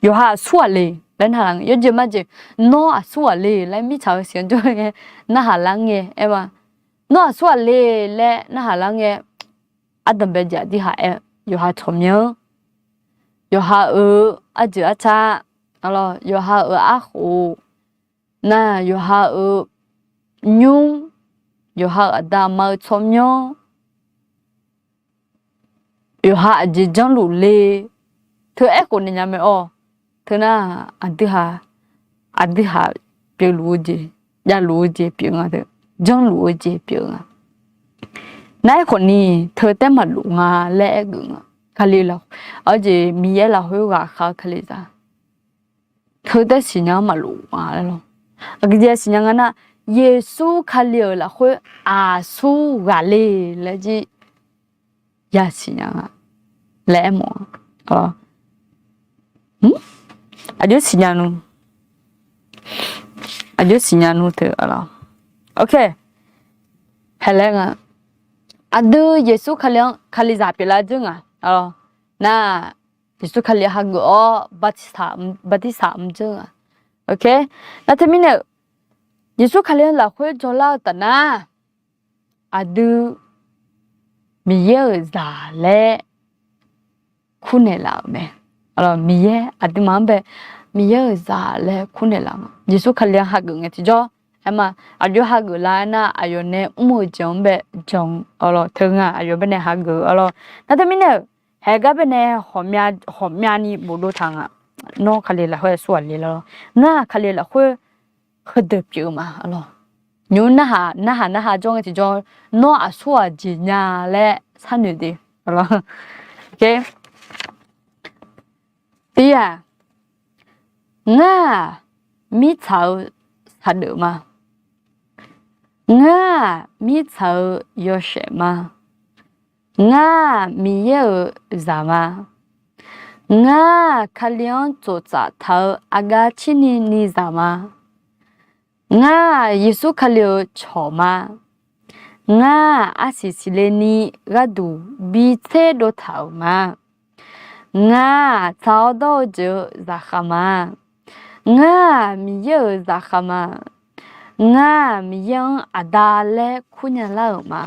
Yawqha aqsurghaq le. laer narhaq lar ngae, yawjeq majeq, nawr aqsur ghaq le laer mirtsaq-euq siqnya jawr-aer ngae narhaq lar ngae aer ma. Nawr aqsur ghaq le laer narhaq lar ngae, ardanqbae jeq aqdui haq aer, yawqha tsawrmyanr, yawqha-euq arjeuq arca, yawqha-euq arkhof, nar yawqha-euq nymr, yawqha-euq aqda aqma-eu tsawrmyanr, yawqha aqjeq janrluf le, teu aerkhof naeq nya mae-awr, teu nar aqdui haq, aqdui haq pyeufluf-eu jeq, javluf-eu jeq pyeuf nga, janrluf-eu jeq pyeuf nga. Nar aerkhawf ni teu taef maqluf nga laer aergeuf nga. Kali laf, aqjeq Miqyaer lafkhoer ghaqkhav-eu Kalizaq, teu taef siqnya-anr maqluf nga laer lawr. Aqjeq siqnya nga nar, Yeqsur Kali-euq lafkhoer aqsur ghaq le laer jir yasiqnya nga laer aermawf-a. Aqjox siqnya nmr, aqjox siqnya nmr teu-a lawr. Ok, haeq laer nga, aqdui Yeqsur Kali-anr Kalizaq pyeuflar dzeur nga. Nar Yeqsur Kali hageuf-awr bartirsaq mr dzeur nga. Ok, nar teumirnae-euq Yeqsur Kali-anr lafkhoer jawrlar-eu taf nar, aqdui Miqyaer-euq zaq laer kurnaeq laf-euq mae. Miqyaer aqduimaf-anr bae Miqyaer-euq zaq laer kurnaeq laf-eu ma. Yeqsur Kali-anr hageuf ngae tiqjawr aer ma. Aqjox hageuf lar aernar, aqyawf nae mr-eu jeq-anr bae jan-eu lawr, teu nga aqyawf bae nae hageuf-eu lawr. Nar teumirnae-euq haeq gar bae nae hawqmyavni bofdov taq nga. Nawr Kali lafkhoer aqsur ghaq le lawr. Ngar Kali lafkhoer heudeuq pyeuf-eu ma lawr. Nymr narhaq narhaq narhaq jawr ngae tiqjawr, nawr aqsur ghaq jeq nya laer sharnoeq de. Tir-aq, ngar-aq mirtsaq-eu saqdeuf ma. Ngar-aq mirtsaq-eu yawshaef ma. Ngar-aq Miqyaer-euq zaq ma. Ngar-aq Kali-anr tsoftsaf taq-eu aqgaf cirni ni zaq ma. Ngar-aq Yeqsur Kali-euq cawq ma. Ngar-aq arsiq siqle ni gharduq bi tserdov taq-euq ma. Ngar-aq tsaq-awr dawr-eu jeq-eu zaqkhav ma. Ngar-aq Miqyaer-euq zaqkhav ma. Ngar-aq Miqyaer-anr aqda laer kurnya lar-euq ma.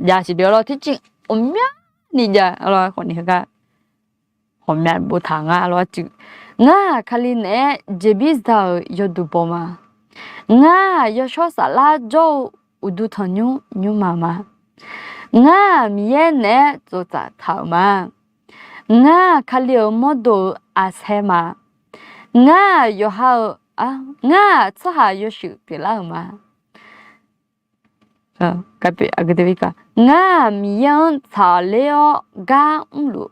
Jav siqdeuq-a lawr, terciv ghawqmyani jav-a lawr, khawfni heugar ghawqmya boftaq nga lawr, arcuiv. Ngar-aq Kali naeq-aer jeqbir za-euq yawduq baw ma. Ngar-aq yawshawr saflar jawr-eu uqduq tanqnymr nymrma ma. Ngar-aq Miqyaer naeq-aer tsoftsaf taq-euq ma. Ngar-aq Kali-euq mawrdo-euq aqsaer ma. Ngar-aq yawqha-euq, ngar-aq tsawrhaq yawshuif pyeuflar-euq ma. Ngar-aq Miqyaer-anr tsaqler-awr gar mrluf,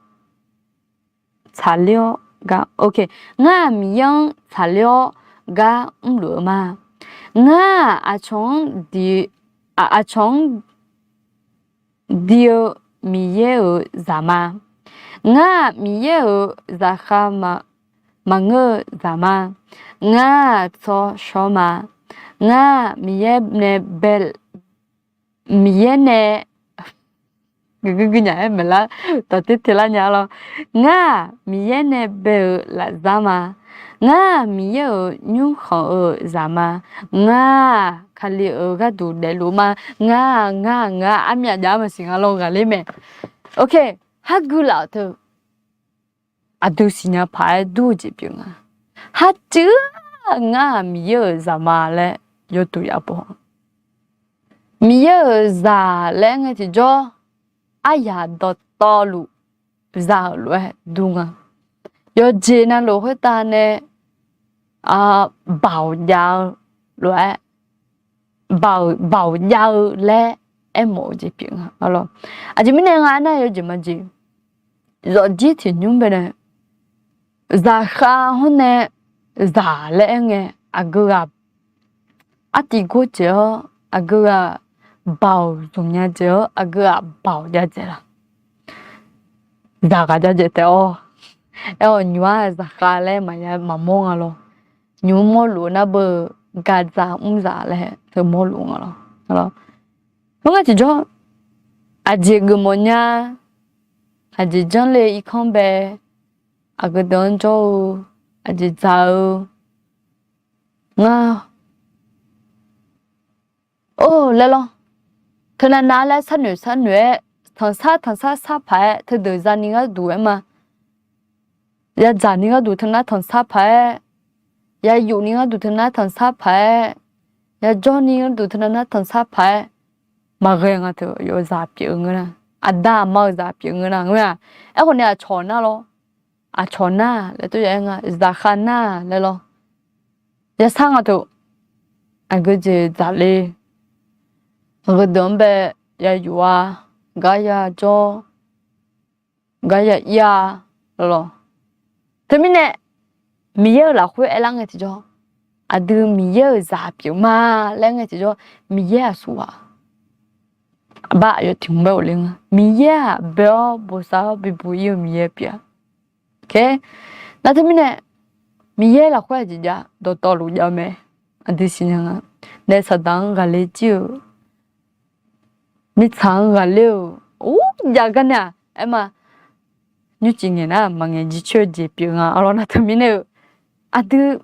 tsaqler-awr gar, ok, ngar-aq Miqyaer-anr tsaqler-awr gar mrluf-eu ma. Ngar-aq aqcawq-anr diq, aqcawq-anr diq-eu Miqyaer-euq zaq ma. Ngar-aq Miqyaer-euq zaqkhav maqngeur-eu zaq ma. Ngar-aq tsawrshawr ma. Ngar-aq Miqyaer nae bae, Miqyaer nae, guiqguiqnyaf-aer maeqlar dawqter telar nya lawr. Ngar-aq Miqyaer nae bae-eu lafzar ma. Ngar-aq Miqyaer-euq nymrkhanq-eu zaq ma. Ngar-aq Kali-euq gharduq daefluf ma. Ngar-aq ngar-aq ngar-aq armyav jav-aer maqsiq nga lawr ghaqler mae. Ok, hageuf laf-euq teu aqdui siqnya paq-aer dur-eu jeq pyeuf nga. Harcuiv-aq ngar-aq Miqyaer-euq zaq ma laer yawduq ya baw. Miqyaer-euq zaq laer ngae tiqjawr, aryaq dawqtawvluf za-euq lof-aer dur nga. Yawqjeq navluf khoertav nae baoq jav-eu lof-aer, baoq jav-eu laer aermawf-eu jeq pyeuf nga lawr. Aqjeq mirnae nga aernar, yawjeq majeq zawqjir tiqnymr bae nae zaqkhav hawr nae zaq laer aer ngae, aqgeu ghaq artiv gor dzaeq-awr, aqgeu ghaq baoq zmq nya dzaeq-awr, aqgeu ghaq baoq jav dzaeq laf. Zaq ghaq jav dzaeq taef-awr, aer-awq nymq-ar zaqkhav laer maqya maqmawr nga lawr. Nymq-mr mawrluf-eu nar beu gaqdzaq mrzaq laer teu mawrluf nga lawr. Khoerngae tiqjawr, aqjeq geufmawf nya, aqjeq janrle irkanr bae, aqgeu deuq-anr jawr-eu, aqjeq dzaq-eu ngar or laer lawr. Teunav nav laer sharnoeq sharnoeq-aer, tanqsar tanqsar sar paq-aer, teudeuq zani gharduq-aer ma. Yadzaq ni gharduq teunav tanqsar paq-aer, yayuf ni gharduq teunav tanqsar paq-aer, yajawr ni gharduq teunav tanqsar paq-aer, maqghae nga teu yawzaq pyeuf-eu ngeur nar, aqda aqma-euq zaq pyeuf ngeur nar ngeur-aq. Aerkhawf ni aqcawq nar lawr, aqcawq nar laer tov ya-aer nga, zaqkhav nar laer lawr. Yasar nga teu, aqgeu jeq dzaqle, aqgeu deuq-anr bae yayuf-a, gar yajawr, gar ya ir-a lawr. Teumirnae Miqyaer-euq lafkhoer aerlar ngae tiqjawr, aqdui Miqyaer-euq zaq pyeuf ma laer ngae tiqjawr, Miqyaer aqsurghaq bar aqyawf tiq hmq bae ghofle nga. Miqyaer-aq bae-awr bosav-awr bibuq ir-eu Miqyaer pyeuf-a. Nar teumirnae Miqyaer lafkhoer aqjeq jav dawqtawvluf jav-eu mae. Aqdui siqnya nga. Naef saqdaq-anr ghaqler jir-euq, mirtsaq-anr ghaqler-euq, or jav gar nae-aq aer ma. Nymrcif ngaeq nar maqngaeq jircoer-eu jeq pyeuf nga. Arlawr nar teumirnae-eu aqdui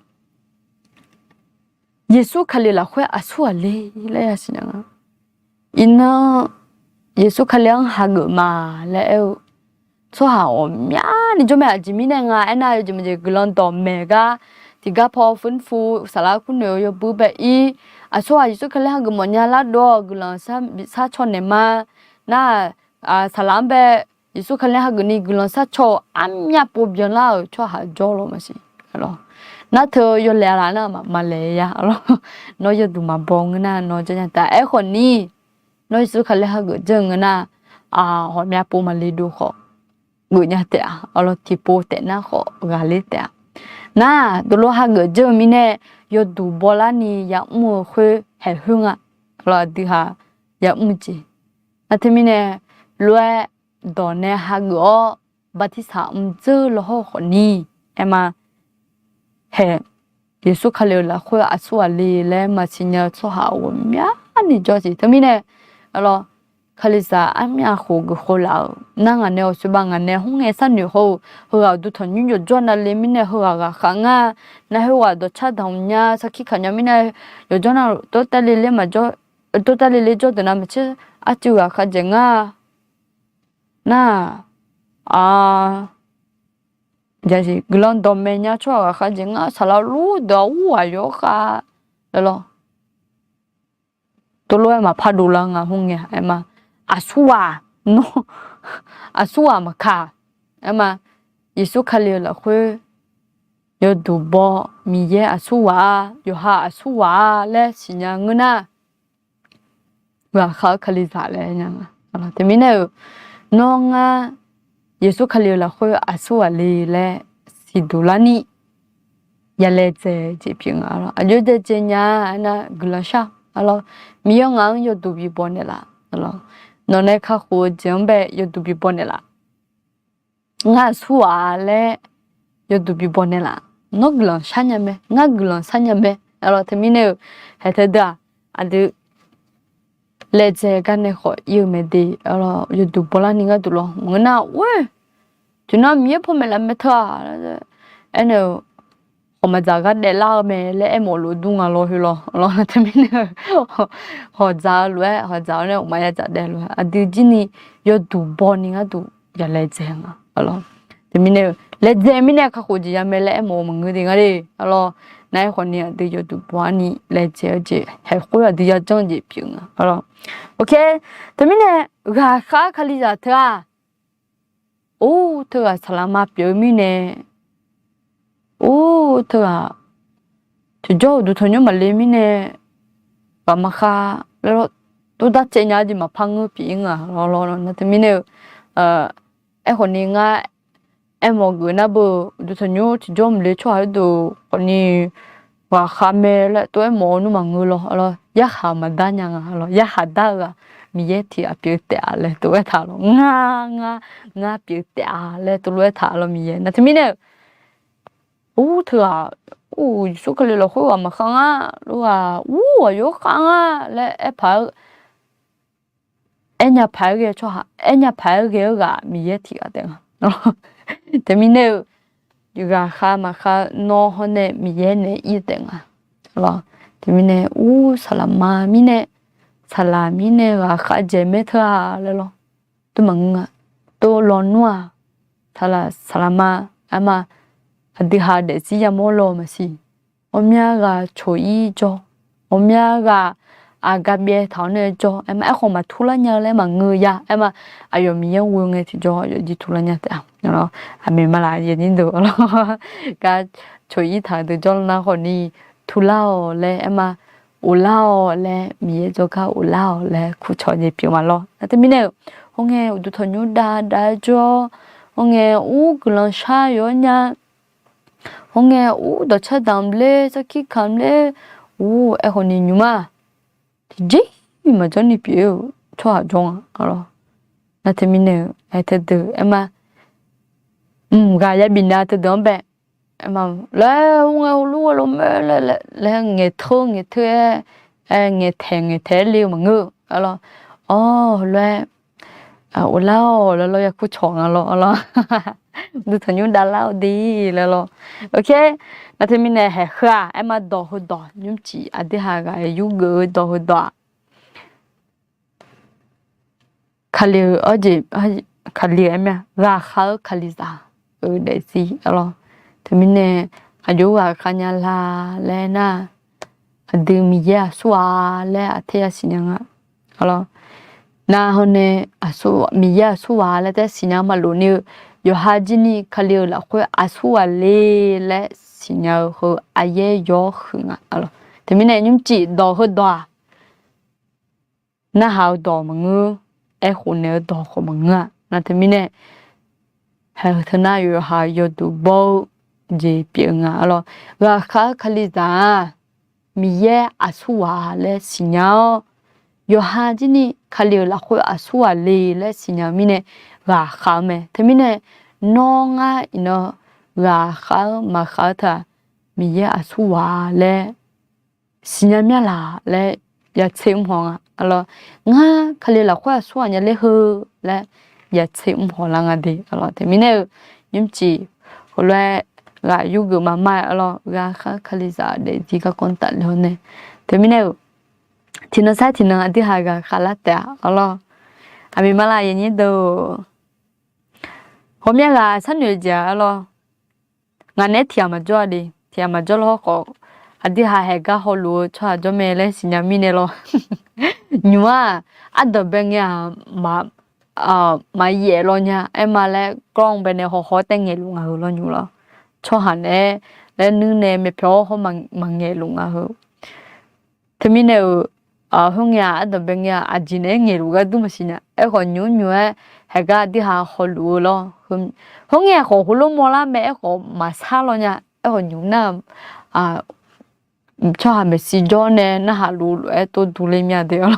Yeqsur Kali lafkhoer aqsur ghaq le laer yasiqnya nga. Iqnan Yeqsur Kali-anr hageuf ma laer aer-eu tsawrhaq ghawqmyani jawr mae. Aqjeq mirnae nga aernar, yawjeq maqjeq guiqlanq dawqmaeq gar tiqgar paw fur nfur saflar kur noeq-eu yawbui bae ir. Aqsurghaq Yeqsur Kali hageuf mawfnya lardov-awq, guiqlanq sar caw naeq ma. Nar-aq, saflar-anr bae Yeqsur Kali hageuf ni guiqlanq sar caw-eu armyav pov byanlar-euq tsawrhaq jawr law maqsiq. Nar teu yawlaeq-a laf nar maqlaeq ya. Nawr yawduq maqbaw ngeur nar nawr janrnya taef. Aerkhawf ni, nawr Yeqsur Kali hageuf janr-eu ngeur nar, ghawqmya pov maqle dov khawf geufnya taef-a. Arlawr tiqpov taef nar khawf ghaqler taef-a. Nar dovlof hageuf janr-eu mirnae yawduq bawlarni yamr-eu khoer haeq khoer nga. Arlawr aqdui ha yamr jeq. Nar teumirnae lof-aer dawq nae hageuf-awr bartirsaq mr dzeur law hawr khawf ni, aer ma, haeq, Yeqsur Kali-euq lafkhoer aqsur ghaq le laer maqsiq nya-eu tsawrhaq ghawqmyani jawr jeq. Teumirnae, arlawr, Kalizaq armyav khof geuf khov laf-euq nar ngaq nae awqsoeq bav ngaq nae hmr ngae sharnoeq hawr-eu, heughaq uqduq tanqnymr yawqjawr navle mirnae heughaq ghaqkhav ngar, nar khoerghaq dawqcar daq nya sarkir kaq nya mirnae yawqjawr navluf tov tav le le maqjawr, tov tav le le jawr deuq nav maqtser arcuiv ghaqkhav dzaeq ngar. Nar-aq, guiqlanq dawqmaeq nya tsawrhaq ghaqkhav dzaeq ngar, saqlaq luf deuq-aq ur ghaq yawr khav laer lawr. Tov lof-aer maqpar dovlar nga hmr ngae aer ma. Aqsur ghaq, nawr aqsur ghaq maqkaq, aer ma. Yeqsur Kali-euq lafkhoer yawduq baw, Miqyaer aqsur ghaq-a, yawqha aqsur ghaq-a laer siqnya ngeur nar, ghaqkhav-eu Kalizaq laer nya nga. Teumirnae-euq, nawr ngar Yeqsur Kali-euq lafkhoer aqsur ghaq le laer siqduq larni yalaedzae jeq pyeuf nga. Aqjox daedzae nya aernar guiqlanq shar. Miqyaer ngaq-anr yawduq bibaw naeqlaf. Nawq nae kakhof-eu jeq-anr bae yawduq bibaw naeqlaf. Ngar aqsur ghaq laer yawduq bibaw naeqlaf. Nawr guiqlanq shar nya mae, ngar guiqlanq shar nya mae. Teumirnae-euq haeq teu deuq-aq, aqdui laedzae gar nae khawf ir-eu mae de. Yawduq bawlarni gharduq lawr maqngeur nar, or, tiqnan Miqyaer pawmaeq laf mae teu-aq, aernaeq-eu, khawf maqdzaq gar daeflar-eu mae laer aermawf lof dur nga lawr heu lawr. Teumirnae hawqdzaq-eu lof-aer hawqdzaq-awr nae maqya dzaq daef lof-aer aqdui jir ni yawduq bawni gharduq ya laedzae nga. Teumirnae-eu laedzae mirnae kakhof jeq ya mae laer aermawf-eu maqngeur de nga de. Nar-aer khawfni aqdui yawduq baw-arni laedzae-eu jeq haeq khoer aqdui yajanr jeq pyeuf nga. Teumirnae ghaqkhav-ar Kalizaq teu-aq, or teughaq saqlaqma pyeuf-eu mirnae, or teughaq tiqjawr uqduq tanqnymr maqle mirnae, ghaq maqkhav laer lawr, tov dar caev nya-eu jeq maqpar ngeur pyeuf-ir nga lawr. Nar teumirnae-eu, aerkhawfni ngar aermawf geuf nar beu, uqduq tanqnymr tiqjawr maqle tsawrhaq heudeuq khawfni ghaqkhav mae laer tov aermawf-eu nmr maqngeur lawr. Yarkhaq maqdar nya nga lawr. Yarkhaq dar-eu ghaq Miqyaer tiqghaq pyeuf taef-a laer tov aertaq lawr. Ngar, ngar, ngar pyeuf taef-a laer tov lof-aer taq lawr Miqyaer. Nar teumirnae-eu, or teughaq, or Yeqsur Kali lafkhoer ghaq maqkhav nga, lof ghaq ur ghaq yawkhav nga laer aer paq-aer, aernya paq-aer ghae-eu tsawrhaq, aernya paq-aer ghae-eu ghaq Miqyaer tiqghaq taef nga. Teumirnae-eu, ghaqkhav maqkhav-eu nawr hawr nae Miqyaer naeq-aer ir taef nga lawr. Teumirnae ur saqlaqma mirnae, saqlaq mirnae ghaqkhav dzaeq maer teu-a laer lawr. Tov maqngeur-a. Tov lawnmr-aq, saqlaq saqlaqma, aerma, aqdui ha daefzir yamawr law maqsiq. Ghawqmya ghaq coq-ir jawr, ghawqmya ghaq aqgaf byaev taq-awr nae jawr, aerma, aerkhawf maq turlar nya-eu laer maqngeur-eu ya, aerma, aqyawf Miqyaer ghoe ngae tiqjawr aqyawf jir turlar nya taef-a. Aqmeq malaq yaeq nyir deuq-a lawr. Gar coq-ir taq-eu deuq jawrlar nar khawfni, turlar-awq laer, aerma, ghoflar-awq laer, Miqyaer jawrgar ghoflar-awq laer kurcawq jeq pyeuf ma lawr. Nar teumirnae-euq, hawr ngae uqduq tanqnymr dav dav-aer jawr-awr, hawr ngae ur guiqlanq shar yawr nya, hawr ngae ur dawqcar damq ler sarkir kamq ler, ur aerkhawfni nymr-aq, tiqjeq maqjawr ni pyeuf-eu tsawrhaq jawr nga lawr. Nar teumirnae-euq aer teudeuq aerma, mq ghaq yabif nav teudeuq-anr bae, aerma, laer ur ngae heulof-aer lawr mae laer, laer ngaeqteur ngaeqteur-aer, ngaeqtaeq ngaeqtaeq-aer le-eu maqngeur-eu lawr. Awr, heulof-aer ghoflar-awq laer lawr ya kurcawq nga lawr lawr. Uqduq tanqnymr davlar-eu de laer lawr. Ok, nar teumirnae haeq heu-aq aerma dawq heudawq nymrcif aqdui ha ghaq yurgeuf-eu dawq heudawq-aq, Kali-euq arjeq, Kali-euq aermya ghaqkhav-eu Kalizaq-euq daefzir lawr. Teumirnae aqjox ghaqkhav nya la laer nar, aqdui Miqyaer aqsur ghaq laer aqter yasiq nya nga lawr. Nar hawr nae Miqyaer aqsur ghaq laer taer siqnya maqlof ni-eu, yawqha jir ni Kali-euq lafkhoer aqsur ghaq le laer siqnya-eu heu aqyaer yawr huiq nga lawr. Teumirnae nymrcif dawq heudawq-aq, narhaq-eu dawq maqngeur, aerkhof naeq-eu dawq khawf maqngeur-a. Nar teumirnae, haeq teunar yawqha yawduq bawr-eu jeq pyeuf nga lawr. Ghaqkhav-eu Kalizaq-aq, Miqyaer aqsur ghaq laer siqnya-awr, yawqha jir ni Kali-euq lafkhoer aqsur ghaq le laer siqnya-eu mirnae ghaqkhav-eu mae. Teumirnae, nawr ngar iqnan ghaqkhav-eu maqkhav-eu teu-aq, Miqyaer aqsur ghaq laer siqnya mya laq laer yatser mr haw nga lawr. Ngar Kali lafkhoer aqsur ghaq nya ler heu laer yatser mr haw lar nga de lawr. Teumirnae-euq nymrcif heulof-aer ghaq yurgeuf maqma-aer lawr, ghaqkhav-eu Kalizaq daefzir garkawv tafler hawr nae. Teumirnae-euq tiqnan sar tiqnan aqdui ha ghaqkhav lar taef-a lawr. Aqmeq maqlar yanyir deuq, ghawqmya ghaq sharnoeq jeq-a lawr. Ngaq naeq-aer tiq ghaq maqjawr-a de, tiq ghaq maqjawr lawr hawrkhawf, aqdui ha haeq gar hawluf-eu tsawrhaq jawr mae laer siqnya mirnae lawr. Nymq-aq, ardanq bae ngae-aq, maqyaef law nya aerma laer gawr bae nae hawhaw-awr taef ngaeqluf ngaq-euq lawr nymq lawr. Tsawrhaq naeq-aer laer nuir nae maeqpyawq-awr hawr maqngaeqluf ngaq-euq. Teumirnae-euq, khoerngae-aq ardanq bae ngae-aq aqjeq naeq-aer ngaeqluf gar dur maqsiq nya. Aerkhawf nymq nymq-aer haeq gar aqdui ha hawluf-eu lawr. Khoerngae khawf heulof mawrlar mae aerkhawf maqsar law nya. Aerkhawf nymq nar, tsawrhaq maeqshi jawr nae narhaq luf lof-aer tov durler mya de lawr.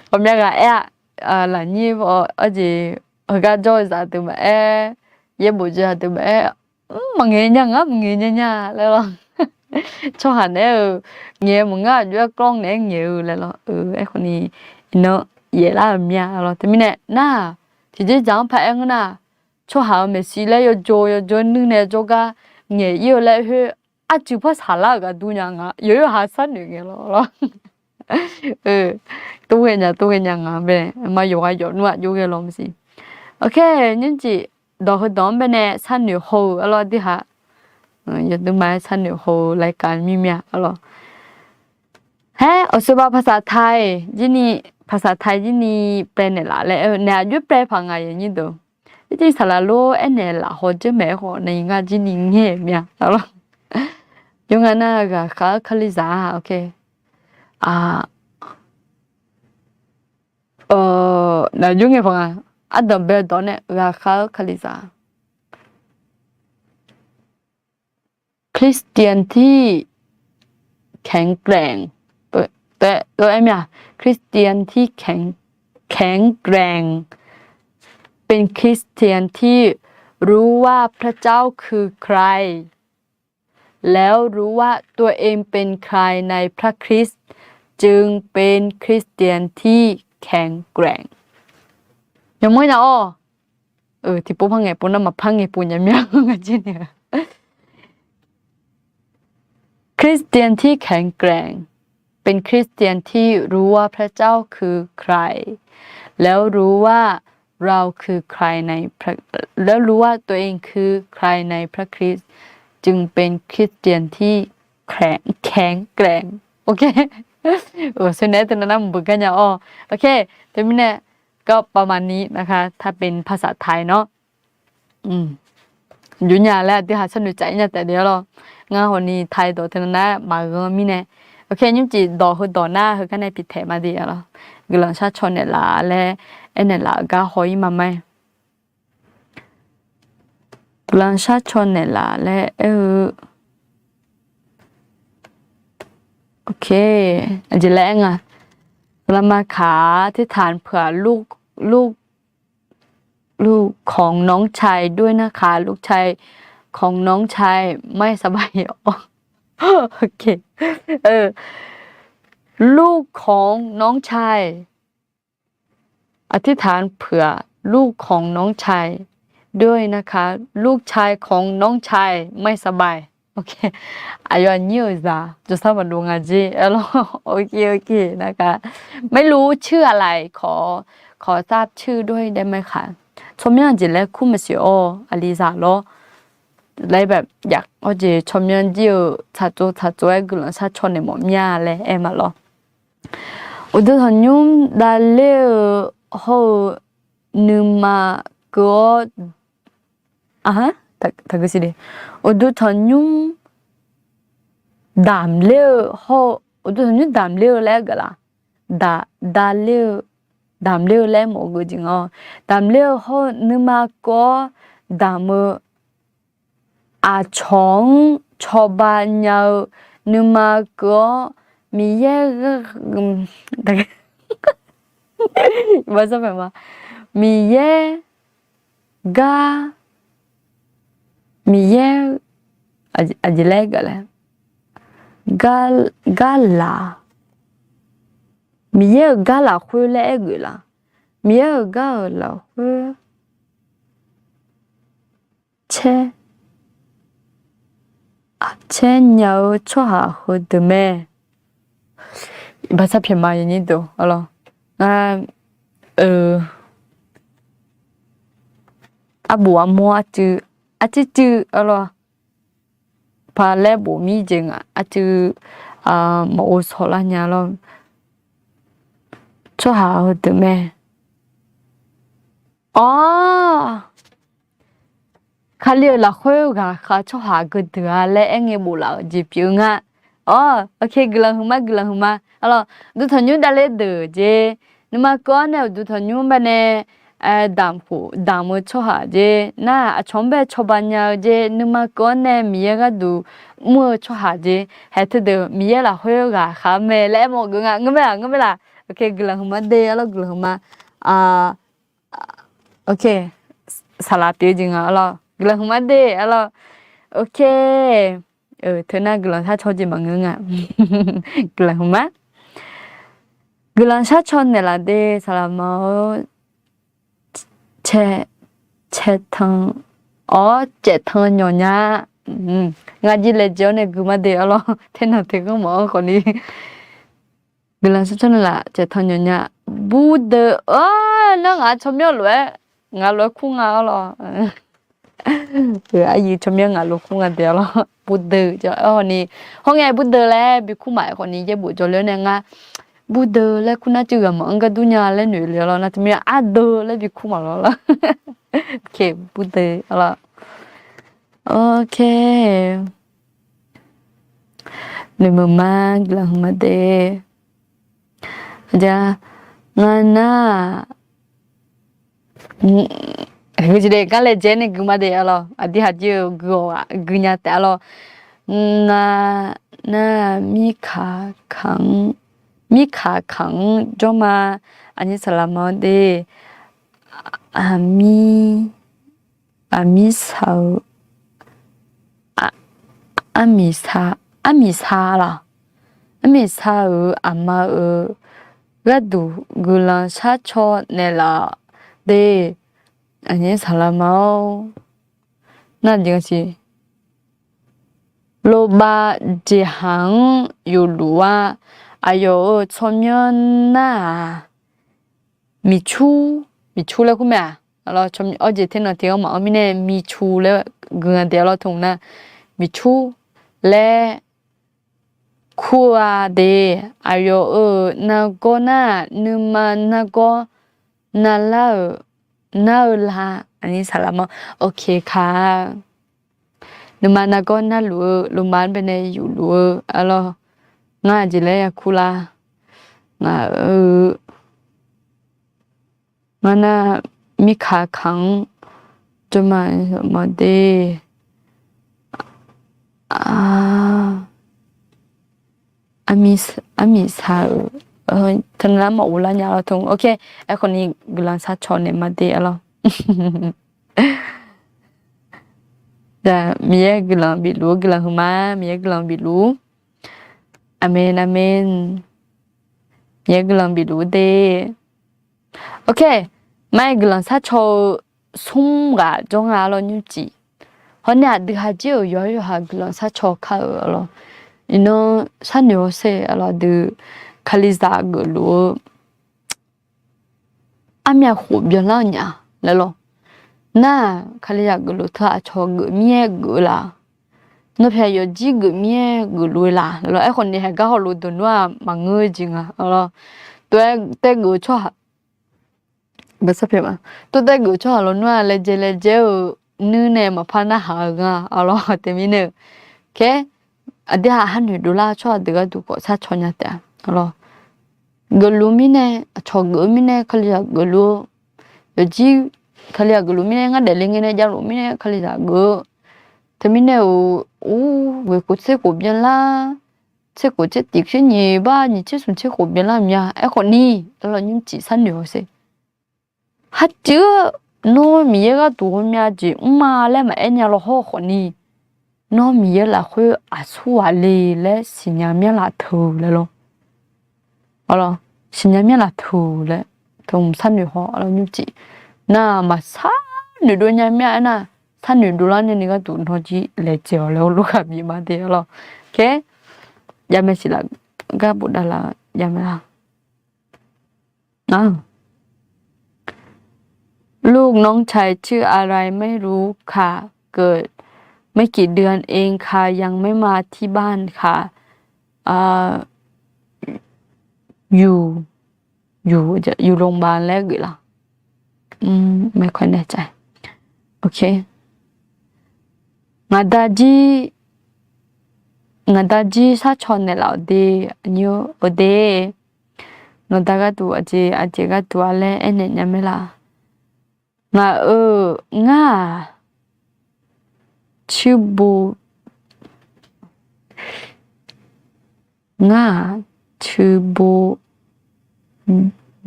Ghawqmya ghaq aer-a, lafnyir arjeq heugar jawr-eu zaq deuq maqaer, yaerbof jeq zaq deuq maqaer, maqngaeq nya ngar maqngaeq nya nya laer lawr. Tsawrhaq naeq-aer-eu ngaeq maqngeur, aqjox-aer gawr naeq-aer ngaeq-eu laer lawr. Aerkhawf ni iqnan yaeflar-euq mya lawr. Teumirnae nar-aq, tiqjeq dzaq-anr paraer ngeur nar, tsawrhaq-euq maeqshi laer yawjawr yawjawr nuir nae jawrgar ngaeq-ir-eu laer khoer, arcuiv par saqlar-euq gar dur nya nga, yawqha sharnoeq ngae lawr lawr. Tov ghae nya tov ghae nya nga bae, ma yawqghaq yawf nmr-aq jov ghae lawr maqsiq. Ok, nymrcif dawq heudawq-anr bae nae sharnoeq haw-eu arlawr aqdui ha, yawduima-aer sharnoeq haw-eu laer kaq mir mya arlawr. Haer, awqsoeq ba paqsaq tai jir ni, paqsaq tai jir ni paenaeq laf laer aer-eu naeq aqjox pae paq nga yanyir deuq. Ircif saqlaq lor aernaeq laf haw dzeur maeq-aer khawf nae ngar jir ni ngaeq mya arlawr. Yawr nga nar ghaqkhav-eu Kalizaq-a, ok. Naq jur ngae paq nga, ardanq bae-eu dawq nae ghaqkhav-eu Kalizaq. Christian ที่แข็งแกร่ง ตัว ตัว ตัว เอ็ม อ่ะ Christian ที่แข็ง แข็งแกร่ง เป็นคริสเตียนที่รู้ว่าพระเจ้าคือใคร แล้วรู้ว่าตัวเองเป็นใครในพระคริสต์ จึงเป็นคริสเตียนที่แข็งแกร่ง Yawmuiq nar-awr, Tiqpov par ngaeq pov nar maqpar ngaeq pov nya mya nga jir ni. คริสเตียนที่แข็งแกร่ง เป็นคริสเตียนที่รู้ว่าพระเจ้าคือใคร แล้วรู้ว่าเราคือใครในพระ แล้วรู้ว่าตัวเองคือใครในพระคริสต์ จึงเป็นคริสเตียนที่แข็ง แข็งแกร่ง โอเค เออ ส่วนใหญ่ตัวนั้นนะ เหมือนกันเนี่ย อ๋อ โอเค แต่ไม่แน่ ก็ประมาณนี้นะคะ ถ้าเป็นภาษาไทยเนาะ Yurnya laer aqdui haq sharnoeq tsaf-ir nya taef de-a lawr. Ngar hawni ไทย dawq teu nar maqghan mirnae. โอเค nymrcif dawq heudawq nar heugar nae pitaeq ma de-a lawr. Guiqlanq sharcaw naeqlaf laer aernaeq laf-eu gar haw-ir ma ma-aer. Guiqlanq sharcaw naeqlaf laer aer-eu. โอเค aqjeq laer aer nga. Guiqlanq ma kaq-a อธิษฐานเผื่อลูก ลูก ลูกของน้องชายด้วยนะคะ ลูกชายของน้องชายไม่สบาย โอเค เออ ลูกของน้องชาย อธิษฐานเผื่อลูกของน้องชายด้วยนะคะ ลูกชายของน้องชายไม่สบาย โอเค aqyawf aqnyir-euq zaq jawrsar maqdov nga jer-a lawr. โอเค โอเคนะคะ ไม่รู้ชื่ออะไร ขอ ขอทราบชื่อด้วยได้ไหมคะ tsawrmyanr jeq laer kur maqsiq-awr aqlizaq lawr. Laer แบบ อยาก hawjeq tsawrmyanr jir-eu tsaqtsov tsaqtsov-aer guiqlanq sharcaw naeq mawf mya laer aer ma lawr. Uqduq tanqnymr davler-eu hawr-eu nuima keuv-awr, taqgeu siq de. Uqduq tanqnymr damqler-eu hawr-eu, uqduq tanqnymr damqler-eu laer geuf laf. Davler-eu, damqler-eu laer mawf-eu geujeq nga-awr, damqler-eu hawr-eu nuima keuv-awr damq-eu aqcawq-anr cawba nya-eu nuima keuv-awr Miqyaer, Miqyaer gar, Miqyaer, aqjeq laer, gar laf, Miqyaer-euq gar lafkhoer laer aer geuf laf. Miqyaer-euq gar-euq lafkhoer caer, caer nya-eu tsawrhaq heudeuq mae. Baqsar pyaeq ma yawnyir deuq-a lawr. Ngar, eu, arbof armawr arcuiv, arcuiv cuiv-a lawr. Palaer bof mir jeq nga arcuiv, maqghov sawq lar nya lawr. Tsawrhaq heudeuq mae. Awr, Kali-euq lafkhoer ghaqkhav tsawrhaq heudeuq-a laer aerngae bof laf-euq jeq pyeuf-eu nga. Awr, oke, guiqlanq huiqma, guiqlanq huiqma. Aqlawq, uqduq tanqnymr davler deuq jeq, nuima keuv-awr nae uqduq tanqnymr baenae damq khof damq-eu tsawrhaq jeq nar, aqcawq-anr bae cawba nya-eu jeq, nuima keuv-awr nae Miqyaer gharduq mr-eu tsawrhaq jeq, haeq teudeuq Miqyaer lafkhoer ghaqkhav mae laer aermawf geuf nga. Ngeur mae-aq, ngeur mae laf? Oke, guiqlanq huiqma de-a lawr, guiqlanq huiqma. Oke, saqlaq pyeuf-eu jeq nga-a lawr, guiqlanq huiqma de-a lawr. Oke, teunar guiqlanq sharcaw jeq maqngeur nga. Guiqlanq huiqma. Guiqlanq sharcaw naeqlaf de saqlaq ma-awr, cae, cae tan, awr, caef tan nyawq nya. Ngar jir laejae-awr nae guima de-a lawr, ternanq teqganr mawf-anr khawfni. Guiqlanq sharcaw naeqlaf caef tan nyawq nya. Burdeuq, nar ngaq tsawrmyanr lof-aer, ngaq lof-aer kur nga-a lawr. Aryiq tsawrmyanr ngaq lof kur nga de-a lawr. Burdeuq, hawni, hawr ngae burdeuq laer bi kur maf-aer khawfni yaerbof jawrle-awr nae ngar burdeuq laer kur nar cuiv ghaq maqanr gar dur nya laer noeq le-a lawr. Nar teumirnae ardeuq laer bi kur maf lawr lawr. Oke, burdeuq-a lawr. Oke. Noeqmeuq ma, guiqlanq huiqma de. Aqjeq, ngar nar, heujeq de gar laejae nae guima de-a lawr. Aqdui haq jir-eu gui-awq-aq guinya taef-a lawr. Ngar nar, mirkaq kaq-anr, mirkaq kaq-anr jawr ma. Aqnyir saqlaq ma-awr de. Aqmir, aqmir sar-eu, armiq sar, armiq sar laq? Armiq sar-euq aqma-euq gharduq guiqlanq sharcaw naeqlaf de. Aqnyir saqlaq ma-awr, nar jeq-a siq. Lobaf jeqhaq-anr yufluf-a. Aqyawf-euq tsawrmyanr nar-aq, miqcur, miqcur laer kur mae-aq, awr jeq ternanq tiq-anr maqanr mirnae miqcur laer guiqlanq daef-awr lawr tmq nar, miqcur laer kur-a de. Aqyawf-euq nargawr nar-aq, nuima nargawr narlar-euq, nar-eu la, aqnyir saqlaq ma-awr, oke ka. Nuima nargawr narluf-eu, loma baenae yufluf-eu, arlawr, ngar aqjeq laer yakur lar, ngaq-eu, ngar nar, mirkaq kaq-anr jawrma mawq de. Armiq saq-euq, teunar maqghov lar nya lawr tmq. Oke, aerkhawf ni guiqlanq sharcaw naeq ma de, arlawr. Miqyaer guiqlanq bifluf-ur, guiqlanq huiqma, Miqyaer guiqlanq bifluf-ur. Aqmeq, aqmeq. Miqyaer guiqlanq bifluf-ur de. Oke, mar-aer guiqlanq sharcaw-eu smr ghaq jawr nga lawr nymrcif. Hawr nae aqdui haq jir-euq yawqha yawqha guiqlanq sharcaw kar-euq lawr. Iqnan sharnoeq-awr sher lawr, aqdui kalizaq geufluf-eu armyav khof byanlar-eu nya laer lawr. Nar-aq, kalizaq geufluf teu aqcawq geuf mir-aer geuf-eu la? Nawr pyaeq yawfjir geuf mir-aer geufluf-eu la laer lawr. Aerkhawf ni haeq gar hawluf dawq nmr-aq maqngeur-eu jeq nga lawr. Tov-aer taef geuf-eu tsawrhaq, tov taef geuf-eu tsawrhaq lawnmr-aq laejae laejae-eu nuir nae maqpar narhaq-eu nga lawr. Teumirnae-eu khaer, aqdui haq hanoeq dovlar-eu tsawrhaq deuq gharduq khawf sharcaw nya taef-a lawr. Geufluf mirnae, aqcawq geuf-eu mirnae kalizaq geufluf-eu, yawfjir kalizaq geufluf mirnae, ngar daefle ngae nae javluf mirnae kalizaq geuf-eu. Teumirnae-euq, or, ghoeq khof tser khof byanlar, tser khof tser tiq tser nyiq bar nyiq tser smq tser khof byanlar mya. Aerkhawf ni, lawr nymrcif sharnoeq-awr sher. Harcuiv-eu nawr Miqyaer gharduq ghawqmya jeq mr ma laer maqaer nya lawr hawr khawf ni, nawr Miqyaer lafkhoer aqsur ghaq le laer siqnya myanr laf teu laer lawr. Siqnya myanr laf teu laer, teu sharnoeq haw lawr nymrcif. Nar maqsharnoeq dov nya mir-a aernar, sharnoeq dovlar nae ni gharduq nawr jir laejae-awq laer heulof ghaq bif ma de lawr. Khaer, javmae siq laf, gar bofdav laf javmae la. ลูกน้องชายชื่ออะไรไม่รู้ค่ะ เกิดไม่กี่เดือนเองค่ะ ยังไม่มาที่บ้านค่ะ อยู่ อยู่โรงพยาบาล laer geuf laf. ไม่ค่อยแน่ใจ โอเค Ngaqda jir, ngaqda jir sharcaw naeqlaf-awq de, aqnyir-or, aqde. Ngaqda gharduq aqjeq, aqjeq gharduq-a laer aernaeq nya mae laf. Ngaq-euq ngar-aq, cuibo, ngar-aq, cuibo,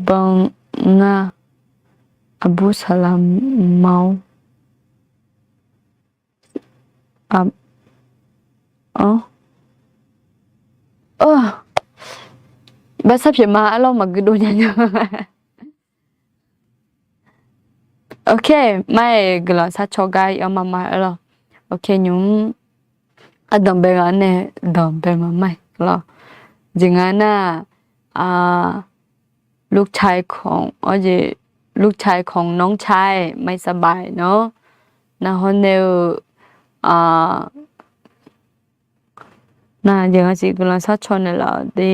ban, ngar, aqbur saqlaq ma-awr, baqsar pyeuf ma arlawr maqgui dov nya nya. Oke, mar-aer guiqlanq sharcaw gar ir-awr ma ma arlawr. Oke, nymq-mr ardanqbae ghaq nae danqbae ma ma-aer lawr. Jeq nga nar-aq, ลูกชายของ awr jeq ลูกชายของน้องชายไม่สบาย nawr, nar hawr nae-eu, nar jeq nga siq guiqlanq sharcaw naeqlaf-awq de.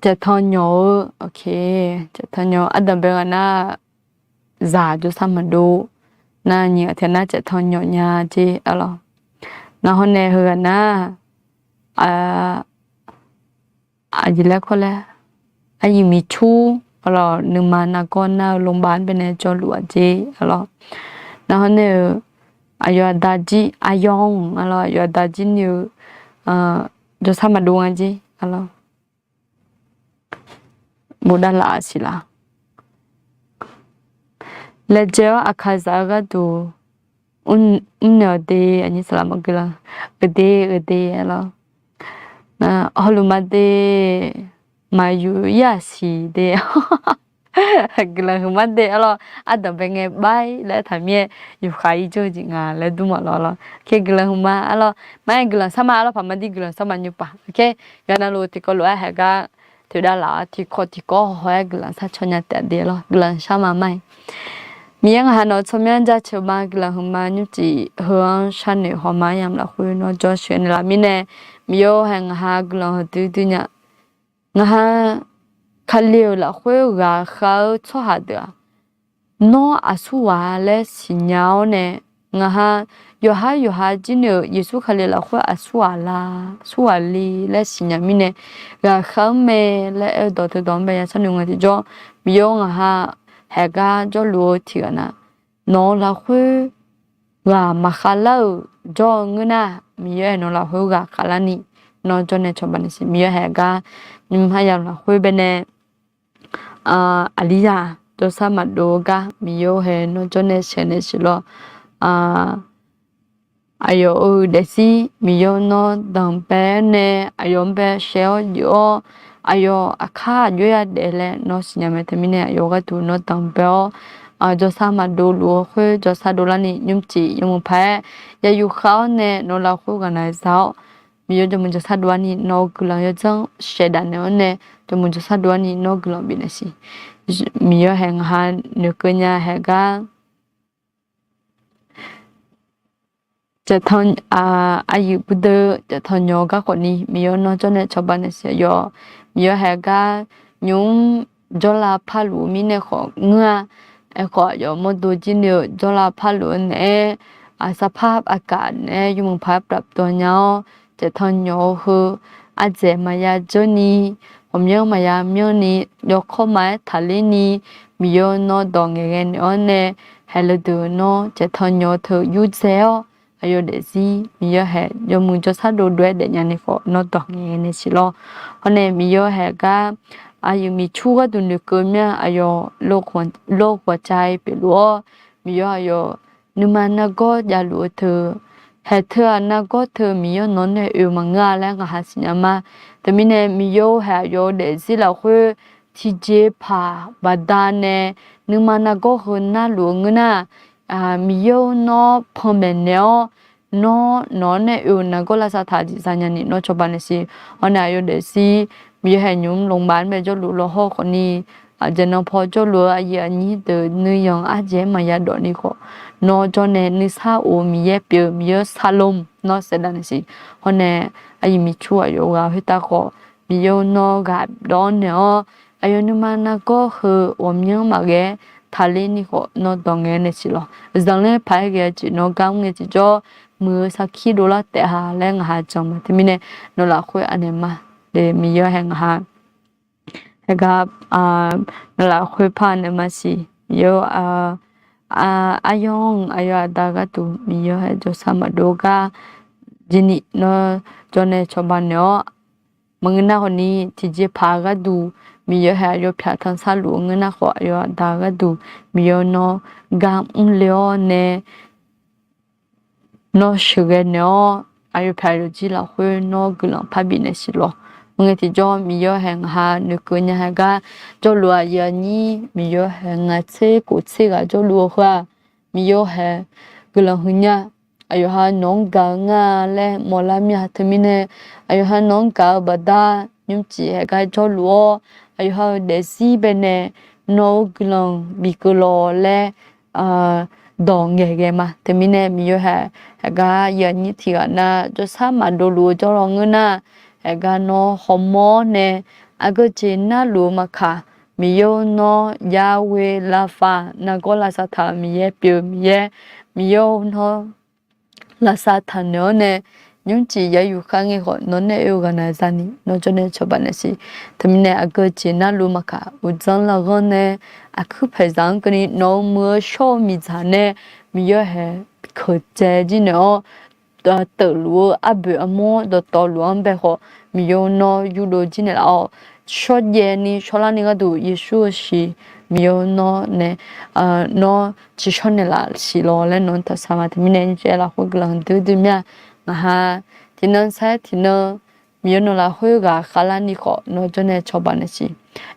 Caevtan nyawq-eu, caevtan nyawq ardanqbae ghaq nar, zaq jawrsar maqdov, nar nyiq ghaq taef nar caevtan nyawq nya jer arlawr. Nar hawr nae heughaq nar, aqjeq laer kawr laer, aqyuif miqcur arlawr, nuima nargawr nar-eu โรงพยาบาล baenae jawrluf-aq jer arlawr. Nar hawr nae-eu, aqyawf aqda jir aqyawf-anr arlawr, aqyawf aqda jir ni-eu jawrsar maqdov nga jer arlawr. Bofdav laf-aq siq laf. Laejae-awr aqkaqzaq-eu gharduq mrnaeq-awq de, aqnyir saqlaq maqgui la. Euq de, euq de arlawr. Hawluf ma de. maqyuf-ir-aq siq de. Guiqlanq huiqma de arlawr, ardanqbae ngae bar-ir laer aertaq mir-aer, yufkhav-ir jawr-eu jeq nga laer dur mawf lawr lawr. Oke, guiqlanq huiqma arlawr, mar-aer guiqlanq shar ma arlawr, paq mar dir guiqlanq shar ma nymr paq. Oke, yawqha navluf tiqkawv lof-aer haeq gar toeqdav laf-awr tiqkawv tiqkawv haw-aer guiqlanq shar caw nya taef-a de lawr, guiqlanq shar ma mar-aer. Miqyaer ngaq ha nawq-eu tsawrmyanr jaceuq ma, guiqlanq huiqma nymrcif heu-anr sharnoeq hawma-aer yamq lafkhoer nawr jawr sheuq naeqlaf mirnae, Miqyaer-or haeq ngaq ha guiqlanq heudui dui nya. Ngaq ha Kali-euq lafkhoer ghaqkhav-eu tsawrhaq deuq-aq, nawr aqsurghaq laer siqnya-awr nae, ngaq ha yawqhar yawqha jir noeq-euq Yeqsur Kali lafkhoer aqsurghaq la, aqsurghaq le laer siqnya mirnae, ghaqkhav-anr mae laer aer-eu dawq teudawq-anr bae ya sharnoeq ngae tiqjawr, Miqyaer-or ngaq ha haeq gar jawrluf-eu tiqghaq na, nawq-eu lafkhoer ghaq maqkhav lar-euq jawr-eu ngeur nar, Miqyaer haeq nawq-eu lafkhoer ghaq khavlarni nawr jawr nae cawba naeq siq. Miqyaer haeq gar nymr har ya lafkhoer bae nae aqlizaq jawrshar maqdov-eu gar Miqyaer-or haeq nawr jawr nae sheuq naeq siq lawr. Aqyawf-euq daefzir Miqyaer nawr danqbae-awr nae, aqyawf-anr bae shaev-awr jeuf-awr, aqyawf aqkar aqjox ya daef laer nawr siqnya mae. Teumirnae aqyawf gharduq nawr danqbae-awr, jawrshar maqdov luf-eu khoer jawrshar dovlarni nymrcif yawmuiq paq-aer ya yufkhav-awr nae nawq-eu lafkhoer ghaqnaq za-awr, Miqyaer jawrmuiq jawrshar dov-arni nawq-eu guiqlanq yawdzanr shaevdaq naeq-awr nae, jawrmuiq jawrshar dov-arni nawr guiqlanq bifnaeq siq. Miqyaer haeq ngaq ha noeqkeuv nya haeq gar caeqtan aqyuif bui deuv caeqtan nyawq-eu gar khawfni Miqyaer nawr jawr nae cawba naeq siq. Aqyawf Miqyaer haeq gar nymr jawrlav parluf-eu mirnae khawf ngeur-a. Aerkhawf aqyawf mawrdo jir noeq-eu jawrlav parluf-eu naeq-aer, aqsar par aqkaf naeq-aer yawmuiq paq-aer pafdawq nya-awr, caeqtan nyawq-eu heu ardzaeq maqya dzeur ni, ghawqmyanr maqya myanr ni, yawkawr ma-aer taqler ni, Miqyaer nawr dawq ngaeqghae naeq-awr nae, haeq le deuq nawr caeqtan nyawq-eu teu yurdzae-awr, aqyawf daefzir Miqyaer haeq yawmuiq jawrshar dovdov-aer daefnya ni khawf nawr dawq ngaeqghae naeq siq lawr. Hawr nae Miqyaer haeq gar aqyuif miqcur gharduq noeqkeuv mir-a. Aqyawf loqghawqcae pyeufluf-awr, Miqyaer aqyawf nuima nargawr javluf-eu teu, haeq teu-aq nargawr teu Miqyaer nawq-anr nae oe-eu maqngeur-a laer ngaq ha siqnya ma. Teumirnae Miqyaer-or haeq aqyawf-eu daefzir lafkhoer tiqjeqpaq baqdanae nuima nargawr heu narluf-eu ngeur nar, Miqyaer-or nawr panmaeq naeq-awr, nawr nawq-anr nae oe-eu nargawr lavsav taq jeq zanya ni nawr cawba naeq siq. Hawr nae aqyawf daefzir Miqyaer haeq nymr lmqbaf-anr bae jawrluf lawqhaw khawfni, aqjeq nan paw jawrluf-eu aqyuif aqnyir deuq nuiyanq ardzaeq-aer maqya dawq ni khawf, nawr jawr nae nuisar of-eu Miqyaer pyeuf-eu Miqyaer-or shalom nawr saevdav naeq siq. Hawr nae aqyuif miqcur aqyawf ghaq khoertav khawf, Miqyaer-or nawr ghaq dawv-awr naeq-awr, aqyawf nuima nargawr heu ghawqmyanr maqghae-aer taqler ni khawf nawr dawq ngaeq naeq siq lawq. Zanqler paq-aer ghae-eu jeq nawr gar mr ngae tiqjawr, muiq-eu sarkir dovlar taef-a laer ngaq ha jan ma. Teumirnae nawq lafkhoer anaeq ma. Miqyaer haeq ngaq ha haeq gar nawq lafkhoer par anaeq ma siq. Miqyaer-or, aryanr aqyawf aqda gharduq Miqyaer haeq jawrshar maqdov gar jir ni nawr jawr nae cawba naeq-awr, maqngeur nar khawfni tiqjeqpaq gharduq Miqyaer haeq aqyawf pyaq tanqsar luf-eu ngeur nar khawf, aqyawf aqda gharduq Miqyaer nawr gar mrle-awr nae nawr sheuqghae naeq-awr, aqyawf pyaq yawqjir lafkhoer nawr guiqlanq parbif naeq siq lawq. Maqngae tiqjawr Miqyaer haeq ngaq ha noeqkeuv nya haeq gar jawrluf aqyuif aqnyir Miqyaer haeq ngaq tser khof tser ghaq jawrluf-eu khoer-aq, Miqyaer haeq guiqlanq huiqnya. Aqyawf ha nawq-anr gaq-eu nga laer mawrlar mir-a. Teumirnae aqyawf ha nawq-anr gaq-eu baqda nymrcif haeq gar jawrluf-awr, aqyawf ha-eu daefzir baenae nawq-eu guiqlanq bif keuv lawq laer dawq ngaeqghae ma. Teumirnae Miqyaer haeq, haeq gar aqyuif aqnyir tiqghaq nar jawrshar maqdov luf-eu jawrlaw ngeur nar, haeq gar nawr hawmawr-awr nae aqgeu jeq narluf-eu maqkaq, Miqyaer-or nawr Yahweh Rapha nargawr lavsav taq-euq Miqyaer pyeuf-eu Miqyaer, Miqyaer-or nawr lavsav taq naeq-awr nae, nymrcif ya yufkhav ngae khawf nawq nae oe-eu ghaqnaq zani nawr jawr nae cawba naeq siq. Teumirnae aqgeu jeq narluf maqkaq, uqdzan lafghanr nae aqkuir paeqzaq-anr keuvni nawq-eu muiq-eu shawr-eu miqdzaq nae Miqyaer haeq keuqdzae jir naeq-awr, teufluf-eu arboeq armur dawqtawvluf-anr bae khawf, Miqyaer-or nawr yurdov jir naeqlaf-awr, shawrjaev ni shawrlar ni gharduq Yeqsur-eu shiq, Miqyaer-or nawr nae nawr tsiqshawr naeqlaf siq lawq laer nawq-anr taqsar ma. Teumirnae nymrcif lafkhoer guiqlanq duidui mir-a. Ngaq ha tiqnan sar-aer tiqnan Miqyaer nawq lafkhoer ghaq khavlarni khawf nawr jawrnae cawba naeqsiq.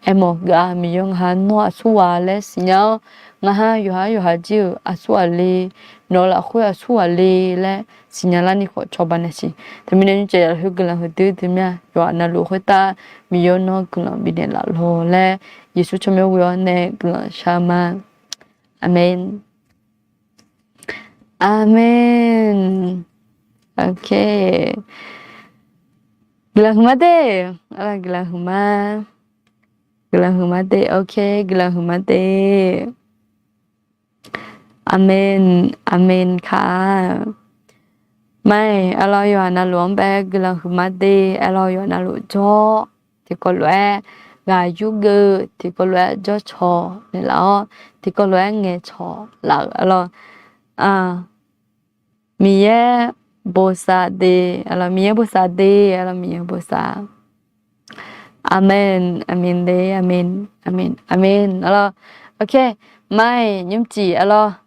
Aermawf-eu ghaq, Miqyaer ngaq ha nawr aqsurghaq laer siqnya-awr, ngaq ha yawqha yawqha jir-euq aqsurghaq le, nawq lafkhoer aqsurghaq le laer siqnya larni khawf cawba naeqsiq. Teumirnae nymrcif lafkhoer guiqlanq huiqdui dui mir-a. Yawqha navluf khoertav Miqyaer nawr guiqlanq bifnaeq laf lawq laer Yeqsur tsawrmyanr ghoe-awr nae guiqlanq shar-eu ma. Aqmeq. Aqmeq. Ok. Guiqlanq huiqma de. Arlawr, guiqlanq huiqma. Guiqlanq huiqma de. Ok, guiqlanq huiqma de. Aqmeq, aqmeq ka. Mai, arlawr, yawqha navluf-anr bae guiqlanq huiqma de. Arlawr, yawqha navluf jawr, tiqkawv lof-aer ghaq yurgeuf, tiqkawv lof-aer jawrcawq naeqlaf-awr, tiqkawv lof-aer ngaeqcawq laf-euq arlawr. Miqyaer bosav de, arlawr, Miqyaer bosav de, arlawr, Miqyaer bosav. Aqmeq, aqmeq de, aqmeq, aqmeq, aqmeq, arlawr. Ok, mai nymrcif arlawr,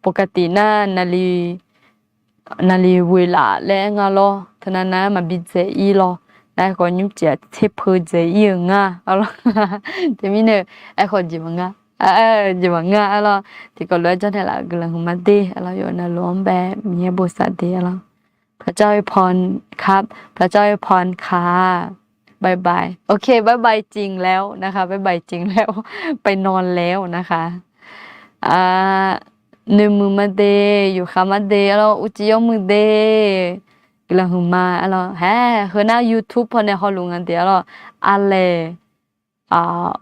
ปกติ nar naqli, naqli ghoeq laf laer aer nga lawr, teunav nav-aer maqbi dzaeq ir lawr, nar aerkhawf nymrcif-aq tserpeu dzaeq ir-euq nga, arlawr. Teumirnae aerkhawf jeq maqnga, jeq maqnga arlawr. Tiqkawv lof-aer janrnaeq laf-euq guiqlanq huiqma de arlawr, yawqha navluf-anr bae Miqyaer bosav de arlawr. พระเจ้าอวยพรครับ พระเจ้าอวยพรค่ะ บ๊ายบาย โอเค บ๊ายบายจริงแล้วนะคะ บ๊ายบายจริงแล้ว ไปนอนแล้วนะคะ noeqmuiq ma de, yufkhav ma de arlawr, uqcif yawmuiq de, guiqlanq huiqma arlawr. Haer, heu nar YouTube pawnae hawluf nga de arlawr, aqlaeq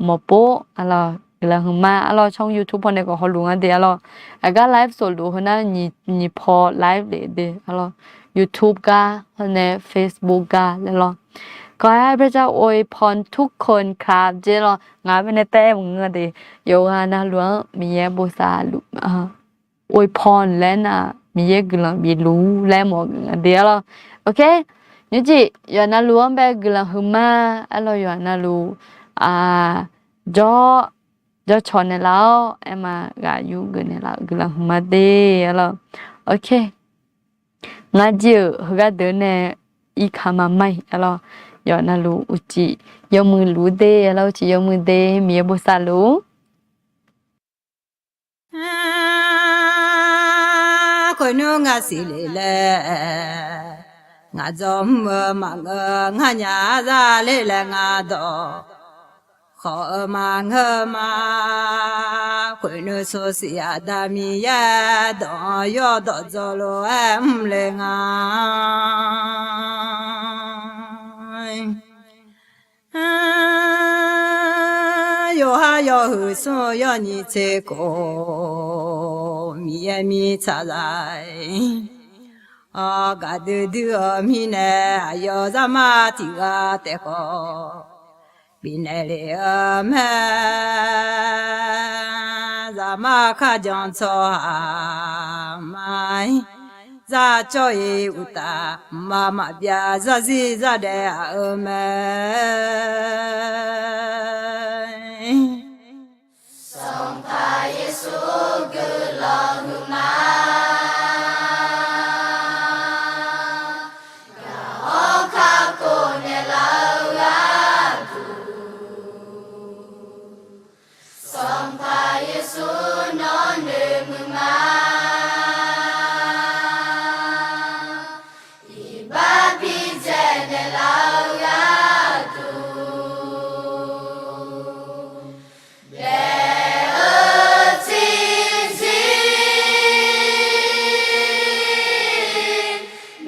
mawqpov arlawr, guiqlanq huiqma arlawr, ช่อง YouTube pawnae khawf hawluf nga de arlawr. Aqgar live sofluf heu nar nyiq paw live lef de arlawr, YouTube gar hawr nae Facebook gar laer lawr. ขอให้พระเจ้าอวยพรทุกคนครับ jeq lawr, ngaq-anr baenae taef-aer maqngeur de, yawqghaq navluf-anr Miqyaer bosav luf อวยพร laer nar, Miqyaer guiqlanq bifluf laer mawf-eu nga de arlawr. Ok, nymrcif yawqha navluf-anr bae guiqlanq huiqma arlawr, yawqha navluf jawr, jawrcawq naeqlaf-awr, aerma ghaq yurgeuf naeqlaf-euq guiqlanq huiqma de arlawr. Ok, ngar jir-euq heugar deuq nae irkaq ma ma-iq arlawr, yawqha navluf uqcif yawmuiq luf de arlawr, uqcif yawmuiq de, Miqyaer bosav luf-ur. Khoernmr ngaq siqle laer, ngaq dzawr mr-eu maqngeur, nganyaf zaler laer ngaq dawq khawf-eu maqngeur ma. Khoernmr sawrsiq Aqda Miqyaer dawq-anr yawdawq dzawr lof-aer mrle nga. Yawqha yawhuiq smr-eu yawnyiq tser khof, Miqyaer mirtsaq zaq-aer, gaqdui dui-eu mirnae, aqyawf zaqmar tiq ghaq taef khawf bifnaeq lef-eu mae. Zaqmar kharjan tsawrhaq ma-ir, zar cawv-iq uqtaf, mqmaq maqbyav zarzir zardaef aq-eu mae. Sanqpaq Yeqsur guiqlanq huiqma, gaq-awr kakhof naeqlaf-eu gharduq, Sanqpaq Yeqsur nawr noeqmuiq ma. Iqbax bidzaeq naeqlaf-eu gharduq, daef-eu tiqzir,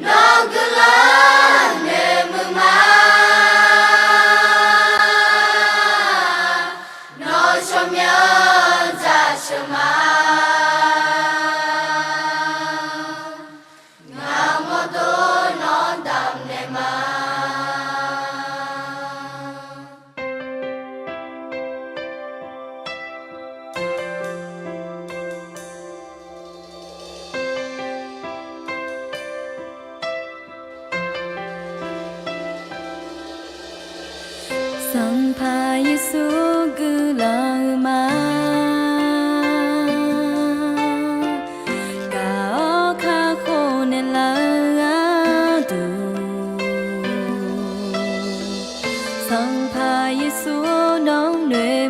nawr guiqlanq noeqmuiq ma. Nawr tsawrmyanr dzaqsheuq ma. Ngaq mawrdo nawr damq naeq ma. Sanqpaq Yeqsur guiqlanq huiqma, gaq-awr kakhof naeqlaf-eu gharduq,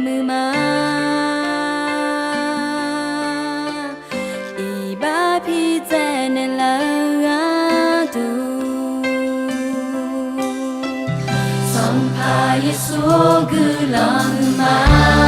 muiq ma. Iqbax pi tsaev naeqlaf-eu gharduq, Sanqpaq Yeqsur guiqlanq huiq ma.